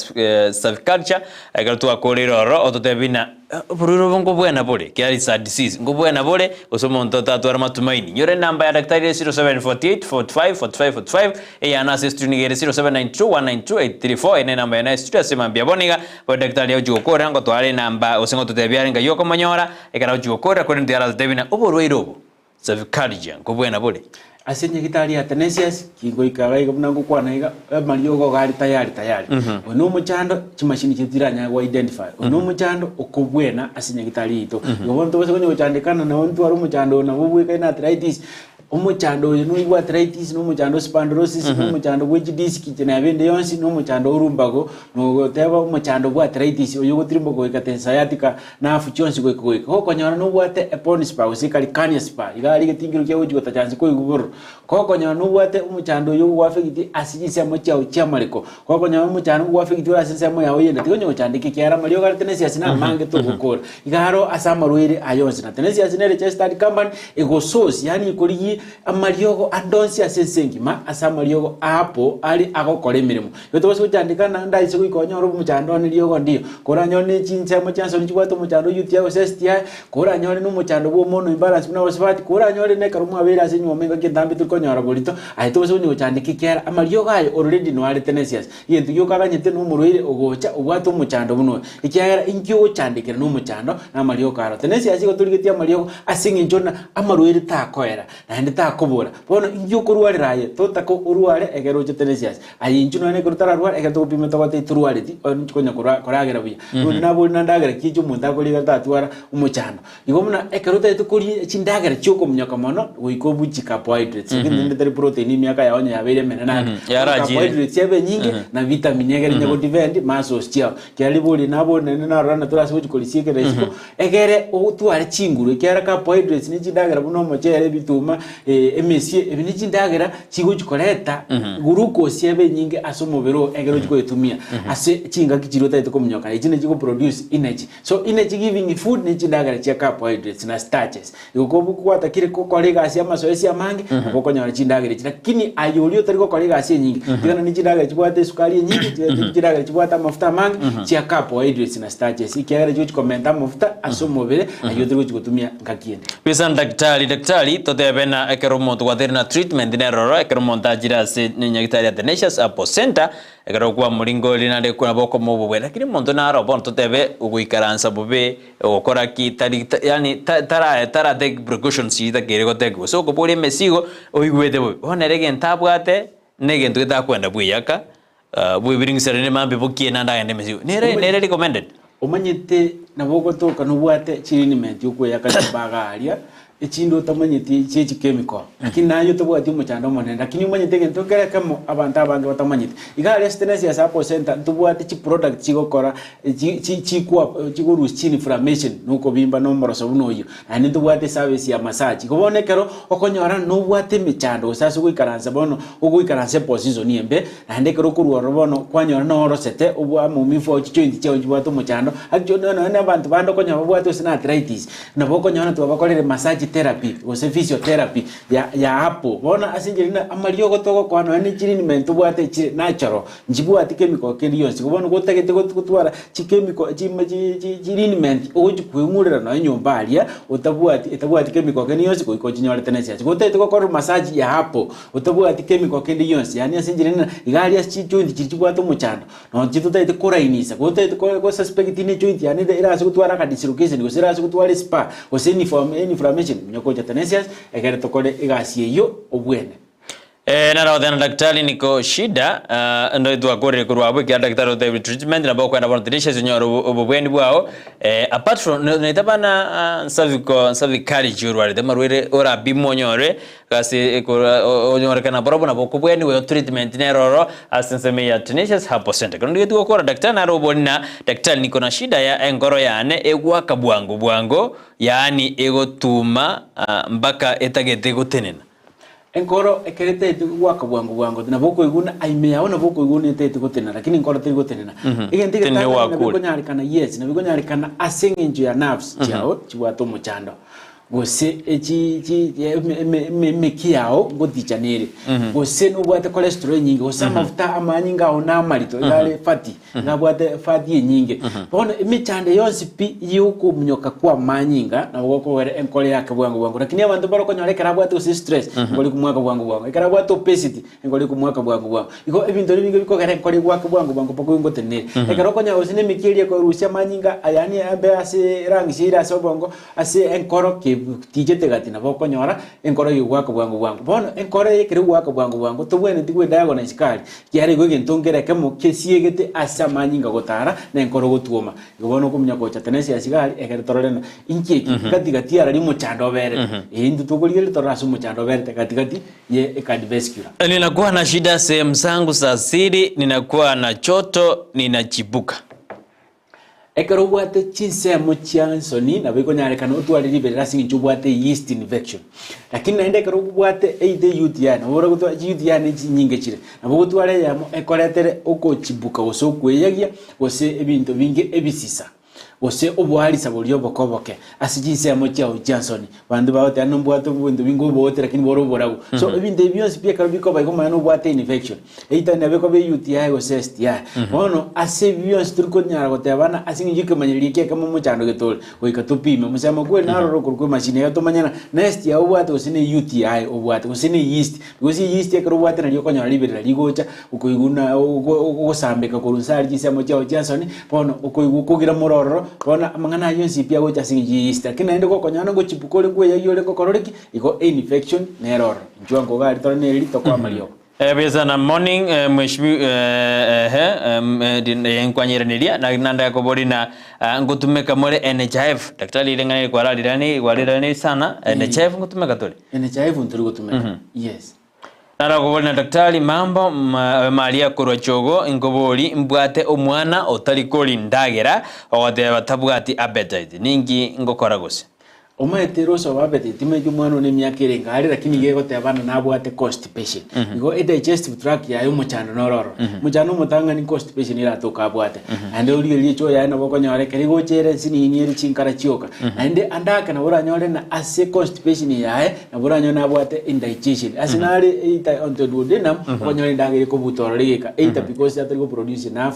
cerviculture ekero twakoreire ororo ototebie buna oborwaire obo nkobwena bore ekiagera it's a disease nkobwena bore gose omonto otatware matumaini. Nyora enamba ya Daktari ere 0748 45 45 45 Eyane ase estudio nigo ere 0792 192 834 eye nenamba yane ya estudio ase mambia bono iga bono daktari agochia gokorera ngotware enamba gose ngototebia are ngai okomonyora ekero agochia gokorera korende tiga aratotebie ng'a oborwaire obo. Cervicalgia, nkobwena bore. Ase nyagitari ya Athanasius, kingoika iga buna ngokwana iga, amariogo iga are tayari tayari. Oyo na omochando, chimashini chiaito tiranyare go identify. Oyo na omochando okobwena ase nyagitari yaito. Igo bono tobase konya gochandekana nabo ntware omochando oyo nabo obwekaine arthritis, omochando oyo noigwe arthritis, na omochando o spondylosis, na omochando bwe chidisc neba ende yonsi, na omochando o lumbago, na ogoteba omochando bwa arthritis oyo ogotirimboka goika te sciatica, Nafu chionsi goika goika gokonyora nobwate eponi spa gose ekalikania spa iga aria egetingiro kia gochi gotacha nse koigwa bororo. Gokonyora nobwate omochando oyo ogoafekiti ase chinsemo chiao chiamareko. Gokonyora omochando ogoafekiti ore ase ensemo yao yende tiga onye gochandeka ekiagera amariogo are tenesiasi na amange togokora. Iga aro ase amarwaire aya onsi na tenesiasi nere registered company egosource yaani ekorigia amariogo ande onsi ase ense engima ase amariogo aapo are agokora emeremo. Igo tobasa gochandeka na ndaise goika onyore omochando one riogo ndiyo. Koranyore ne chinsemo chia nsoni chibwate omochando o UTI gose STI, koranyore na omochando bwa hormonal imbalance buna abasubati, koranyore na ekero mwabeire ase enywomo engaki entambe tori konyora borito, aye tobasa konya gochandeka ekiagera amariogo aye already noare tenacious. Egento gioka aganyete na omorwaire ogocha obwate omochando buna oyo. Ekiagera inki ogochandekera na omochando na amariogo aro. Tenacious igo torigetie amariogo ase eng'encho na amarwaire takoera. Naende takobora, Bono inki okorwarera aye? Totaka orware ekero ochete nesiasi. Aye inchuo nonya ekero otararware, ekero togopima togotebia torwareti, oye ninchi konya korwa koragera buya. Nonye nabori na ndagera ki echi omonto akoria ekero tatwara omochando. Igo buna ekero otagete koria chindagera chiokominyoka mono, goika obuchie carbohydrates, egento kende tari protein emiaka yao onye yabeire emenene ake. Bono Yarachire. carbohydrates ebe enyinge na vitamin egere onye godefend muscles chiao. Kera ribori nabori naende narora na torase gochi korisia ekero isiko, Egere otware chinguru, ekiagera carbohydrates ne chindagera buna omochere, ebituma, emesie, ebi ne chindagera chigochi koreta glucose ebe enyinge ase omobere oo egere ochi koyetumia ase chingaki chiria otagete kominyoka. Echi nachi goproduce energy. So energy giving food ne chindagera chia carbohydrates na starches. Igo kobwatakire gokora egasi y'amasoesi amange, nabo okonyora chindagera echi. Lakini aye oria otari gokora egasi enyinge, tigana ne chindagera chibwate esukari enyinge, chindagera chibwate amafuta amange, chia carbohydrates na starches, ekiagera chigochi komenta amafuta ase omobere, ayio otari gochi gotumia ngaki ende. Bisa daktari, daktari, totebe na ekero omonto gwateire na treatment neroro, ekero omonto achire ase nyagitari ya Tenacious Apple Center, Ekero kwamoringoria naende nabo okomoa obobe, lakini omonto naro bono totebe ogoikaransa bobe, ogokora ki, tari yaani tara tara take precautions chitakeire gotake gose okoboria emesigo oigwete bobe. Bono ere egento abwate na egento getakwenda bweyaka bwebiringisa rende mambia bokie naende agende emesigo. Nere nere recommended? Omanyete nabo ogotoka nobwate chiliniment okweyaka nyomba iga aria, echinde otamanyeti chie chikemikal, lakini naye otabwati omochando omonene, lakini omanyete egento nkere ekemo abanto abange batamanyeti. Iga aria ase tenency ya Sacco Center ntobwate chiproduct chigokora chi chi chikwa chigorusia chiinflammation na okobimba na omoroso buna oyio, naende ntobwate eservice ya massage. Igo bono ekero okonyora nobwate emechando gose ase ogoikaransa bono ogoikaransa eposition embe, Naende ekero okorua ororo bono kwanyora norosete obwa amaumivu ao chijoint chiao chibwate omochando, actually nonya na abanto bande okonyora babwate gose na arthritis, nabo okonyora twabakorire massage therapy gose physiotherapy ya ya hapo. Bono ase enchera ende amariogo togokoa nonya ne chiliniment tobwate chire natural, nchibwati chemical kende gionsi. Igo bono gotagete gotwara chichemical chime chi chi chiliniment ogochi koeng'urera nonya nyomba aria otabwati etabwati chemical kende gionsi goika ochinyorete na esiasi. Gotagete gokorerwa massage ya hapo. Otabwati kemiko kende gionsi, yaani ase enchera ende, iga aria ase chijoint chiria chibwate omochando, nonye totagete korainisa, gose totagete ko gosuspect ne ejoint yane ere erase gotwara akadislocation, gose erase gotwara espur, gose eniform inflammation, onye gocha tenacious, ekere tokore egasi eyio obwene. Eh, naro goteba daktari niko shida ah, ndo twakorire korwa abwo ekiagera daktari otebirie treatment nabo okoenda bono tenacious onyore obo obobweni bwao eh, apart from no noita bana ah, cervical cervicalgia orwarete amarwaire orapimwe onyore Gase ekora onyorekana barobwo nabo okobweniwa eyo treatment nero oro ase ensemo ya Tenacious Herbal Center. Ekero ndigetie gokora daktari naro obori na daktari niko na shida ya enkoro yane egwaka bwango bwango yaani egotuma mpaka etagete gotenena. Enkoro ekero etagete goaka bwango bwango nabo okoigwa buna ime yao nabo okoigwa buna etagete gotenena lakini enkoro teri gotenena. Egento Tenena egetang'ani nabo gwakure. ekonyarekana yes nabo ekonyarekana ase eng'encho ya nerves chiao chibwate omochando. Gose emekia yao ngotichana ere, gose nobwate cholesterol enyinge, gose amafuta amanyinga ao namarito iga are fatty, iga abwate fat enyinge. Bono emechando yonsi pi yokominyoka kwa amanyinga nabo gokogera enkoro yake bwango bwango. Lakini abanto mbare okonyora ekero abwate gose stress, enkoro ekomwaka bwango bwango, ekero abwate obesity, enkoro ekomwaka bwango bwango. Igo ebinto ebi nigo bikogera enkoro egwake bwango bwango mpaka oingotenenere. Ekero okonyora gose na emekia eria ekorusia amanyinga yaani abe ase lungs ere ase obongo, Ase enkoro ki? Getichete gati nabo okonyora enkoro eye egoaka bwango bwango. Bono enkoro eye ekero egoaka bwango bwango tobwenereti goediagonise sukari, ekiagera igo egento nkere ekemo kesiegete ase amanyinga gotara na enkoro gotwoma. Igo bono okomunya gocha tenensi ya sigari ekere torore ng'a inki eki gati gati arari omochando oberete. Ee intwe tokorigereria torore ase omochando oberete gati gati ye ecardiovascular. Ninakuwa na shida sehemu zangu za siri, ninakuwa na choto, ninachibuka. Ekero obwate chinsemo chia nsoni nabo ekonyarekana otware riberera ase eng'encho obwate yeast infection. Lakini naende ekero obwate either UTI nabo ore gotwara chi UTI ne chinyinge chire, nabo ogotwara eyemo ekoretere okochibuka gose okweyagia gose ebinto binge ebisisa, gose oboarisa boria oboke oboke ase chinsemo chiao chia nsoni. Abanto bagoteba nombwate ebinto binge obote lakini bore oborabu. So ebinto ebi bionsi pi ekero bikoba igo omanye nobwate infection. Either nabo ekoba UTI gose STI. Bono ase ebi bionsi tori konyara gotebana ase eng'encho ekemanyererio eke ekemo omochando getore, goika topime. Mosemo kweri naroro okorokwa emachine iga tomanye ng'a ne STI obwate gose ne UTI obwate gose ne yeast. Because yeast ekero obwate nario okonyora riberera rigocha, okoigwa buna ogosambeka korwa inse aria chinsemo chiao chia nsoni, bono okoigwa okogira more ororo, bono amang'ana ayio onsi pi agocha ase eng'encho ya yeast. Lakini naende gokonyora ngochibuka ore nkweyagia ore ngokorore ki, igo einfection nere ororo. Inchuo ango iga aria tore na eri tokoa amariogo. Buya morning mheshimiwa ehe nkwanyeraneria naende akobori na ngotumeka more NHIF daktari ring'ana eri kwararirani kwararirani sana NHIF ngotumeka tore? NHIF ntori gotumeka yes. Narakobori na daktari mambo maria korwa chogo nkobori mbwate omwana otari kori ndagera ogoteba tabwati appetite ninki ngokora gose? Omanyete ere osoba appetite timanyeti omwana one emiaka ere enga are lakini iga egoteba ng'a nabwate constipation. Igo edigestive tract yaye omochando noro ororo. Omochando omotang'ani constipation eratoke abwate. Naende origererie echoo yaye nabo okonyora ekero egocha ere nsinini ere chinkara chioka. Naende ande ake nabo oranyore ng'a ase constipation yaye Nabo oranyore nabwate indigestion ase nare either on the duodenum okonyora endagera ekobuta ororo egeka either because atari goproduce enough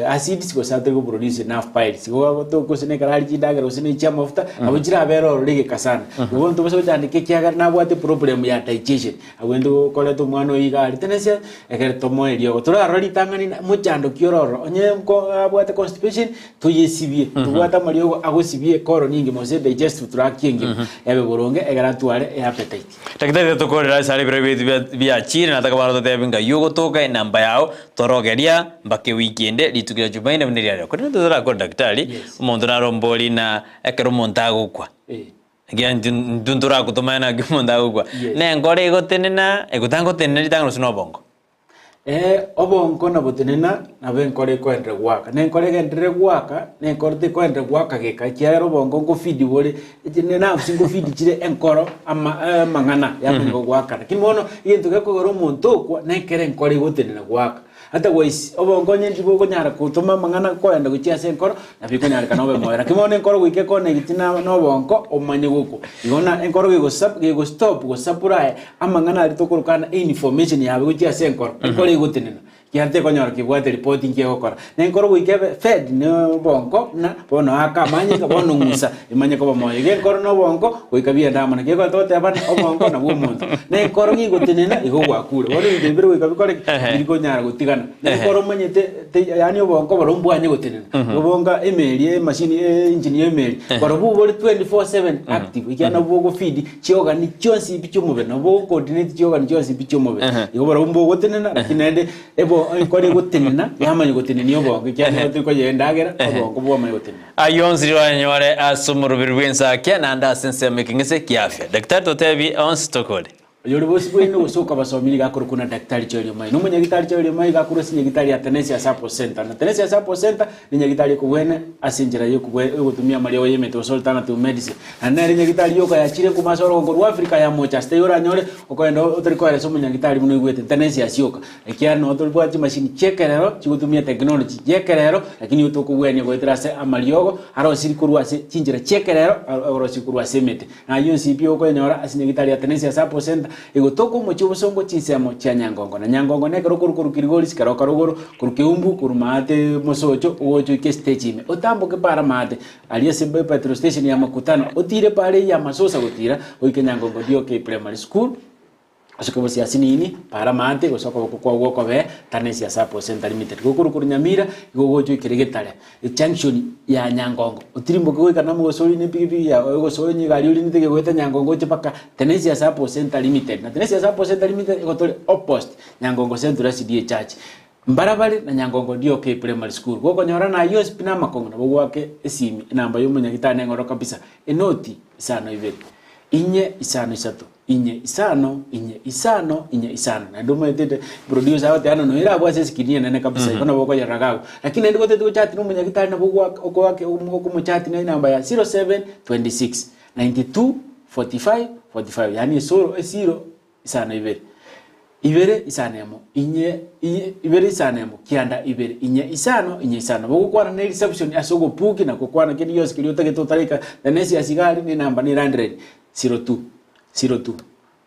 acids gose atari goproduce enough piles igo gose na ekero aria chindagera gose na echia amafuta nabo chirabere ororo egeka sana. Igo bono tobasa gochandeka ekiagera nabwate problem ya digestion abwo intwe gokoreta omwana oyio iga aria tenesia ekere tomoe eriogo. Torarora ritang'ani mochando ki ore ororo onye nko abwate constipation Toyesibie, tobwate amariogo agosibia ecolon engima gose digestive tract engima ebe boronge egere atware eappetite. Daktari tatokorera ase are ebiro biaito biachire nataka bono totebi ng'ai ogotoka enamba yao torogeria mpaka ewiki ende rituko ria jumaine buna riarero. Korende totarakora daktari, omonto naro ombori na ekero omonto agokwa ekiagera intwe intwe ntoragotomanya naki omonto agokwa, na enkoro egotenena egotangotenena ritang'ani gose na obongo. Ee, obonko na botenena nabo enkoro ekoenderera goaka, na enkoro egenderere goaka, na enkoro tekoenderera goaka geka, ekiagera obonko nkofeed bore nerves nkofeed chire enkoro ama amang'ana yamanya gogoaka. Lakini bono egento gekogera omonto okwa na ekero enkoro egotenena goaka. Otherwise obonko onye ntibokonyara gotoma amang'ana koenda gochia ase enkoro, nabo ekonyarekana obe moyo. Lakini bono enkoro goika ekonegiti na na obonko omanye gokwa. Igo na enkoro gegosa gegostop gosupply Amang'ana aria tokorokana information yabe gochia ase enkoro, enkoro egotenena, ekiagera tekonyora kebwate report nki egokora. Na enkoro goika ebe fed na obonko buna bono aka amanyinga bono ng'usa emanye koba moyo. Iga enkoro na obonko goika biende amo. Naki ekero togoteba buna obonko nabwo omonto. Na enkoro gigotenena igo gwakure. Bono ebinto ebi bire goika bikore ki? Biri konyara gotigana. Na enkoro omanyete te yaani obonko boria mbwanye gotenena. Igo bonga emeri emachine engine ya emeri, barobwo bore 24/7 active ekiagera nabwo bogofeed Chiogani chionsi pi chi'omobere, nabo bogocoordinate chiogani chionsi pi chi'omobere. Igo barabwo mbogotenena, lakini naende ebo enkoro egotenena, yamanya gotenenia obongo, ekiagera nigo tokoyea endagera, obongo bwamanya gotenena. Ayio onsi riroanyore ase omoroberi bw'ensakia, naende ase ensemo ekeng'ese ki'afya. Daktari totebie onsi tokore. Oyore bosio bwaino gose okabasomia nigo akorokwa na Daktari Joel Omai. Na omonyagitari Joel Omai iga akorwa ase nyagitari ya Tenesia Support Center. Na Tenesia Support Center ne nyagitari ekobwene ase enchera yogotumia amariogo y'emete gose alternative medicine. Naende nere nyagitari yoka yachire nkuma ase orogongo rwa Africa ya mocha ase taiyo oranyore okoenda otari koeresa omonyagitari buna oigwete Tenesia asioka. Ekiagera noo toribwate chimashini chi'ekerero chigotumia technology y'ekerero lakini nigo tokobwania goetera ase amariogo arosiri korwa ase chinchera chi'ekerero arosiri korwa ase emete. Na ayio onsi pi okoyenyora ase nyagitari ya Tenesia Support Center egotoka omochie obosongo chinsemo chia Nyangongo. Na Nyangongo nekero okorwa korwa Kilgoris keroka rogoro korwa Keumbu korwa maate mosocho ogocha oike estage ime otamboke para maate Aria ase petrol station ya Makutano, otiire paara eyio ya Masosa gotira goika Nyangongo DOK Primary School. Ase kobosia asinini, para amaate, gose okoboko kwao gw'okobee, Tanesia Sacco Centre Limited. Gokorwa korwa Nyamira, igo ogocha oikere Getare, ejunction ya Nyangongo. Otirimboke goika namo gose orine epikipiki yao, gose onye egari orinete ekegoeta Nyangongo oche mpaka Tenesia Sacco Centre Limited. Na Tenesia Sacco Centre Limited igo tore opposite Nyangongo Central SDA Church. Mbarabare na Nyangongo DOK Primary School. Gokonyora na ayio ase pi namakong'u nabo goake esimi enamba ya omonyagitari neng'oro kabisa, enoti isano ibere, inye isano isato. Inye isano, inye isano, inye isano. Naende omanyete producer agotebi ano noyo abwo ase escreen enene kabisa igo nabo okoyerora iga abwo. Lakini naende gotagete gochati na omonyagitari nabo ogoaka okoaka okomochati na enamba ya 0726 92 45 45 yaani esoro esiro isano ibere. Ibere isano emo, inye inye ibere isano emo, kianda ibere, inye isano, inye isano. Nabo ogokwana ne reception ase ogobuki na gokwana kende gionsi keria otagete otaraika na esiasi iga aria na enamba nere 100, 02, 02,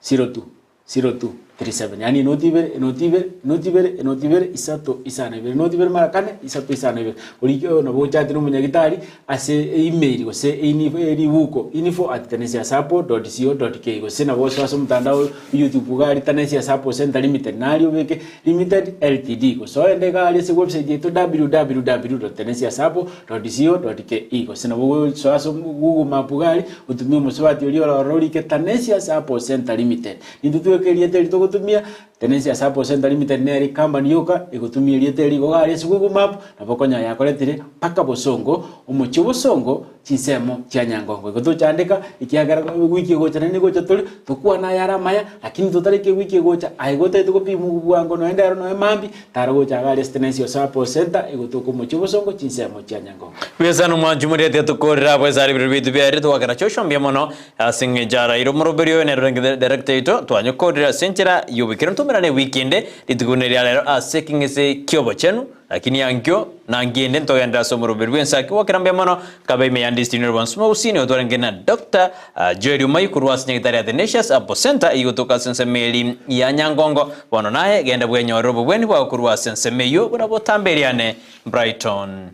02, 02, 37. Yaani enoti ibere, enoti ibere, enoti ibere, enoti ibere, isato, isano ibere, enoti ibere mara kane, isato, isano ibere. Orike oyo nabo ochate na omonyagitari ase email gose ribuko info at tenesiasapo dot co dot ke gose nabo osoe ase omotandao YouTube iga aria Tenesia Sapo Centre Limited naria obeke Limited Ltd gose oende iga aria ase website yaito www dot tenesiasapo dot co dot ke gose nabo ogosoa ase Google Map iga aria otumie omosubati oria ore ororo orike Tenesia Sapo Centre Limited. Intwe tweka erieta eri togotumia Tenesia Sacco Centre Limited nere ecompany yoka egotumia erieta eri igo gari ase Google Map nabo okonyora yakoretire mpaka Bosongo, omochie o Bosongo, chinsemo chia Nyangongo. Igo tochandeka ekiagera ewiki egocha naende gocha tore tokwane ayare amaya lakini totariki ewiki egocha aye gotagete gopimwa bwango nonya ndero nonya mambia tara gocha iga aria ase Tenesia Sacco Centre egotoka omochie o Bosongo chinsemo chia Nyangongo. Bwesano mwanchi moriete tokorera abwo ase ebirori biaito biaerire togakera Joshua mbuya mono Ase engencho araire omoroberi oyo nere orenge director yaito, twanyokorire ase enchera y'oboikeranu tomerane ewiki ende, rituko buna eria rero ase ekeng'ese ki'obochenu, lakini ankio na ankio ende ntogenderere ase omoroberi bw'ensaki gwakera mbuya mono, nkabe ime ya district nere bonsi mogusii nigo twarenge na Doctor Joel Omayu korwa ase nyagetari ya Athanasius Apple Centre eyio gotoka ase ensemo eri ya Nyangongo. Bono naye genda bwenyorere obobweni bwao korwa ase ensemo eyio buna botambe eriane Brighton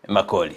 Makori.